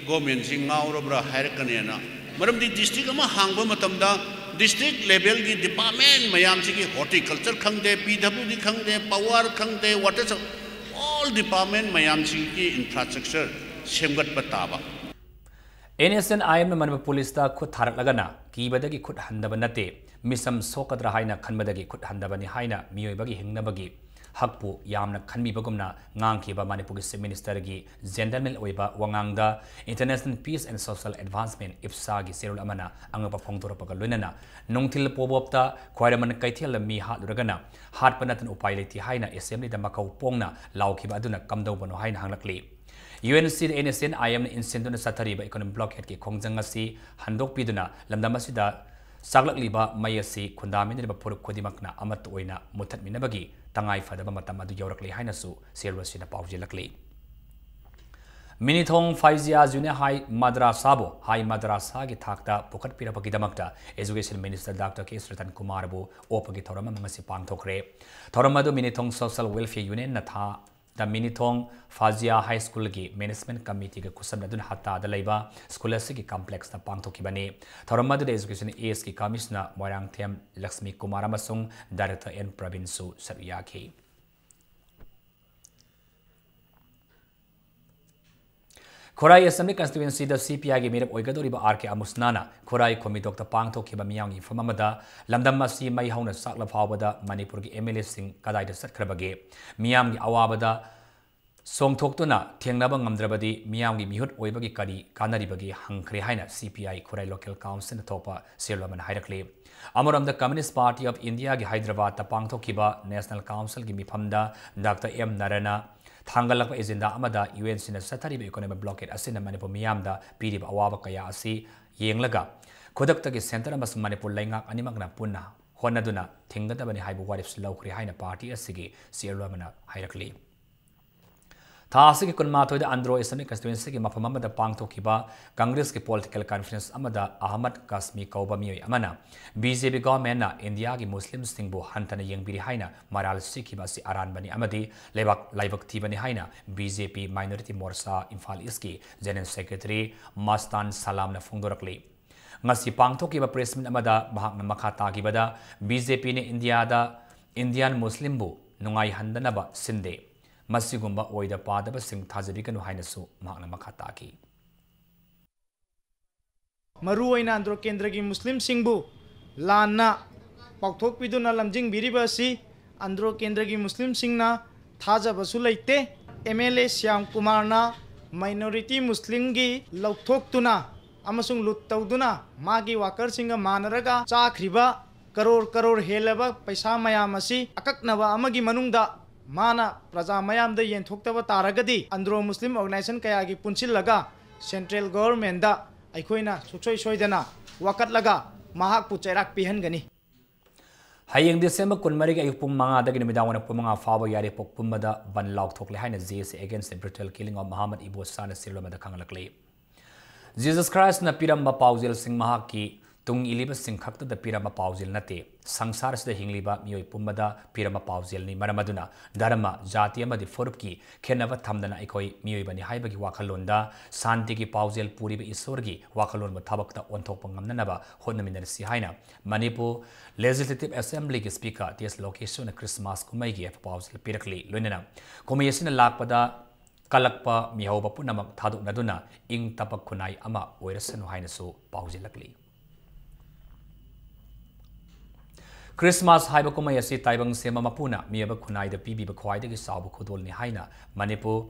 ꯒꯣꯔꯃꯦꯟꯁꯤ ꯉꯥꯎꯔꯕ꯭ꯔꯥ ꯍꯥꯏꯔꯛꯀꯅꯦꯅ꯫ ꯃꯔꯝꯗꯤ ꯗꯤꯁꯇ꯭ꯔꯤꯛ ꯑꯃ ꯍꯥꯡꯕ ꯃꯇꯝꯗ ꯗꯤꯁꯇ꯭ꯔꯤꯛ ꯂꯦꯚꯦꯜꯒꯤ ꯗꯤꯄꯥꯔꯠꯃꯦꯟ ꯃꯌꯥꯝꯁꯤꯒꯤ, ꯍꯣꯔꯇꯤꯀꯜꯆꯔ ꯈꯪꯗꯦ, ꯄꯤ ꯗꯕ꯭ꯂꯤꯎ ꯗꯤ ꯈꯪꯗꯦ, ꯄꯥꯋꯔ ꯈꯪꯗꯦ, ꯋꯥꯇꯔ ꯁꯞ-, ꯑꯣꯜ ꯗꯤꯄꯥꯔꯠꯃꯦꯟ ꯃꯌꯥꯝꯁꯤꯒꯤ ꯏꯟꯐ꯭ꯔꯥꯁ꯭ꯇ꯭ꯔꯛꯆꯔ ꯁꯦꯝꯒꯠꯄ ꯇꯥꯕ꯫ And S N I ꯑꯦꯝꯅ Manipur ꯄꯨꯂꯤꯁꯇ ꯈꯨꯠ ꯊꯥꯔꯛꯂꯒꯅ ꯀꯤꯕꯗꯒꯤ ꯈꯨꯠ ꯍꯟꯗꯕ ꯅꯠꯇꯦ, ꯃꯤꯁꯝ ꯁꯣꯛꯀꯗ꯭ꯔꯥ ꯍꯥꯏꯅ ꯈꯟꯕꯗꯒꯤ ꯈꯨꯠ ꯍꯟꯗꯕꯅꯤ ꯍꯥꯏꯅ ꯃꯤꯑꯣꯏꯕꯒꯤ ꯍꯤꯡꯅꯕꯒꯤ ꯍꯛꯄꯨ ꯌꯥꯝꯅ ꯈꯟꯕꯤꯕꯒꯨꯝꯅ ꯉꯥꯡꯈꯤꯕ ꯃꯅꯤꯄꯨꯔꯒꯤ Chief Ministerꯒꯤ gentleman ꯑꯣꯏꯕ ꯋꯥꯉꯥꯡꯗ International Peace and Social Advancement, ꯏꯞꯁꯥꯒꯤ ꯆꯦꯔꯣꯜ ꯑꯃꯅ ꯑꯉꯛꯄ ꯐꯣꯡꯗꯣꯔꯛꯄꯒ ꯂꯣꯏꯅꯅ ꯅꯨꯡꯊꯤꯜ ꯄꯣꯕꯣꯞꯇ ꯈ꯭ꯋꯥꯏꯔꯝꯕꯟ ꯀꯩꯊꯦꯜꯗ ꯃꯤ ꯍꯥꯠꯂꯨꯔꯒꯅ ꯍꯥꯠꯄ ꯅꯠꯇꯅ ꯎꯄꯥꯏ ꯂꯩꯇꯦ ꯍꯥꯏꯅ Assemblyꯗ ꯃꯀꯧ ꯄꯣꯡꯅ ꯂꯥꯎꯈꯤꯕ ꯑꯗꯨꯅ ꯀꯝꯗꯧꯕꯅꯣ ꯍꯥꯏꯅ ꯍꯪꯂꯛꯂꯤ꯫ UNCꯗ NSCN-IMꯅ ꯏꯟꯁꯤꯟꯗꯨꯅ ꯆꯠꯊꯔꯤꯕ economic blockadeꯀꯤ ꯈꯣꯡꯖꯪ ꯑꯁꯤ ꯍꯟꯗꯣꯛꯄꯤꯗꯨꯅ ꯂꯝꯗꯝ ꯑꯁꯤꯗ ꯆꯥꯛꯂꯛꯂꯤꯕ ꯃꯩ ꯑꯁꯤ ꯈꯨꯟꯗꯥꯃꯤꯟꯅꯔꯤꯕ ꯐꯨꯔꯨꯞ ꯈꯨꯗꯤꯡꯃꯛꯅ ꯑꯃꯠꯇ ꯑꯣꯏꯅ ꯃꯨꯊꯠꯃꯤꯟꯅꯕꯒꯤ ꯇꯉꯥꯏ ꯐꯗꯕ ꯃꯇꯝ ꯑꯗꯨ ꯌꯧꯔꯛꯂꯦ ꯍꯥꯏꯅꯁꯨ ꯆꯦꯔꯣꯜ ꯑꯁꯤꯅ ꯄꯥꯎꯖꯦꯜꯂꯛꯂꯤ꯫ ꯃꯤꯅꯤꯊꯣꯡ ꯐꯥꯏꯖꯤꯌꯥ ꯖꯨꯅꯤꯌꯔ ꯍꯥꯏ ꯃꯗ꯭ꯔꯥꯁꯥꯕꯨ ꯍꯥꯏ ꯃꯗ꯭ꯔꯥꯁꯥꯒꯤ ꯊꯥꯛꯇ ꯄꯨꯈꯠꯄꯤꯔꯛꯄꯒꯤꯗꯃꯛꯇ Education Minister Doctor ꯀꯦ ꯁ꯭ꯔꯤꯇꯟ ꯀꯨꯃꯥꯔꯕꯨ ꯑꯣꯛꯄꯒꯤ ꯊꯧꯔꯝ ꯑꯃ ꯉꯁꯤ ꯄꯥꯡꯊꯣꯛꯈ꯭ꯔꯦ꯫ ꯊꯧꯔꯝ ꯑꯗꯨ ꯃꯤꯅꯤꯊꯣꯡ Social Welfare Unionꯅ ꯊꯥ ꯗ ꯃꯤꯅꯤꯊꯣꯡ ꯐꯥꯖꯤꯌꯥ ꯍꯥꯏ ꯁ꯭ꯀꯨꯜꯒꯤ management committeeꯒ ꯈꯨꯠꯁꯝꯅꯗꯨꯅ ꯍꯠꯇꯥꯗ ꯂꯩꯕ ꯁ꯭ꯀꯨꯜ ꯑꯁꯤꯒꯤ complexꯇ ꯄꯥꯡꯊꯣꯛꯈꯤꯕꯅꯤ꯫ ꯊꯧꯔꯝ ꯑꯗꯨꯗ Education Ageꯀꯤ Commissioner ꯃꯣꯏꯔꯥꯡꯊꯦꯝ ꯂꯛꯁꯃꯤ ꯀꯨꯃꯥꯔ ꯑꯃꯁꯨꯡ Director ꯑꯦꯟ ꯄ꯭ꯔꯕꯤꯟꯁꯨ ꯁꯔꯨꯛ ꯌꯥꯈꯤ꯫ ꯈꯨꯔꯥꯏ Assembly Constituencyꯗ CPIꯒꯤ ꯃꯤꯔꯦꯞ ꯑꯣꯏꯒꯗꯧꯔꯤꯕ ꯑꯥꯔ ꯀꯦ ꯑꯃꯨꯁꯅꯥꯅ ꯈꯨꯔꯥꯏ ꯈꯨꯃꯤꯗꯣꯛꯇ ꯄꯥꯡꯊꯣꯛꯈꯤꯕ ꯃꯤꯌꯥꯝꯒꯤ ꯃꯤꯐꯝ ꯑꯃꯗ ꯂꯝꯗꯝ ꯑꯁꯤ ꯃꯩ ꯍꯧꯅ ꯆꯥꯛꯂ ꯐꯥꯎꯕꯗ ꯃꯅꯤꯄꯨꯔꯒꯤ MLAꯁꯤꯡ ꯀꯗꯥꯏꯗ ꯆꯠꯈ꯭ꯔꯕꯒꯦ? ꯃꯤꯌꯥꯝꯒꯤ ꯑꯋꯥꯕꯗ ꯁꯣꯡꯊꯣꯛꯇꯨꯅ ꯊꯦꯡꯅꯕ ꯉꯝꯗ꯭ꯔꯕꯗꯤ ꯃꯤꯌꯥꯝꯒꯤ ꯃꯤꯍꯨꯠ ꯑꯣꯏꯕꯒꯤ ꯀꯔꯤ ꯀꯥꯟꯅꯔꯤꯕꯒꯦ ꯍꯪꯈ꯭ꯔꯦ ꯍꯥꯏꯅ CPI ꯈꯨꯔꯥꯏ Local Councilꯅ ꯊꯣꯛꯄ ꯁꯦꯜ ꯑꯃꯅ ꯍꯥꯏꯔꯛꯂꯤ꯫ ꯑꯃꯔꯣꯝꯗ Communist Party of Indiaꯒꯤ ꯍꯥꯏꯗ꯭ꯔꯕꯥꯗꯇ ꯄꯥꯡꯊꯣꯛꯈꯤꯕ National Councilꯒꯤ ꯃꯤꯐꯝꯗ Doctor ꯑꯦꯝ ꯅꯔꯅ ꯊꯥꯡꯒꯠꯂꯛꯄ agenda ꯑꯃꯗ UNCꯅ ꯆꯠꯊꯔꯤꯕ economic blockade ꯑꯁꯤꯅ ꯃꯅꯤꯄꯨꯔ ꯃꯤꯌꯥꯝꯗ ꯄꯤꯔꯤꯕ ꯑꯋꯥꯕ ꯀꯌꯥ ꯑꯁꯤ ꯌꯦꯡꯂꯒ ꯈꯨꯗꯛꯇꯒꯤ centre ꯑꯃꯁꯨꯡ ꯃꯅꯤꯄꯨꯔ ꯂꯩꯉꯥꯛ ꯑꯅꯤꯃꯛꯅ ꯄꯨꯟꯅ ꯍꯣꯠꯅꯗꯨꯅ ꯊꯤꯡꯒꯗꯕꯅꯤ ꯍꯥꯏꯕ ꯋꯥꯔꯦꯞꯁꯨ ꯂꯧꯈ꯭ꯔꯦ ꯍꯥꯏꯅ party ꯑꯁꯤꯒꯤ ꯁꯦꯜ ꯑꯃꯅ ꯍꯥꯏꯔꯛꯂꯤ꯫ ꯊꯥ ꯑꯁꯤꯒꯤ ꯀꯨꯟꯃꯥꯊꯣꯏꯗ ꯑꯟꯗ꯭ꯔꯣ Assembly Constituencyꯒꯤ ꯃꯐꯝ ꯑꯃꯗ ꯄꯥꯡꯊꯣꯛꯈꯤꯕ Congressꯀꯤ political conference ꯑꯃꯗ ꯑꯍꯃꯗ ꯀꯥꯁꯃꯤ ꯀꯧꯕ ꯃꯤꯑꯣꯏ ꯑꯃꯅ BJP governmentꯅ ꯏꯟꯗꯤꯌꯥꯒꯤ ꯃꯨꯁꯂꯤꯝꯁꯤꯡꯕꯨ ꯍꯟꯊꯅ ꯌꯦꯡꯕꯤꯔꯤ ꯍꯥꯏꯅ ꯃꯔꯥꯜ ꯁꯤꯈꯤꯕ ꯑꯁꯤ ꯑꯔꯥꯟꯕꯅꯤ ꯑꯃꯗꯤ ꯂꯩꯕꯥꯛ ꯂꯥꯏꯕꯛ ꯊꯤꯕꯅꯤ ꯍꯥꯏꯅ BJP Minority Morcha Imphal Eastꯀꯤ General Secretary ꯃꯁꯇꯥꯟ ꯁꯂꯥꯝꯅ ꯐꯣꯡꯗꯣꯔꯛꯂꯤ꯫ ꯉꯁꯤ ꯄꯥꯡꯊꯣꯛꯈꯤꯕ press meet ꯑꯃꯗ ꯃꯍꯥꯛꯅ ꯃꯈꯥ ꯇꯥꯈꯤꯕꯗ, BJPꯅ ꯏꯟꯗꯤꯌꯥꯗ Indian ꯃꯨꯁꯂꯤꯝꯕꯨ ꯅꯨꯡꯉꯥꯏꯍꯟꯗꯅꯕ ꯁꯤꯟꯗꯦ꯫ ꯃꯁꯤꯒꯨꯝꯕ ꯑꯣꯏꯗ ꯄꯥꯗꯕꯁꯤꯡ ꯊꯥꯖꯕꯤꯒꯅꯨ ꯍꯥꯏꯅꯁꯨ ꯃꯍꯥꯛꯅ ꯃꯈꯥ ꯇꯥꯈꯤ꯫ ꯃꯔꯨꯑꯣꯏꯅ ꯑꯟꯗ꯭ꯔꯣ ꯀꯦꯟꯗ꯭ꯔꯒꯤ ꯃꯨꯁꯂꯤꯝꯁꯤꯡꯕꯨ ꯂꯥꯟꯅ ꯄꯥꯎꯊꯣꯛꯄꯤꯗꯨꯅ ꯂꯝꯖꯤꯡꯕꯤꯔꯤꯕ ꯑꯁꯤ ꯑꯟꯗ꯭ꯔꯣ ꯀꯦꯟꯗ꯭ꯔꯒꯤ ꯃꯨꯁꯂꯤꯝꯁꯤꯡꯅ ꯊꯥꯖꯕꯁꯨ ꯂꯩꯇꯦ꯫ ꯑꯦꯝ ꯑꯦꯜ ꯑꯦ ꯁ꯭ꯌꯥꯝ ꯀꯨꯃꯥꯔꯅ ꯃꯥꯏꯅꯣꯔꯤꯇꯤ ꯃꯨꯁꯂꯤꯝꯒꯤ ꯂꯧꯊꯣꯛꯇꯨꯅ ꯑꯃꯁꯨꯡ ꯂꯨꯠ ꯇꯧꯗꯨꯅ ꯃꯥꯒꯤ ꯋꯥꯀꯔꯁꯤꯡꯒ ꯃꯥꯟꯅꯔꯒ ꯆꯥꯈ꯭ꯔꯤꯕ ꯀꯔꯣꯔ ꯀꯔꯣꯔ ꯍꯦꯜꯂꯕ ꯄꯩꯁꯥ ꯃꯌꯥꯝ ꯑꯁꯤ ꯑꯀꯛꯅꯕ ꯑꯃꯒꯤ ꯃꯅꯨꯡꯗ ꯃꯥꯅ ꯄ꯭ꯔꯖꯥ ꯃꯌꯥꯝꯗ ꯌꯦꯟꯊꯣꯛꯇꯕ ꯇꯥꯔꯒꯗꯤ ꯑꯟꯗ꯭ꯔꯣ ꯃꯨꯁꯂꯤꯝ ꯑꯣꯔꯒꯅꯥꯏꯖꯦꯁꯟ ꯀꯌꯥꯒꯤ ꯄꯨꯟꯁꯤꯜꯂꯒ ꯁꯦꯟꯇ꯭ꯔꯦꯜ ꯒꯣꯚꯔꯟꯃꯦꯟꯗ ꯑꯩꯈꯣꯏꯅ ꯁꯨꯡꯁꯣꯏ ꯁꯣꯏꯗꯅ ꯋꯥꯀꯠꯂꯒ ꯃꯍꯥꯛꯄꯨ ꯆꯩꯔꯥꯛ ꯄꯤꯍꯟꯒꯅꯤ꯫ ꯍꯌꯦꯡ ꯗꯤꯁꯦꯝꯕꯔ ꯀꯨꯟꯃꯔꯤꯒꯤ ꯑꯌꯨꯛ ꯄꯨꯡ ꯃꯉꯥꯗꯒꯤ ꯅꯨꯃꯤꯗꯥꯡ ꯋꯥꯏꯔꯝ ꯄꯨꯡ ꯃꯉꯥ ꯐꯥꯎꯕ ꯌꯥꯏꯔꯤꯄꯣꯛ ꯄꯨꯝꯕꯗ ꯕꯟ ꯂꯥꯎꯊꯣꯛꯂꯦ ꯍꯥꯏꯅ J S A Against the Brutal Killing of Muhammad Ibu Sana ꯁꯤꯔꯣꯜ ꯑꯃꯗ ꯈꯪꯂꯛꯂꯤ꯫ Jesus Christꯅ ꯄꯤꯔꯝꯕ ꯄꯥꯎꯖꯦꯜꯁꯤꯡ ꯃꯍꯥꯛꯀꯤ ꯇꯨꯡ ꯏꯜꯂꯤꯕꯁꯤꯡ ꯈꯛꯇꯗ ꯄꯤꯔꯝꯕ ꯄꯥꯎꯖꯦꯜ ꯅꯠꯇꯦ, ꯁꯪꯁꯥꯔ ꯑꯁꯤꯗ ꯍꯤꯡꯂꯤꯕ ꯃꯤꯑꯣꯏ ꯄꯨꯝꯕꯗ ꯄꯤꯔꯝꯕ ꯄꯥꯎꯖꯦꯜꯅꯤ꯫ ꯃꯔꯝ ꯑꯗꯨꯅ ꯙꯔꯃ, ꯖꯥꯇꯤ ꯑꯃꯗꯤ ꯐꯨꯔꯨꯞꯀꯤ ꯈꯦꯠꯅꯕ ꯊꯝꯗꯅ ꯑꯩꯈꯣꯏ ꯃꯤꯑꯣꯏꯕꯅꯤ ꯍꯥꯏꯕꯒꯤ ꯋꯥꯈꯜꯂꯣꯟꯗ ꯁꯥꯟꯇꯤꯒꯤ ꯄꯥꯎꯖꯦꯜ ꯄꯨꯔꯤꯕ ꯏꯁꯣꯔꯒꯤ ꯋꯥꯈꯜꯂꯣꯟꯕꯨ ꯊꯕꯛꯇ ꯑꯣꯟꯊꯣꯛꯄ ꯉꯝꯅꯅꯕ ꯍꯣꯠꯅꯃꯤꯟꯅꯔꯁꯤ ꯍꯥꯏꯅ ꯃꯅꯤꯄꯨꯔ Legislative Assemblyꯒꯤ Speaker T S ꯂꯣꯀꯦꯁꯣꯅ ꯈ꯭ꯔꯤꯁꯃꯥꯁ ꯀꯨꯝꯍꯩꯒꯤ ꯄꯥꯎꯖꯦꯜ ꯄꯤꯔꯛꯂꯤ꯫ ꯂꯣꯏꯅꯅ ꯀꯨꯝꯍꯩ ꯑꯁꯤꯅ ꯂꯥꯛꯄꯗ ꯀꯜꯂꯛꯄ ꯃꯤꯍꯧꯕ ꯄꯨꯝꯅꯃꯛ ꯊꯥꯗꯣꯛꯅꯗꯨꯅ ꯏꯪ ꯇꯞꯄ ꯈꯨꯟꯅꯥꯏ ꯑꯃ ꯑꯣꯏꯔꯁꯅꯨ ꯍꯥꯏꯅꯁꯨ ꯄꯥꯎꯖꯦꯜꯂꯛꯂꯤ꯫ ꯈ꯭ꯔꯤꯁꯃꯥꯁ ꯍꯥꯏꯕ ꯀꯨꯝꯍꯩ ꯑꯁꯤ ꯇꯥꯏꯕꯪ ꯁꯦꯝꯕ ꯃꯄꯨꯅ ꯃꯤꯑꯣꯏꯕ ꯈꯨꯟꯅꯥꯏꯗ ꯄꯤꯕꯤꯕ ꯈ꯭ꯋꯥꯏꯗꯒꯤ ꯆꯥꯎꯕ ꯈꯨꯗꯣꯜꯅꯤ ꯍꯥꯏꯅ Manipur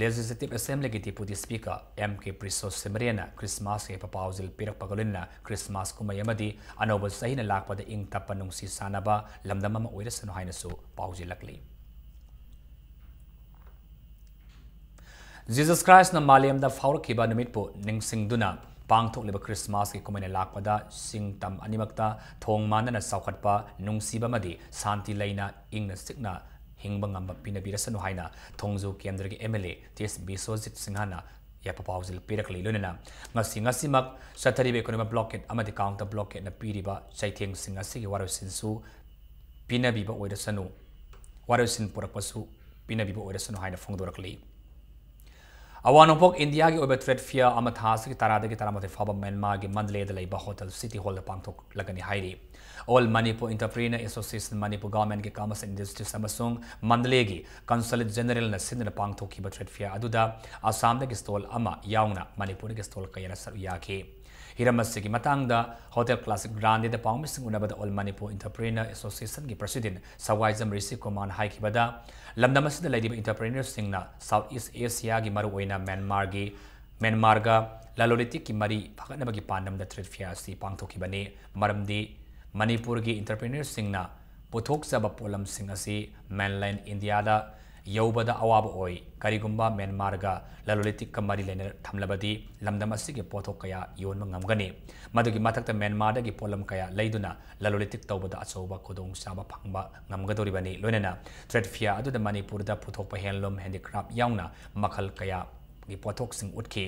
Legislative Assemblyꯒꯤ Deputy Speaker M K ꯄ꯭ꯔꯤꯁꯣ ꯁꯤꯃꯔꯦꯅ ꯈ꯭ꯔꯤꯁꯃꯥꯁꯀꯤ ꯄꯥꯎꯖꯦꯜ ꯄꯤꯔꯛꯄꯒ ꯂꯣꯏꯅꯅ ꯈ꯭ꯔꯤꯁꯃꯥꯁ ꯀꯨꯝꯍꯩ ꯑꯃꯗꯤ ꯑꯅꯧꯕ ꯆꯍꯤꯅ ꯂꯥꯛꯄꯗ ꯏꯪ ꯇꯞꯄ ꯅꯨꯡꯁꯤ ꯆꯥꯟꯅꯕ ꯂꯝꯗꯝ ꯑꯃ ꯑꯣꯏꯔꯁꯅꯨ ꯍꯥꯏꯅꯁꯨ ꯄꯥꯎꯖꯦꯜꯂꯛꯂꯤ꯫ Jesus Christꯅ ꯃꯥꯂꯦꯝꯗ ꯐꯥꯎꯔꯛꯈꯤꯕ ꯅꯨꯃꯤꯠꯄꯨ ꯅꯤꯡꯁꯤꯡꯗꯨꯅ ꯄꯥꯡꯊꯣꯛꯂꯤꯕ ꯈ꯭ꯔꯤꯁꯃꯥꯁꯀꯤ ꯀꯨꯝꯍꯩꯅ ꯂꯥꯛꯄꯗ ꯁꯤꯡ ꯇꯝ ꯑꯅꯤꯃꯛꯇ ꯊꯣꯡ ꯃꯥꯟꯅꯅ ꯆꯥꯎꯈꯠꯄ, ꯅꯨꯡꯁꯤꯕ ꯑꯃꯗꯤ ꯁꯥꯟꯇꯤ ꯂꯩꯅ ꯏꯪꯅ ꯆꯤꯛꯅ ꯍꯤꯡꯕ ꯉꯝꯕ ꯄꯤꯅꯕꯤꯔꯁꯅꯨ ꯍꯥꯏꯅ ꯊꯣꯡꯖꯨ ꯀꯦꯟꯗ꯭ꯔꯒꯤ M L A T S Biswajit ꯁꯤꯡꯍꯅ ꯌꯥꯏꯐ ꯄꯥꯎꯖꯦꯜ ꯄꯤꯔꯛꯂꯤ꯫ ꯂꯣꯏꯅꯅ ꯉꯁꯤ, ꯉꯁꯤꯃꯛ ꯆꯠꯊꯔꯤꯕ economic blockade ꯑꯃꯗꯤ counter blockadeꯅ ꯄꯤꯔꯤꯕ ꯆꯩꯊꯦꯡꯁꯤꯡ ꯑꯁꯤꯒꯤ ꯋꯥꯔꯣꯏꯁꯤꯟꯁꯨ ꯄꯤꯅꯕꯤꯕ ꯑꯣꯏꯔꯁꯅꯨ, ꯋꯥꯔꯣꯏꯁꯤꯟ ꯄꯨꯔꯛꯄꯁꯨ ꯄꯤꯅꯕꯤꯕ ꯑꯣꯏꯔꯁꯅꯨ ꯍꯥꯏꯅ ꯐꯣꯡꯗꯣꯔꯛꯂꯤ꯫ ꯑꯋꯥꯡ ꯅꯣꯡꯄꯣꯛ ꯏꯟꯗꯤꯌꯥꯒꯤ ꯑꯣꯏꯕ trade fair ꯑꯃ ꯊꯥ ꯑꯁꯤꯒꯤ ꯇꯔꯥꯗꯒꯤ ꯇꯔꯥꯃꯥꯊꯣꯏ ꯐꯥꯎꯕ ꯃ꯭ꯌꯥꯟꯃꯥꯔꯒꯤ ꯃꯟꯗꯂꯦꯗ ꯂꯩꯕ Hotel City Hallꯗ ꯄꯥꯡꯊꯣꯛꯂꯒꯅꯤ ꯍꯥꯏꯔꯤ꯫ All Manipur Entrepreneur Association, Manipur Governmentꯀꯤ Commerce and Industries ꯑꯃꯁꯨꯡ ꯃꯟꯗꯂꯦꯒꯤ Consulate Generalꯅ ꯁꯤꯟꯗꯨꯅ ꯄꯥꯡꯊꯣꯛꯈꯤꯕ trade fair ꯑꯗꯨꯗ ꯑꯁꯥꯝꯗꯒꯤ stall ꯑꯃ ꯌꯥꯎꯅ ꯃꯅꯤꯄꯨꯔꯗꯒꯤ stall ꯀꯌꯥꯅ ꯁꯔꯨꯛ ꯌꯥꯈꯤ꯫ ꯍꯤꯔꯝ ꯑꯁꯤꯒꯤ ꯃꯇꯥꯡꯗ Hotel Classic Grande ꯗ ꯄꯥꯎꯃꯤꯁꯤꯡ ꯎꯅꯕꯗ All Manipur Entrepreneur Association ꯒꯤ President ꯁꯋꯥꯏꯖꯝ ꯔꯤꯁꯤ ꯀꯨꯃꯥꯔꯅ ꯍꯥꯏꯈꯤꯕꯗ, ꯂꯝꯗꯝ ꯑꯁꯤꯗ ꯂꯩꯔꯤꯕ entrepreneur ꯁꯤꯡꯅ South East Asia ꯒꯤ, ꯃꯔꯨꯑꯣꯏꯅ ꯃ꯭ꯌꯥꯟꯃꯥꯔꯒꯤ, ꯃ꯭ꯌꯥꯟꯃꯥꯔꯒ ꯂꯂꯣꯟ ꯏꯇꯤꯛꯀꯤ ꯃꯔꯤ ꯐꯒꯠꯅꯕꯒꯤ ꯄꯥꯟꯗꯝꯗ trade fair ꯑꯁꯤ ꯄꯥꯡꯊꯣꯛꯈꯤꯕꯅꯤ꯫ ꯃꯔꯝꯗꯤ ꯃꯅꯤꯄꯨꯔꯒꯤ entrepreneur ꯁꯤꯡꯅ ꯄꯨꯊꯣꯛꯆꯕ ꯄꯣꯠꯂꯝꯁꯤꯡ ꯑꯁꯤ mainland India ꯗ ꯌꯧꯕꯗ ꯑꯋꯥꯕ ꯑꯣꯏ꯫ ꯀꯔꯤꯒꯨꯝꯕ ꯃ꯭ꯌꯥꯟꯃꯥꯔꯒ ꯂꯂꯣꯟ ꯏꯇꯤꯛꯀ ꯃꯔꯤ ꯂꯩꯅ ꯊꯝꯂꯕꯗꯤ ꯂꯝꯗꯝ ꯑꯁꯤꯒꯤ ꯄꯣꯠꯊꯣꯛ ꯀꯌꯥ ꯌꯣꯟꯕ ꯉꯝꯒꯅꯤ꯫ ꯃꯗꯨꯒꯤ ꯃꯊꯛꯇ ꯃ꯭ꯌꯥꯟꯃꯥꯔꯗꯒꯤ ꯄꯣꯠꯂꯝ ꯀꯌꯥ ꯂꯩꯗꯨꯅ ꯂꯂꯣꯟ ꯏꯇꯤꯛ ꯇꯧꯕꯗ ꯑꯆꯧꯕ ꯈꯨꯗꯣꯡꯆꯥꯕ ꯐꯪꯕ ꯉꯝꯒꯗꯧꯔꯤꯕꯅꯤ꯫ ꯂꯣꯏꯅꯅ trade fair ꯑꯗꯨꯗ ꯃꯅꯤꯄꯨꯔꯗ ꯄꯨꯊꯣꯛꯄ handloom, handicraft ꯌꯥꯎꯅ ꯃꯈꯜ ꯀꯌꯥꯒꯤ ꯄꯣꯠꯊꯣꯛꯁꯤꯡ ꯎꯠꯈꯤ꯫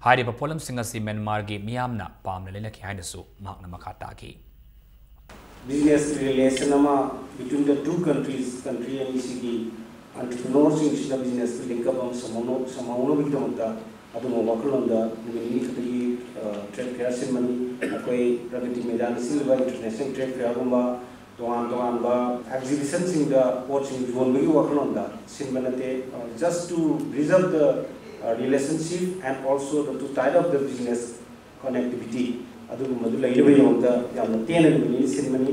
ꯍꯥꯏꯔꯤꯕ ꯄꯣꯠꯂꯝꯁꯤꯡ ꯑꯁꯤ ꯃ꯭ꯌꯥꯟꯃꯥꯔꯒꯤ ꯃꯤꯌꯥꯝꯅ ꯄꯥꯝꯅ ꯂꯩꯅꯈꯤ ꯍꯥꯏꯅꯁꯨ ꯃꯍꯥꯛꯅ ꯃꯈꯥ ꯇꯥꯈꯤ꯫ Business relation ꯑꯃ between the two countries, country ꯑꯅꯤꯁꯤꯒꯤ entrepreneur ꯁꯤꯡꯁꯤꯅ business link up ꯑꯃ ꯁꯝꯍꯧꯅ-, ꯁꯝꯍꯧꯅꯕꯒꯤꯗꯃꯛꯇ ꯑꯗꯨꯒꯨꯝꯕ ꯋꯥꯈꯜꯂꯣꯟꯗ ꯅꯨꯃꯤꯠ ꯅꯤꯅꯤ ꯈꯛꯇꯒꯤ trade fair ꯁꯤꯟꯕꯅꯤ꯫ ꯑꯩꯈꯣꯏ ꯄ꯭ꯔꯒꯇꯤ ꯃꯩꯗꯥꯟꯗ ꯁꯤꯜꯂꯤꯕ international trade fair ꯒꯨꯝꯕ ꯇꯣꯉꯥꯟ ꯇꯣꯉꯥꯟꯕ exhibition ꯁꯤꯡꯗ ꯄꯣꯠꯁꯤꯡ ꯌꯣꯟꯕꯒꯤ ꯋꯥꯈꯜꯂꯣꯟꯗ ꯁꯤꯟꯕ ꯅꯠꯇꯦ꯫ Just to preserve the relationship and also the to tie up the business connectivity ꯑꯗꯨꯒꯨꯝꯕꯗꯨ ꯂꯩꯅꯕꯒꯤꯗꯃꯛꯇ ꯌꯥꯝꯅ ꯇꯦꯟꯅ ꯅꯨꯃꯤꯠ ꯅꯤꯅꯤ ꯁꯤꯟꯕꯅꯤ꯫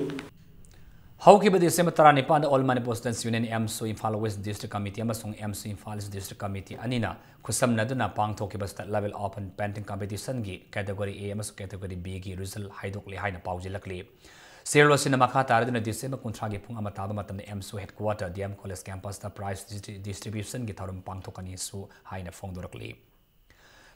ꯍꯧꯈꯤꯕ December ꯇꯔꯥꯅꯤꯄꯥꯟꯗ All Manipur Students Union, AMSU, Imphal West District Committee ꯑꯃꯁꯨꯡ AMSU Imphal East District Committee ꯑꯅꯤꯅ ꯈꯨꯠꯁꯝꯅꯗꯨꯅ ꯄꯥꯡꯊꯣꯛꯈꯤꯕ state level open painting competition ꯒꯤ category A ꯑꯃꯁꯨꯡ category B ꯒꯤ result ꯍꯥꯏꯗꯣꯛꯂꯦ ꯍꯥꯏꯅ ꯄꯥꯎꯖꯦꯜꯂꯛꯂꯤ꯫ ꯁꯦꯜ ꯑꯁꯤꯅ ꯃꯈꯥ ꯇꯥꯔꯗꯨꯅ ꯗꯤꯁꯦꯝꯕꯔ ꯀꯨꯟꯊ꯭ꯔꯥꯒꯤ ꯄꯨꯡ ꯑꯃ ꯇꯥꯕ ꯃꯇꯝꯗ AMSU headquarter, D M College campus ꯇ prize distribution ꯒꯤ ꯊꯧꯔꯝ ꯄꯥꯡꯊꯣꯛꯀꯅꯤꯁꯨ ꯍꯥꯏꯅ ꯐꯣꯡꯗꯣꯔꯛꯂꯤ꯫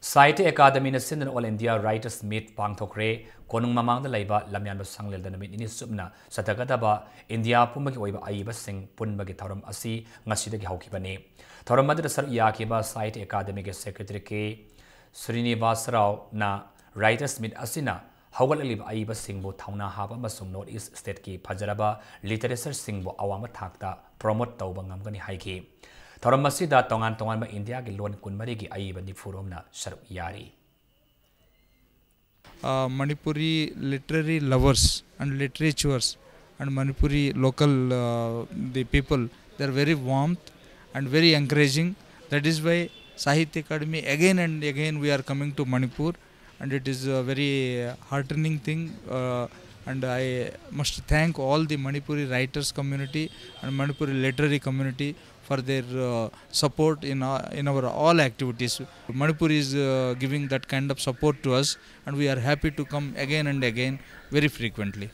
ꯁꯥꯍꯤꯇ꯭ꯌ ꯑꯦꯀꯥꯗꯃꯤꯅ ꯁꯤꯟꯗꯨꯅ All India Writers Meet ꯄꯥꯡꯊꯣꯛꯈ꯭ꯔꯦ꯫ ꯀꯣꯅꯨꯡ ꯃꯃꯥꯡꯗ ꯂꯩꯕ ꯂꯝꯌꯥꯟꯕ ꯁꯪꯂꯦꯜꯗ ꯅꯨꯃꯤꯠ ꯅꯤꯅꯤ ꯆꯨꯞꯅ ꯆꯠꯊꯒꯗꯕ ꯏꯟꯗꯤꯌꯥ ꯄꯨꯝꯕꯒꯤ ꯑꯣꯏꯕ ꯑꯏꯕꯁꯤꯡ ꯄꯨꯟꯕꯒꯤ ꯊꯧꯔꯝ ꯑꯁꯤ ꯉꯁꯤꯗꯒꯤ ꯍꯧꯈꯤꯕꯅꯤ꯫ ꯊꯧꯔꯝ ꯑꯗꯨꯗ ꯁꯔꯨꯛ ꯌꯥꯈꯤꯕ ꯁꯥꯍꯤꯇ꯭ꯌ ꯑꯦꯀꯥꯗꯃꯤꯒꯤ secretary ꯀꯦ ꯁ꯭ꯔꯤꯅꯤꯕꯥꯁꯔꯥꯎꯅ Writers Meet ꯑꯁꯤꯅ ꯍꯧꯒꯠꯂꯛꯂꯤꯕ ꯑꯏꯕꯁꯤꯡꯕꯨ ꯊꯧꯅꯥ ꯍꯥꯞꯄ ꯑꯃꯁꯨꯡ North East state ꯀꯤ ꯐꯖꯔꯕ literature ꯁꯤꯡꯕꯨ ꯑꯋꯥꯡꯕ ꯊꯥꯛꯇ promote ꯇꯧꯕ ꯉꯝꯒꯅꯤ ꯍꯥꯏꯈꯤ꯫ ꯊꯧꯔꯝ ꯑꯁꯤꯗ ꯇꯣꯉꯥꯟ ꯇꯣꯉꯥꯟꯕ ꯏꯟꯗꯤꯌꯥꯒꯤ ꯂꯣꯟ ꯀꯨꯟꯃꯔꯤꯒꯤ ꯑꯏꯕ ꯅꯤꯐꯨꯔꯣꯝꯅ ꯁꯔꯨꯛ ꯌꯥꯔꯤ꯫ Uh, Manipuri literary lovers and literatures and Manipuri local, uh, the people, they are very warm and very encouraging. That is why Sahitya Academy again and again we are coming to Manipur And it is a very heartening thing. Uh, and I must thank all the Manipuri writers community and Manipuri literary community for their uh, support in our, in our all activities. Manipur is uh, giving that kind of support to us, and we are happy to come again and again very frequently.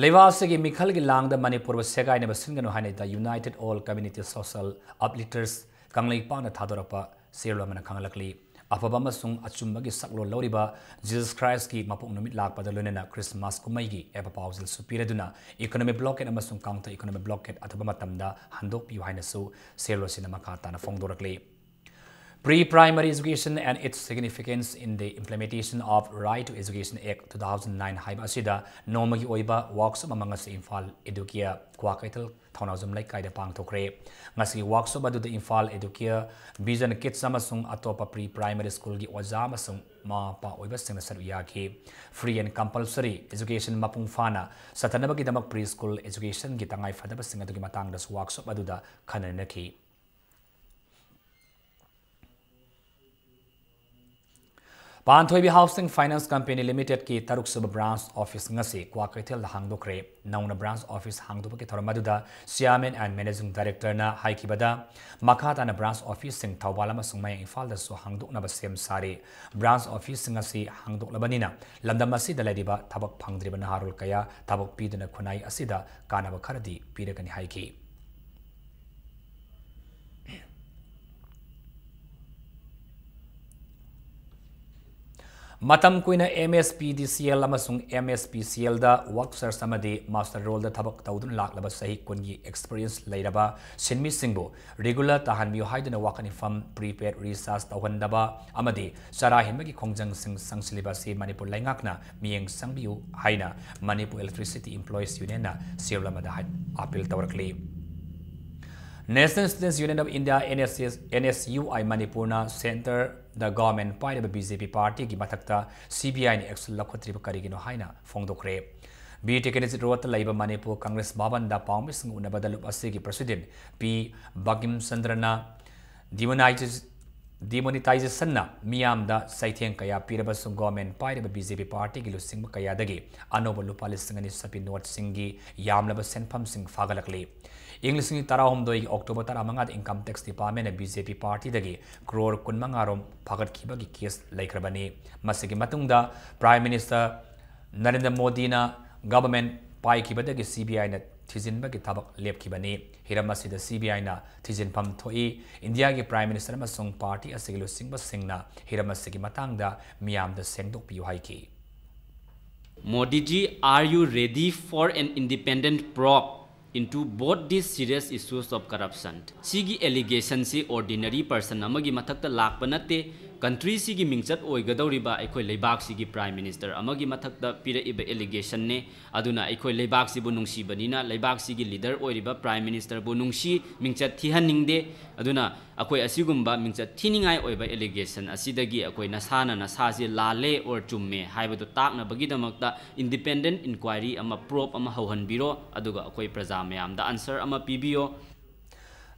ꯂꯩꯕꯥꯛ ꯑꯁꯤꯒꯤ ꯃꯤꯈꯜꯒꯤ ꯂꯥꯡꯗ ꯃꯅꯤꯄꯨꯔꯕꯨ ꯁꯦꯒꯥꯏꯅꯕ ꯁꯤꯟꯒꯅꯨ ꯍꯥꯏꯅ The United All Community Social Uplifters ꯀꯪꯂꯩꯄꯥꯛꯅ ꯊꯥꯗꯣꯔꯛꯄ ꯆꯦꯔꯣꯜ ꯑꯃꯅ ꯈꯪꯍꯜꯂꯛꯂꯤ꯫ ꯑꯐꯕ ꯑꯃꯁꯨꯡ ꯑꯆꯨꯝꯕꯒꯤ ꯁꯛꯂꯣꯟ ꯂꯧꯔꯤꯕ ꯖꯤꯖꯁ ꯈ꯭ꯔꯥꯏꯁꯀꯤ ꯃꯄꯣꯛ ꯅꯨꯃꯤꯠ ꯂꯥꯛꯄꯗ ꯂꯣꯏꯅꯅ ꯈ꯭ꯔꯤꯁꯃꯥꯁ ꯀꯨꯝꯍꯩꯒꯤ ꯌꯥꯏꯐ ꯄꯥꯎꯖꯦꯜꯁꯨ ꯄꯤꯔꯗꯨꯅ economic blockade ꯑꯃꯁꯨꯡ counter economic blockade ꯑꯊꯨꯕ ꯃꯇꯝꯗ ꯍꯟꯗꯣꯛꯄꯤꯌꯨ ꯍꯥꯏꯅꯁꯨ ꯆꯦꯔꯣꯜ ꯑꯁꯤꯅ ꯃꯈꯥ ꯇꯥꯅ ꯐꯣꯡꯗꯣꯔꯛꯂꯤ꯫ Pre-Primary Education and Its Significance in the Implementation of Right to Education Act two thousand nine ꯍꯥꯏꯕ ꯑꯁꯤꯗ ꯅꯣꯡꯃꯒꯤ ꯑꯣꯏꯕ workshop ꯑꯃ ꯉꯁꯤ ꯏꯝꯐꯥꯜ Educare ꯀ꯭ꯋꯥꯀꯩꯊꯦꯜ ꯊꯧꯅꯥꯎꯖꯝ ꯂꯩꯀꯥꯏꯗ ꯄꯥꯡꯊꯣꯛꯈ꯭ꯔꯦ꯫ ꯉꯁꯤꯒꯤ workshop ꯑꯗꯨꯗ ꯏꯝꯐꯥꯜ Educare Vision Kids ꯑꯃꯁꯨꯡ ꯑꯇꯣꯞꯄ pre primary schoolꯒꯤ ꯑꯣꯖꯥ ꯑꯃꯁꯨꯡ ꯃꯃꯥ ꯃꯄꯥ ꯑꯣꯏꯕꯁꯤꯡꯅ ꯁꯔꯨꯛ ꯌꯥꯈꯤ꯫ Free and compulsory education ꯃꯄꯨꯡ ꯐꯥꯅ ꯆꯠꯊꯅꯕꯒꯤꯗꯃꯛ pre school educationꯒꯤ ꯇꯉꯥꯏ ꯐꯗꯕꯁꯤꯡ ꯑꯗꯨꯒꯤ ꯃꯇꯥꯡꯗꯁꯨ workshop ꯑꯗꯨꯗ ꯈꯟꯅ ꯅꯩꯅꯈꯤ꯫ ꯄꯥꯟꯊꯣꯏꯕꯤ Housing Finance Company Limitedꯀꯤ ꯇꯔꯨꯛꯁꯨꯕ branch office ꯉꯁꯤ ꯀ꯭ꯋꯥꯀꯩꯊꯦꯜꯗ ꯍꯥꯡꯗꯣꯛꯈ꯭ꯔꯦ꯫ ꯅꯧꯅ branch office ꯍꯥꯡꯗꯣꯛꯄꯒꯤ ꯊꯧꯔꯝ ꯑꯗꯨꯗ Chairman and Managing Directorꯅ ꯍꯥꯏꯈꯤꯕꯗ, ꯃꯈꯥ ꯇꯥꯅ branch officeꯁꯤꯡ ꯊꯧꯕꯥꯜ ꯑꯃꯁꯨꯡ ꯃꯌꯥꯡ ꯏꯝꯐꯥꯜꯗꯁꯨ ꯍꯥꯡꯗꯣꯛꯅꯕ ꯁꯦꯝ ꯁꯥꯔꯤ꯫ Branch officeꯁꯤꯡ ꯑꯁꯤ ꯍꯥꯡꯗꯣꯛꯂꯕꯅꯤꯅ ꯂꯝꯗꯝ ꯑꯁꯤꯗ ꯂꯩꯔꯤꯕ ꯊꯕꯛ ꯐꯪꯗ꯭ꯔꯤꯕ ꯅꯍꯥꯔꯣꯜ ꯀꯌꯥ ꯊꯕꯛ ꯄꯤꯗꯨꯅ ꯈꯨꯟꯅꯥꯏ ꯑꯁꯤꯗ ꯀꯥꯟꯅꯕ ꯈꯔꯗꯤ ꯄꯤꯔꯒꯅꯤ ꯍꯥꯏꯈꯤ꯫ ꯃꯇꯝ ꯀꯨꯏꯅ MSPDCL ꯑꯃꯁꯨꯡ MSPCLꯗ work search ꯑꯃꯗꯤ master rollꯗ ꯊꯕꯛ ꯇꯧꯗꯨꯅ ꯂꯥꯛꯂꯕ ꯆꯍꯤ ꯀꯨꯟꯒꯤ experience ꯂꯩꯔꯕ ꯁꯤꯟꯃꯤꯁꯤꯡꯕꯨ regular ꯇꯥꯍꯟꯕꯤꯌꯨ ꯍꯥꯏꯗꯨꯅ ꯋꯥꯈꯜ ꯃꯤꯐꯝ prepaid recharge ꯇꯧꯍꯟꯗꯕ ꯑꯃꯗꯤ ꯆꯔꯥ ꯍꯦꯟꯕꯒꯤ ꯈꯣꯡꯖꯪꯁꯤꯡ ꯆꯪꯁꯤꯜꯂꯤꯕ ꯑꯁꯤ ꯃꯅꯤꯄꯨꯔ ꯂꯩꯉꯥꯛꯅ ꯃꯤꯠꯌꯦꯡ ꯆꯪꯕꯤꯌꯨ ꯍꯥꯏꯅ Manipur Electricity Employees Unionꯅ ꯆꯦꯔꯣꯜ ꯑꯃꯗ ꯍꯥꯏ-, appeal ꯇꯧꯔꯛꯂꯤ꯫ National Students Union of India, NSS, NSUI ꯃꯅꯤꯄꯨꯔꯅ centreꯗ government ꯄꯥꯏꯔꯤꯕ BJP partyꯒꯤ ꯃꯊꯛꯇ CBIꯅ action ꯂꯧꯈꯠꯇ꯭ꯔꯤꯕ ꯀꯔꯤꯒꯤꯅꯣ ꯍꯥꯏꯅ ꯐꯣꯡꯗꯣꯛꯈ꯭ꯔꯦ꯫ B Tikenajit Roadꯇ ꯂꯩꯕ ꯃꯅꯤꯄꯨꯔ Congress ꯚꯕꯟꯗ ꯄꯥꯎꯃꯤꯁꯤꯡ ꯎꯅꯕꯗ ꯂꯨꯞ ꯑꯁꯤꯒꯤ president P ꯕꯒꯤꯝ ꯆꯟꯗ꯭ꯔꯅ demonetize-, Demonetization-ꯅ ꯃꯤꯌꯥꯝꯗ ꯆꯩꯊꯦꯡ ꯀꯌꯥ ꯄꯤꯔꯕꯁꯨ, government ꯄꯥꯏꯔꯤꯕ BJP party-ꯒꯤ ꯂꯨꯆꯤꯡꯕ ꯀꯌꯥꯗꯒꯤ ꯑꯅꯧꯕ ꯂꯨꯄꯥ ꯂꯤꯁꯤꯡ ꯑꯅꯤ ꯆꯠꯄꯤ note-ꯁꯤꯡꯒꯤ ꯌꯥꯝꯂꯕ ꯁꯦꯟꯐꯝꯁꯤꯡ ꯐꯥꯒꯠꯂꯛꯂꯤ꯫ ꯏꯪ ꯂꯤꯁꯤꯡ ꯑꯅꯤ ꯇꯔꯥꯍꯨꯝꯗꯣꯏꯒꯤ October ꯇꯔꯥꯃꯉꯥꯗ Income Tax Department-ꯅ BJP party-ꯗꯒꯤ crore ꯀꯨꯟꯃꯉꯥ ꯔꯣꯝ ꯐꯥꯒꯠꯈꯤꯕꯒꯤ case ꯂꯩꯈ꯭ꯔꯕꯅꯤ꯫ ꯃꯁꯤꯒꯤ ꯃꯇꯨꯡꯗ Prime Minister ꯅꯔꯦꯟꯗ꯭ꯔ ꯃꯣꯗꯤꯅ government ꯄꯥꯏꯈꯤꯕꯗꯒꯤ CBI-ꯅ ꯊꯤꯖꯤꯟꯕꯒꯤ ꯊꯕꯛ ꯂꯦꯞꯈꯤꯕꯅꯤ꯫ ꯍꯤꯔꯝ ꯑꯁꯤꯗ CBI-ꯅ ꯊꯤꯖꯤꯟꯐꯝ ꯊꯣꯛꯏ꯫ ꯏꯟꯗꯤꯌꯥꯒꯤ Prime Minister ꯑꯃꯁꯨꯡ party ꯑꯁꯤꯒꯤ ꯂꯨꯆꯤꯡꯕꯁꯤꯡꯅ ꯍꯤꯔꯝ ꯑꯁꯤꯒꯤ ꯃꯇꯥꯡꯗ ꯃꯤꯌꯥꯝꯗ ꯁꯦꯡꯗꯣꯛꯄꯤꯌꯨ ꯍꯥꯏꯈꯤ꯫ Modi ji, are you ready for an independent probe into both these serious issues of corruption? ꯁꯤꯒꯤ allegation-ꯁꯤ ordinary person ꯑꯃꯒꯤ ꯃꯊꯛꯇ ꯂꯥꯛꯄ ꯅꯠꯇꯦ꯫ Country-ꯁꯤꯒꯤ ꯃꯤꯡꯆꯠ ꯑꯣꯏꯒꯗꯧꯔꯤꯕ ꯑꯩꯈꯣꯏ ꯂꯩꯕꯥꯛꯁꯤꯒꯤ Prime Minister ꯑꯃꯒꯤ ꯃꯊꯛꯇ ꯄꯤꯔꯛꯏꯕ allegation-ꯅꯦ꯫ ꯑꯗꯨꯅ ꯑꯩꯈꯣꯏ ꯂꯩꯕꯥꯛꯁꯤꯕꯨ ꯅꯨꯡꯁꯤꯕꯅꯤꯅ, ꯂꯩꯕꯥꯛꯁꯤꯒꯤ leader ꯑꯣꯏꯔꯤꯕ Prime Minister-ꯕꯨ ꯅꯨꯡꯁꯤ, ꯃꯤꯡꯆꯠ ꯊꯤꯍꯟꯅꯤꯡꯗꯦ꯫ ꯑꯗꯨꯅ ꯑꯩꯈꯣꯏ ꯑꯁꯤꯒꯨꯝꯕ ꯃꯤꯡꯆꯠ ꯊꯤꯅꯤꯡꯉꯥꯏ ꯑꯣꯏꯕ allegation ꯑꯁꯤꯗꯒꯤ ꯑꯩꯈꯣꯏ ꯅꯁꯥꯅ ꯅꯁꯥꯁꯦ ꯂꯥꯜꯂꯦ or ꯆꯨꯝꯃꯦ ꯍꯥꯏꯕꯗꯨ ꯇꯥꯛꯅꯕꯒꯤꯗꯃꯛꯇ independent inquiry ꯑꯃ, probe ꯑꯃ ꯍꯧꯍꯟꯕꯤꯔꯣ, ꯑꯗꯨꯒ ꯑꯩꯈꯣꯏ ꯄ꯭ꯔꯖꯥ ꯃꯌꯥꯝꯗ answer ꯑꯃ ꯄꯤꯕꯤꯌꯣ꯫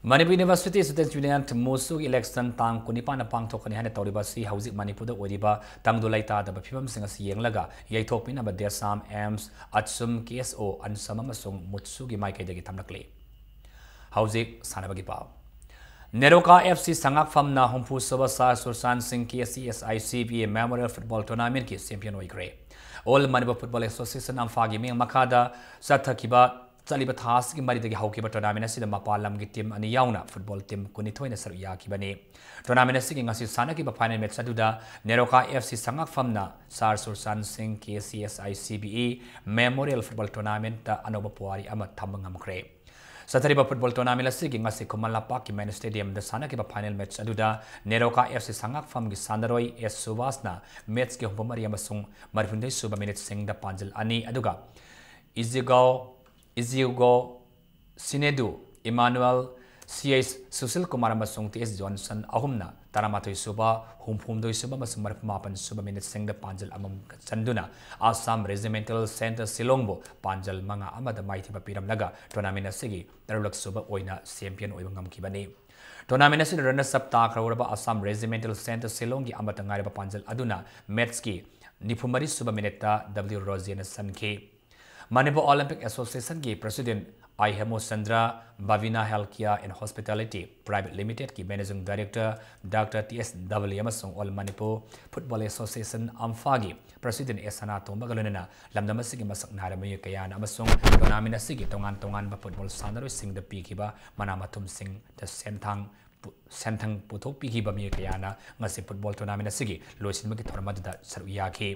Manipur University Students Union, MUSU-ꯒꯤ election ꯇꯥꯡ ꯀꯨꯟꯅꯤꯄꯥꯟꯗ ꯄꯥꯡꯊꯣꯛꯀꯅꯤ ꯍꯥꯏꯅ ꯇꯧꯔꯤꯕ ꯑꯁꯤ ꯍꯧꯖꯤꯛ ꯃꯅꯤꯄꯨꯔꯗ ꯑꯣꯏꯔꯤꯕ ꯇꯪꯗꯨ ꯂꯩꯇꯥꯗꯕ ꯐꯤꯕꯝꯁꯤꯡ ꯑꯁꯤ ꯌꯦꯡꯂꯒ ꯌꯩꯊꯣꯛꯄꯤꯅꯕ DESAM, AMS, ATSUM, KSO, ANSAM ꯑꯃꯁꯨꯡ MUSU-ꯒꯤ ꯃꯥꯏꯀꯩꯗꯒꯤ ꯊꯝꯂꯛꯂꯤ꯫ ꯍꯧꯖꯤꯛ ꯁꯥꯟꯅꯕꯒꯤ ꯄꯥꯎ꯫ NEROCA FC ꯁꯉꯥꯛꯐꯝꯅ ꯍꯨꯝꯐꯨ ꯁꯨꯕ ꯁꯥꯔ ꯁꯨꯔꯆꯥꯟ ꯁꯤꯡ KCSI CBA Memorial Football Tournament-ꯀꯤ champion ꯑꯣꯏꯈ꯭ꯔꯦ꯫ All Manipur Football Association, ꯑꯝꯐꯥꯒꯤ ꯃꯤꯠꯌꯦꯡ ꯃꯈꯥꯗ ꯆꯠꯊꯈꯤꯕ, ꯆꯠꯂꯤꯕ ꯊꯥ ꯑꯁꯤꯒꯤ ꯃꯔꯤꯗꯒꯤ ꯍꯧꯈꯤꯕ tournament ꯑꯁꯤꯗ ꯃꯄꯥꯟ ꯂꯝꯒꯤ team ꯑꯅꯤ ꯌꯥꯎꯅ football team ꯀꯨꯟꯅꯤꯊꯣꯏꯅ ꯁꯔꯨꯛ ꯌꯥꯈꯤꯕꯅꯤ꯫ Tournament ꯑꯁꯤꯒꯤ ꯉꯁꯤ ꯁꯥꯟꯅꯈꯤꯕ final match ꯑꯗꯨꯗ NEROCA FC ꯁꯉꯥꯛꯐꯝꯅ ꯁꯥꯔ ꯁꯨꯔꯆꯥꯟ ꯁꯤꯡ KCSI CBA Memorial Football Tournament-ꯇ ꯑꯅꯧꯕ ꯄꯨꯋꯥꯔꯤ ꯑꯃ ꯊꯝꯕ ꯉꯝꯈ꯭ꯔꯦ꯫ ꯆꯠꯊꯔꯤꯕ football tournament ꯑꯁꯤꯒꯤ ꯉꯁꯤ ꯈꯨꯃꯟ ꯂꯝꯄꯥꯛꯀꯤ main stadium-ꯗ ꯁꯥꯟꯅꯈꯤꯕ final match ꯑꯗꯨꯗ NEROCA FC ꯁꯉꯥꯛꯐꯝꯒꯤ ꯁꯥꯟꯅꯔꯣꯏ S ꯁꯨꯕꯥꯁꯅ match-ꯀꯤ ꯍꯨꯝꯐꯨ ꯃꯔꯤ ꯑꯃꯁꯨꯡ ꯃꯔꯤꯐꯨꯅꯤꯊꯣꯏ ꯁꯨꯕ minute-ꯁꯤꯡꯗ ꯄꯥꯟꯖꯜ ꯑꯅꯤ, ꯑꯗꯨꯒ ꯏꯖꯤꯒꯣ, ꯏꯖꯤꯒꯣ ꯁꯤꯅꯦꯗꯨ, ꯏꯃꯥꯅꯨꯑꯦꯜ, CH ꯁꯨꯁꯤꯜ ꯀꯨꯃꯥꯔ ꯑꯃꯁꯨꯡ TH ꯖꯣꯟꯁꯟ ꯑꯍꯨꯝꯅ ꯇꯔꯥꯃꯥꯊꯣꯏ ꯁꯨꯕ, ꯍꯨꯝꯐꯨꯍꯨꯝꯗꯣꯏ ꯁꯨꯕ ꯑꯃꯁꯨꯡ ꯃꯔꯤꯐꯨꯃꯥꯄꯟ ꯁꯨꯕ minute-ꯁꯤꯡꯗ ꯄꯥꯟꯖꯜ ꯑꯃꯃꯝ ꯆꯟꯗꯨꯅ Assam Regimental Centre ꯁꯤꯂꯣꯡꯕꯨ ꯄꯥꯟꯖꯜ ꯃꯉꯥ ꯑꯃꯗ ꯃꯥꯏꯊꯤꯕ ꯄꯤꯔꯝꯂꯒ tournament ꯑꯁꯤꯒꯤ ꯇꯔꯨꯛꯂꯛ ꯁꯨꯕ ꯑꯣꯏꯅ champion ꯑꯣꯏꯕ ꯉꯝꯈꯤꯕꯅꯤ꯫ Tournament ꯑꯁꯤꯗ runners up ꯇꯥꯈ꯭ꯔꯕ Assam Regimental Centre Shillongꯒꯤ ꯑꯃꯠꯇ ꯉꯥꯏꯔꯕ ꯄꯥꯟꯖꯜ ꯑꯗꯨꯅ matchꯀꯤ ꯅꯤꯐꯨ ꯃꯔꯤ ꯁꯨꯕ minuteꯇ W ꯔꯣꯖꯦꯅ ꯆꯟꯈꯤ꯫ Manipur Olympic Associationꯒꯤ President I ꯍꯦꯃꯣꯆꯟꯗ꯭ꯔ, Bhavina Healthcare and Hospitality Private Limitedꯀꯤ Managing Director Doctor T S W ꯑꯃꯁꯨꯡ All Manipur Football Association, AMFAꯒꯤ President ꯑꯦꯁ ꯁꯅꯥꯇꯣꯝꯕꯒ ꯂꯣꯏꯅꯅ ꯂꯝꯗꯝ ꯑꯁꯤꯒꯤ ꯃꯁꯛ ꯅꯥꯏꯔꯕ ꯃꯤꯑꯣꯏ ꯀꯌꯥꯅ ꯑꯃꯁꯨꯡ tournament ꯑꯁꯤꯒꯤ ꯇꯣꯉꯥꯟ ꯇꯣꯉꯥꯟꯕ football ꯁꯥꯟꯅꯔꯣꯏꯁꯤꯡꯗ ꯄꯤꯈꯤꯕ ꯃꯅꯥ ꯃꯊꯨꯝꯁꯤꯡꯗ ꯁꯦꯟꯊꯥꯡ ꯄꯨ-, ꯁꯦꯟꯊꯪ ꯄꯨꯊꯣꯛꯄꯤꯈꯤꯕ ꯃꯤꯑꯣꯏ ꯀꯌꯥꯅ ꯉꯁꯤ football tournament ꯑꯁꯤꯒꯤ ꯂꯣꯏꯁꯤꯟꯕꯒꯤ ꯊꯧꯔꯝ ꯑꯗꯨꯗ ꯁꯔꯨꯛ ꯌꯥꯈꯤ꯫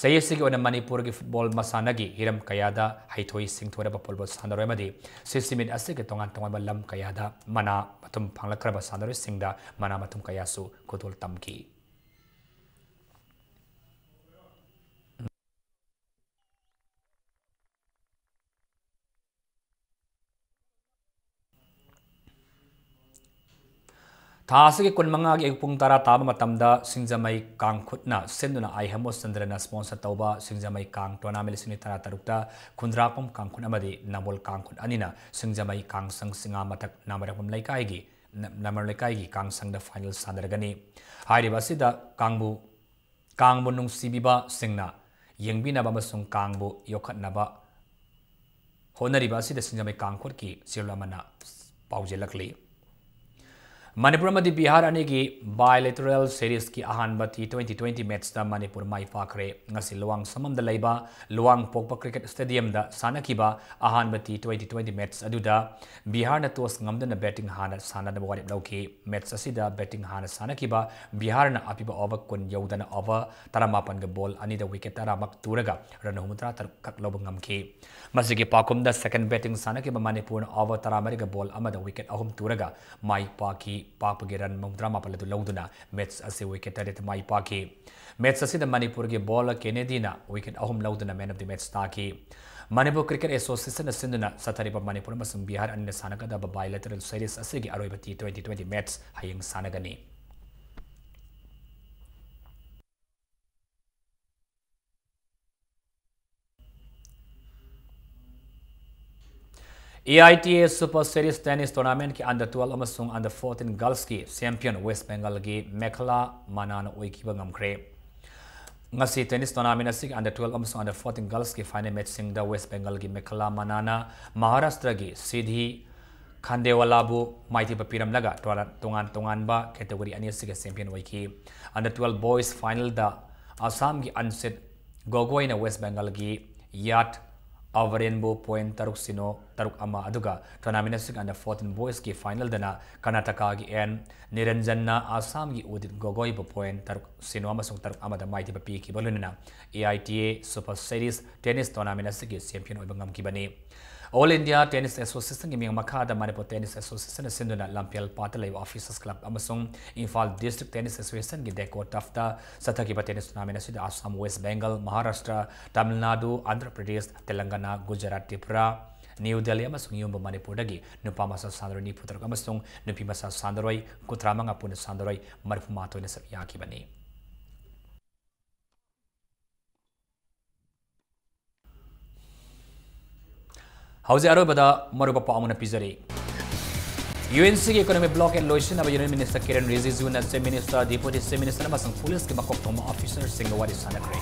ꯆꯍꯤ ꯑꯁꯤꯒꯤ ꯑꯣꯏꯅ ꯃꯅꯤꯄꯨꯔꯒꯤ football ꯃꯁꯥꯟꯅꯒꯤ ꯍꯤꯔꯝ ꯀꯌꯥꯗ ꯍꯩꯊꯣꯏ ꯁꯤꯡꯊꯣꯏꯔꯕ football ꯁꯥꯟꯅꯔꯣꯏ ꯑꯃꯗꯤ ꯁꯤꯁꯤꯃꯤꯠ ꯑꯁꯤꯒꯤ ꯇꯣꯉꯥꯟ ꯇꯣꯉꯥꯟꯕ ꯂꯝ ꯀꯌꯥꯗ ꯃꯅꯥ ꯃꯊꯨꯝ ꯐꯪꯂꯛꯈ꯭ꯔꯕ ꯁꯥꯟꯅꯔꯣꯏꯁꯤꯡꯗ ꯃꯅꯥ ꯃꯊꯨꯝ ꯀꯌꯥꯁꯨ ꯈꯨꯗꯣꯜ ꯇꯝꯈꯤ꯫ ꯊꯥ ꯑꯁꯤꯒꯤ ꯀꯨꯟꯃꯉꯥꯒꯤ ꯑꯌꯨꯛ ꯄꯨꯡ ꯇꯔꯥ ꯇꯥꯕ ꯃꯇꯝꯗ ꯁꯤꯡꯖꯃꯩ ꯀꯥꯡꯈꯨꯠꯅ ꯁꯤꯟꯗꯨꯅ ꯑꯥꯏ ꯍꯦꯃꯣꯆꯟꯗ꯭ꯔꯅ sponsor ꯇꯧꯕ ꯁꯤꯡꯖꯃꯩ ꯀꯥꯡ tournament ꯂꯤꯁꯤꯡ ꯑꯅꯤ ꯇꯔꯥꯇꯔꯨꯛꯇ ꯈꯨꯟꯗ꯭ꯔꯥꯛꯄꯝ ꯀꯥꯡꯈꯨꯠ ꯑꯃꯗꯤ ꯅꯝꯕꯣꯜ ꯀꯥꯡꯈꯨꯠ ꯑꯅꯤꯅ ꯁꯤꯡꯖꯃꯩ ꯀꯥꯡꯁꯪ ꯁꯤꯡꯉꯥ ꯃꯊꯛ ꯅꯥꯃꯔꯛꯄꯝ ꯂꯩꯀꯥꯏꯒꯤ, ꯅ-, ꯅꯥꯃꯔꯛꯄꯝ ꯂꯩꯀꯥꯏꯒꯤ ꯀꯥꯡꯁꯪꯗ final ꯁꯥꯟꯅꯔꯒꯅꯤ꯫ ꯍꯥꯏꯔꯤꯕ ꯑꯁꯤꯗ ꯀꯥꯡꯕꯨ ꯀꯥꯡꯕꯨ ꯅꯨꯡꯁꯤꯕꯤꯕꯁꯤꯡꯅ ꯌꯦꯡꯕꯤꯅꯕ ꯑꯃꯁꯨꯡ ꯀꯥꯡꯕꯨ ꯌꯣꯛꯈꯠꯅꯕ ꯍꯣꯠꯅꯔꯤꯕ ꯑꯁꯤꯗ ꯁꯤꯡꯖꯃꯩ ꯀꯥꯡꯈꯨꯠꯀꯤ ꯆꯦꯔꯣꯜ ꯑꯃꯅ ꯄꯥꯎꯖꯦꯜꯂꯛꯂꯤ꯫ ꯃꯅꯤꯄꯨꯔ ꯑꯃꯗꯤ ꯕꯤꯍꯥꯔ ꯑꯅꯤꯒꯤ bilateral seriesꯀꯤ ꯑꯍꯥꯟꯕ T twenty twenty matchꯇ ꯃꯅꯤꯄꯨꯔ ꯃꯥꯏ ꯄꯥꯛꯈ꯭ꯔꯦ꯫ ꯉꯁꯤ ꯂꯨꯋꯥꯡꯁꯪꯕꯝꯗ ꯂꯩꯕ ꯂꯨꯋꯥꯡꯄꯣꯛꯄ cricket stadiumꯗ ꯁꯥꯟꯅꯈꯤꯕ ꯑꯍꯥꯟꯕ T twenty twenty match ꯑꯗꯨꯗ ꯕꯤꯍꯥꯔꯅ toss ꯉꯝꯗꯨꯅ batting ꯍꯥꯟꯅ ꯁꯥꯟꯅꯅꯕ ꯋꯥꯔꯦꯞ ꯂꯧꯈꯤ꯫ Match ꯑꯁꯤꯗ batting ꯍꯥꯟꯅ ꯁꯥꯟꯅꯈꯤꯕ ꯕꯤꯍꯥꯔꯅ ꯑꯄꯤꯕ over ꯀꯨꯟ ꯌꯧꯗꯅ over ꯇꯔꯥꯃꯥꯄꯟꯒ ball ꯑꯅꯤꯗ wicket ꯇꯔꯥꯃꯛ ꯇꯨꯔꯒ run ꯍꯨꯝꯐꯨꯇꯔꯥ ꯇꯔꯨꯛ ꯈꯛ ꯂꯧꯕ ꯉꯝꯈꯤ꯫ ꯃꯁꯤꯒꯤ ꯄꯥꯎꯈꯨꯝꯗ second batting ꯁꯥꯟꯅꯈꯤꯕ ꯃꯅꯤꯄꯨꯔꯅ over ꯇꯔꯥꯃꯔꯤꯒ ball ꯑꯃꯗ wicket ꯑꯍꯨꯝ ꯇꯨꯔꯒ ꯃꯥꯏ ꯄꯥꯛꯈꯤ꯫ ꯄꯥꯛꯄꯒꯤ run ꯃꯧꯗ꯭ꯔꯥ ꯃꯥꯄꯜ ꯑꯗꯨ ꯂꯧꯗꯨꯅ match ꯑꯁꯤ wicket ꯇꯔꯦꯠ ꯃꯥꯏ ꯄꯥꯛꯈꯤ꯫ Match ꯑꯁꯤꯗ ꯃꯅꯤꯄꯨꯔꯒꯤ bowler ꯀꯦꯅꯦꯗꯤꯅ wicket ꯑꯍꯨꯝ ꯂꯧꯗꯨꯅ man of the match ꯇꯥꯈꯤ꯫ ꯃꯅꯤꯄꯨꯔ Cricket Associationꯅ ꯁꯤꯟꯗꯨꯅ ꯆꯠꯊꯔꯤꯕ ꯃꯅꯤꯄꯨꯔ ꯑꯃꯁꯨꯡ ꯕꯤꯍꯥꯔ ꯑꯅꯤꯅ ꯁꯥꯟꯅꯒꯗꯕ bilateral series ꯑꯁꯤꯒꯤ ꯑꯔꯣꯏꯕ T twenty twenty match ꯍꯌꯦꯡ ꯁꯥꯟꯅꯒꯅꯤ꯫ AITA Super Series Tennis Tournamentꯀꯤ Under twelve ꯑꯃꯁꯨꯡ Under fourteen Girlsꯀꯤ champion West Bengalꯒꯤ ꯃꯦꯈꯂꯥ ꯃꯅꯥꯅ ꯑꯣꯏꯈꯤꯕ ꯉꯝꯈ꯭ꯔꯦ꯫ ꯉꯁꯤ tennis tournament ꯑꯁꯤꯒꯤ Under twelve ꯑꯃꯁꯨꯡ Under fourteen Girlsꯀꯤ final matchꯁꯤꯡꯗ West Bengalꯒꯤ ꯃꯦꯈꯂꯥ ꯃꯅꯥꯅ ꯃꯍꯥꯔꯥꯁꯇ꯭ꯔꯒꯤ ꯁꯤꯙꯤ ꯈꯥꯟꯗꯦꯋꯥꯂꯥꯕꯨ ꯃꯥꯏꯊꯤꯕ ꯄꯤꯔꯝꯂꯒ ꯇꯣꯉꯥꯟ ꯇꯣꯉꯥꯟꯕ category ꯑꯅꯤ ꯑꯁꯤꯒꯤ champion ꯑꯣꯏꯈꯤ꯫ Under twelve boys finalꯗ ꯑꯁꯥꯝꯒꯤ ꯑꯟꯁꯤꯠ ꯒꯣꯒꯣꯏꯅ West Bengalꯒꯤ ꯌꯥꯠ ꯑꯚꯔꯦꯟꯕꯨ point ꯇꯔꯨꯛ ꯁꯤꯅꯣ ꯇꯔꯨꯛ ꯑꯃ, ꯑꯗꯨꯒ tournament ꯑꯁꯤꯒꯤ Under fourteen boysꯀꯤ finalꯗꯅ ꯀꯔꯅꯥꯇꯀꯥꯒꯤ ꯑꯦꯟ ꯅꯤꯔꯟꯖꯟꯅ ꯑꯁꯥꯝꯒꯤ ꯎꯗꯤꯠ ꯒꯣꯒꯣꯏꯕꯨ point ꯇꯔꯨꯛ ꯁꯤꯅꯣ ꯑꯃꯁꯨꯡ ꯇꯔꯨꯛ ꯑꯃꯗ ꯃꯥꯏꯊꯤꯕ ꯄꯤꯈꯤꯕ ꯂꯣꯏꯅꯅ AITA Super Series Tennis Tournament ꯑꯁꯤꯒꯤ champion ꯑꯣꯏꯕ ꯉꯝꯈꯤꯕꯅꯤ꯫ All India Tennis Associationꯒꯤ ꯃꯤꯡ ꯃꯈꯥꯗ Manipur Tennis Associationꯅ ꯁꯤꯟꯗꯨꯅ ꯂꯝꯐꯦꯜ ꯄꯥꯠꯇ ꯂꯩꯕ Officers Club ꯑꯃꯁꯨꯡ Imphal District Tennis Associationꯒꯤ Deco Turfꯇ ꯆꯠꯊꯈꯤꯕ tennis tournament ꯑꯁꯤꯗ ꯑꯁꯥꯝ, West Bengal, ꯃꯍꯥꯔꯥꯁꯇ꯭ꯔ, ꯇꯥꯃꯤꯜ ꯅꯥꯗꯨ, ꯑꯟꯙ꯭ꯔ ꯄ꯭ꯔꯗꯦꯁ, ꯇꯦꯂꯪꯒꯥꯅꯥ, ꯒꯨꯖꯔꯥꯠ, ꯇ꯭ꯔꯤꯄꯨꯔꯥ, ꯅ꯭ꯌꯨ ꯗꯦꯜꯂꯤ ꯑꯃꯁꯨꯡ ꯌꯨꯝꯕ ꯃꯅꯤꯄꯨꯔꯗꯒꯤ ꯅꯨꯄꯥ ꯃꯆꯥ ꯁꯥꯟꯅꯔꯣꯏ ꯅꯤꯐꯨ ꯇꯔꯨꯛ ꯑꯃꯁꯨꯡ ꯅꯨꯄꯤ ꯃꯆꯥ ꯁꯥꯟꯅꯔꯣꯏ ꯀꯨꯟꯊ꯭ꯔꯥ ꯃꯉꯥ, ꯄꯨꯟꯅ ꯁꯥꯟꯅꯔꯣꯏ ꯃꯔꯤꯐꯨ ꯃꯥꯊꯣꯏꯅ ꯁꯔꯨꯛ ꯌꯥꯈꯤꯕꯅꯤ꯫ ꯍꯧꯖꯤꯛ ꯑꯔꯣꯏꯕꯗ ꯃꯔꯨꯑꯣꯏꯕ ꯄꯥꯎ ꯑꯃꯅ ꯄꯤꯖꯔꯤ꯫ UNCꯒꯤ economic blockade ꯂꯣꯏꯁꯤꯟꯅꯕ Union Minister ꯀꯤꯔꯦꯟ ꯔꯤꯖꯤꯖꯨꯅ Chief Minister, Deputy Chief Minister ꯑꯃꯁꯨꯡ ꯄꯨꯂꯤꯁꯀꯤ ꯃꯀꯣꯛ ꯊꯣꯡꯕ officerꯁꯤꯡꯒ ꯋꯥꯔꯤ ꯁꯥꯟꯅꯈ꯭ꯔꯦ꯫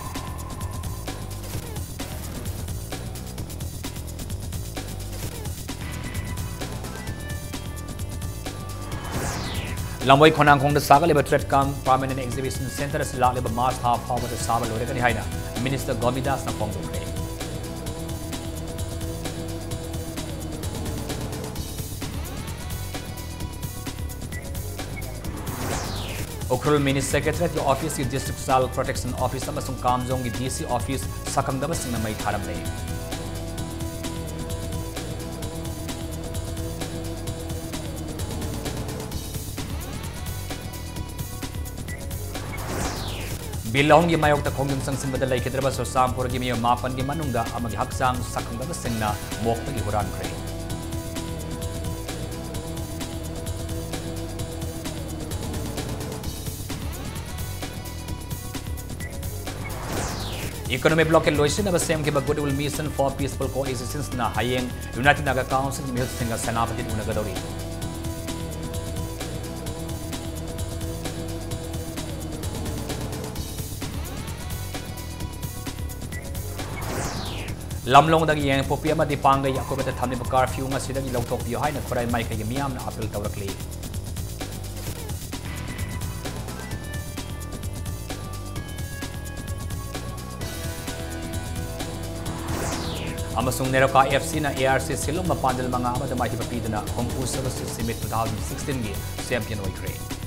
ꯂꯝꯕꯣꯏ ꯈꯣꯡꯅꯥꯡꯈꯣꯡꯗ ꯁꯥꯒꯠꯂꯤꯕ Trade cum Permanent Exhibition Centre ꯑꯁꯤ ꯂꯥꯛꯂꯤꯕ ꯃꯥꯔꯆ ꯊꯥ ꯐꯥꯎꯕꯗ ꯁꯥꯕ ꯂꯣꯏꯔꯒꯅꯤ ꯍꯥꯏꯅ Minister ꯒꯣꯃꯤꯗꯥꯁꯅ ꯐꯣꯡꯗꯣꯛꯈ꯭ꯔꯦ꯫ Ukhrul Mini Secretariatꯀꯤ officeꯀꯤ District Child Protection Office ꯑꯃꯁꯨꯡ ꯀꯥꯝꯖꯣꯡꯒꯤ DC office ꯁꯛꯈꯪꯗꯕꯁꯤꯡꯅ ꯃꯩ ꯊꯥꯔꯝꯂꯦ꯫ Bill ꯑꯍꯨꯝꯒꯤ ꯃꯥꯌꯣꯛꯇ ꯈꯣꯡꯖꯪ ꯆꯪꯁꯤꯟꯕꯗ ꯂꯩꯈꯤꯗ꯭ꯔꯕ ꯆꯨꯔꯆꯥꯟꯄꯨꯔꯒꯤ ꯃꯤꯑꯣꯏ ꯃꯥꯄꯟꯒꯤ ꯃꯅꯨꯡꯗ ꯑꯃꯒꯤ ꯍꯛꯆꯥꯡ ꯁꯛꯈꯪꯗꯕꯁꯤꯡꯅ ꯃꯣꯛꯇꯒꯤ ꯍꯨꯔꯥꯟꯈ꯭ꯔꯦ꯫ Economic blockade ꯂꯣꯏꯁꯤꯟꯅꯕ ꯁꯦꯝꯈꯤꯕ Goodwill Mission for Peaceful Coexistence ꯅ ꯍꯌꯦꯡ United Naga Council ꯒꯤ ꯃꯤꯍꯨꯠꯁꯤꯡꯒ ꯁꯦꯅꯥꯄꯇꯤꯗ ꯎꯅꯒꯗꯧꯔꯤ꯫ ꯂꯝꯂꯣꯡꯗꯒꯤ ꯌꯦꯡꯄꯣꯛꯄꯤ ꯑꯃꯗꯤ ꯄꯥꯡꯒꯩ ꯑꯀꯣꯏꯕꯗ ꯊꯝꯂꯤꯕ curfew ꯉꯁꯤꯗꯒꯤ ꯂꯧꯊꯣꯛꯄꯤꯌꯨ ꯍꯥꯏꯅ ꯈꯨꯔꯥꯏ ꯃꯥꯏꯀꯩꯒꯤ ꯃꯤꯌꯥꯝꯅ appeal ꯇꯧꯔꯛꯂꯤ꯫ ꯑꯃꯁꯨꯡ ꯅꯦꯔꯣꯀꯥ F C ꯅ A R C ꯁꯤꯂꯣꯡ ꯃꯄꯥꯟꯗꯜ ꯃꯉꯥ ꯑꯃꯗ ꯃꯥꯏꯊꯤꯕ ꯄꯤꯗꯨꯅ ꯍꯣꯡꯀꯨ ꯁꯔꯁꯤꯠ ꯁꯤꯃꯤꯠ two thousand sixteen ꯒꯤ champion ꯑꯣꯏꯈ꯭ꯔꯦ꯫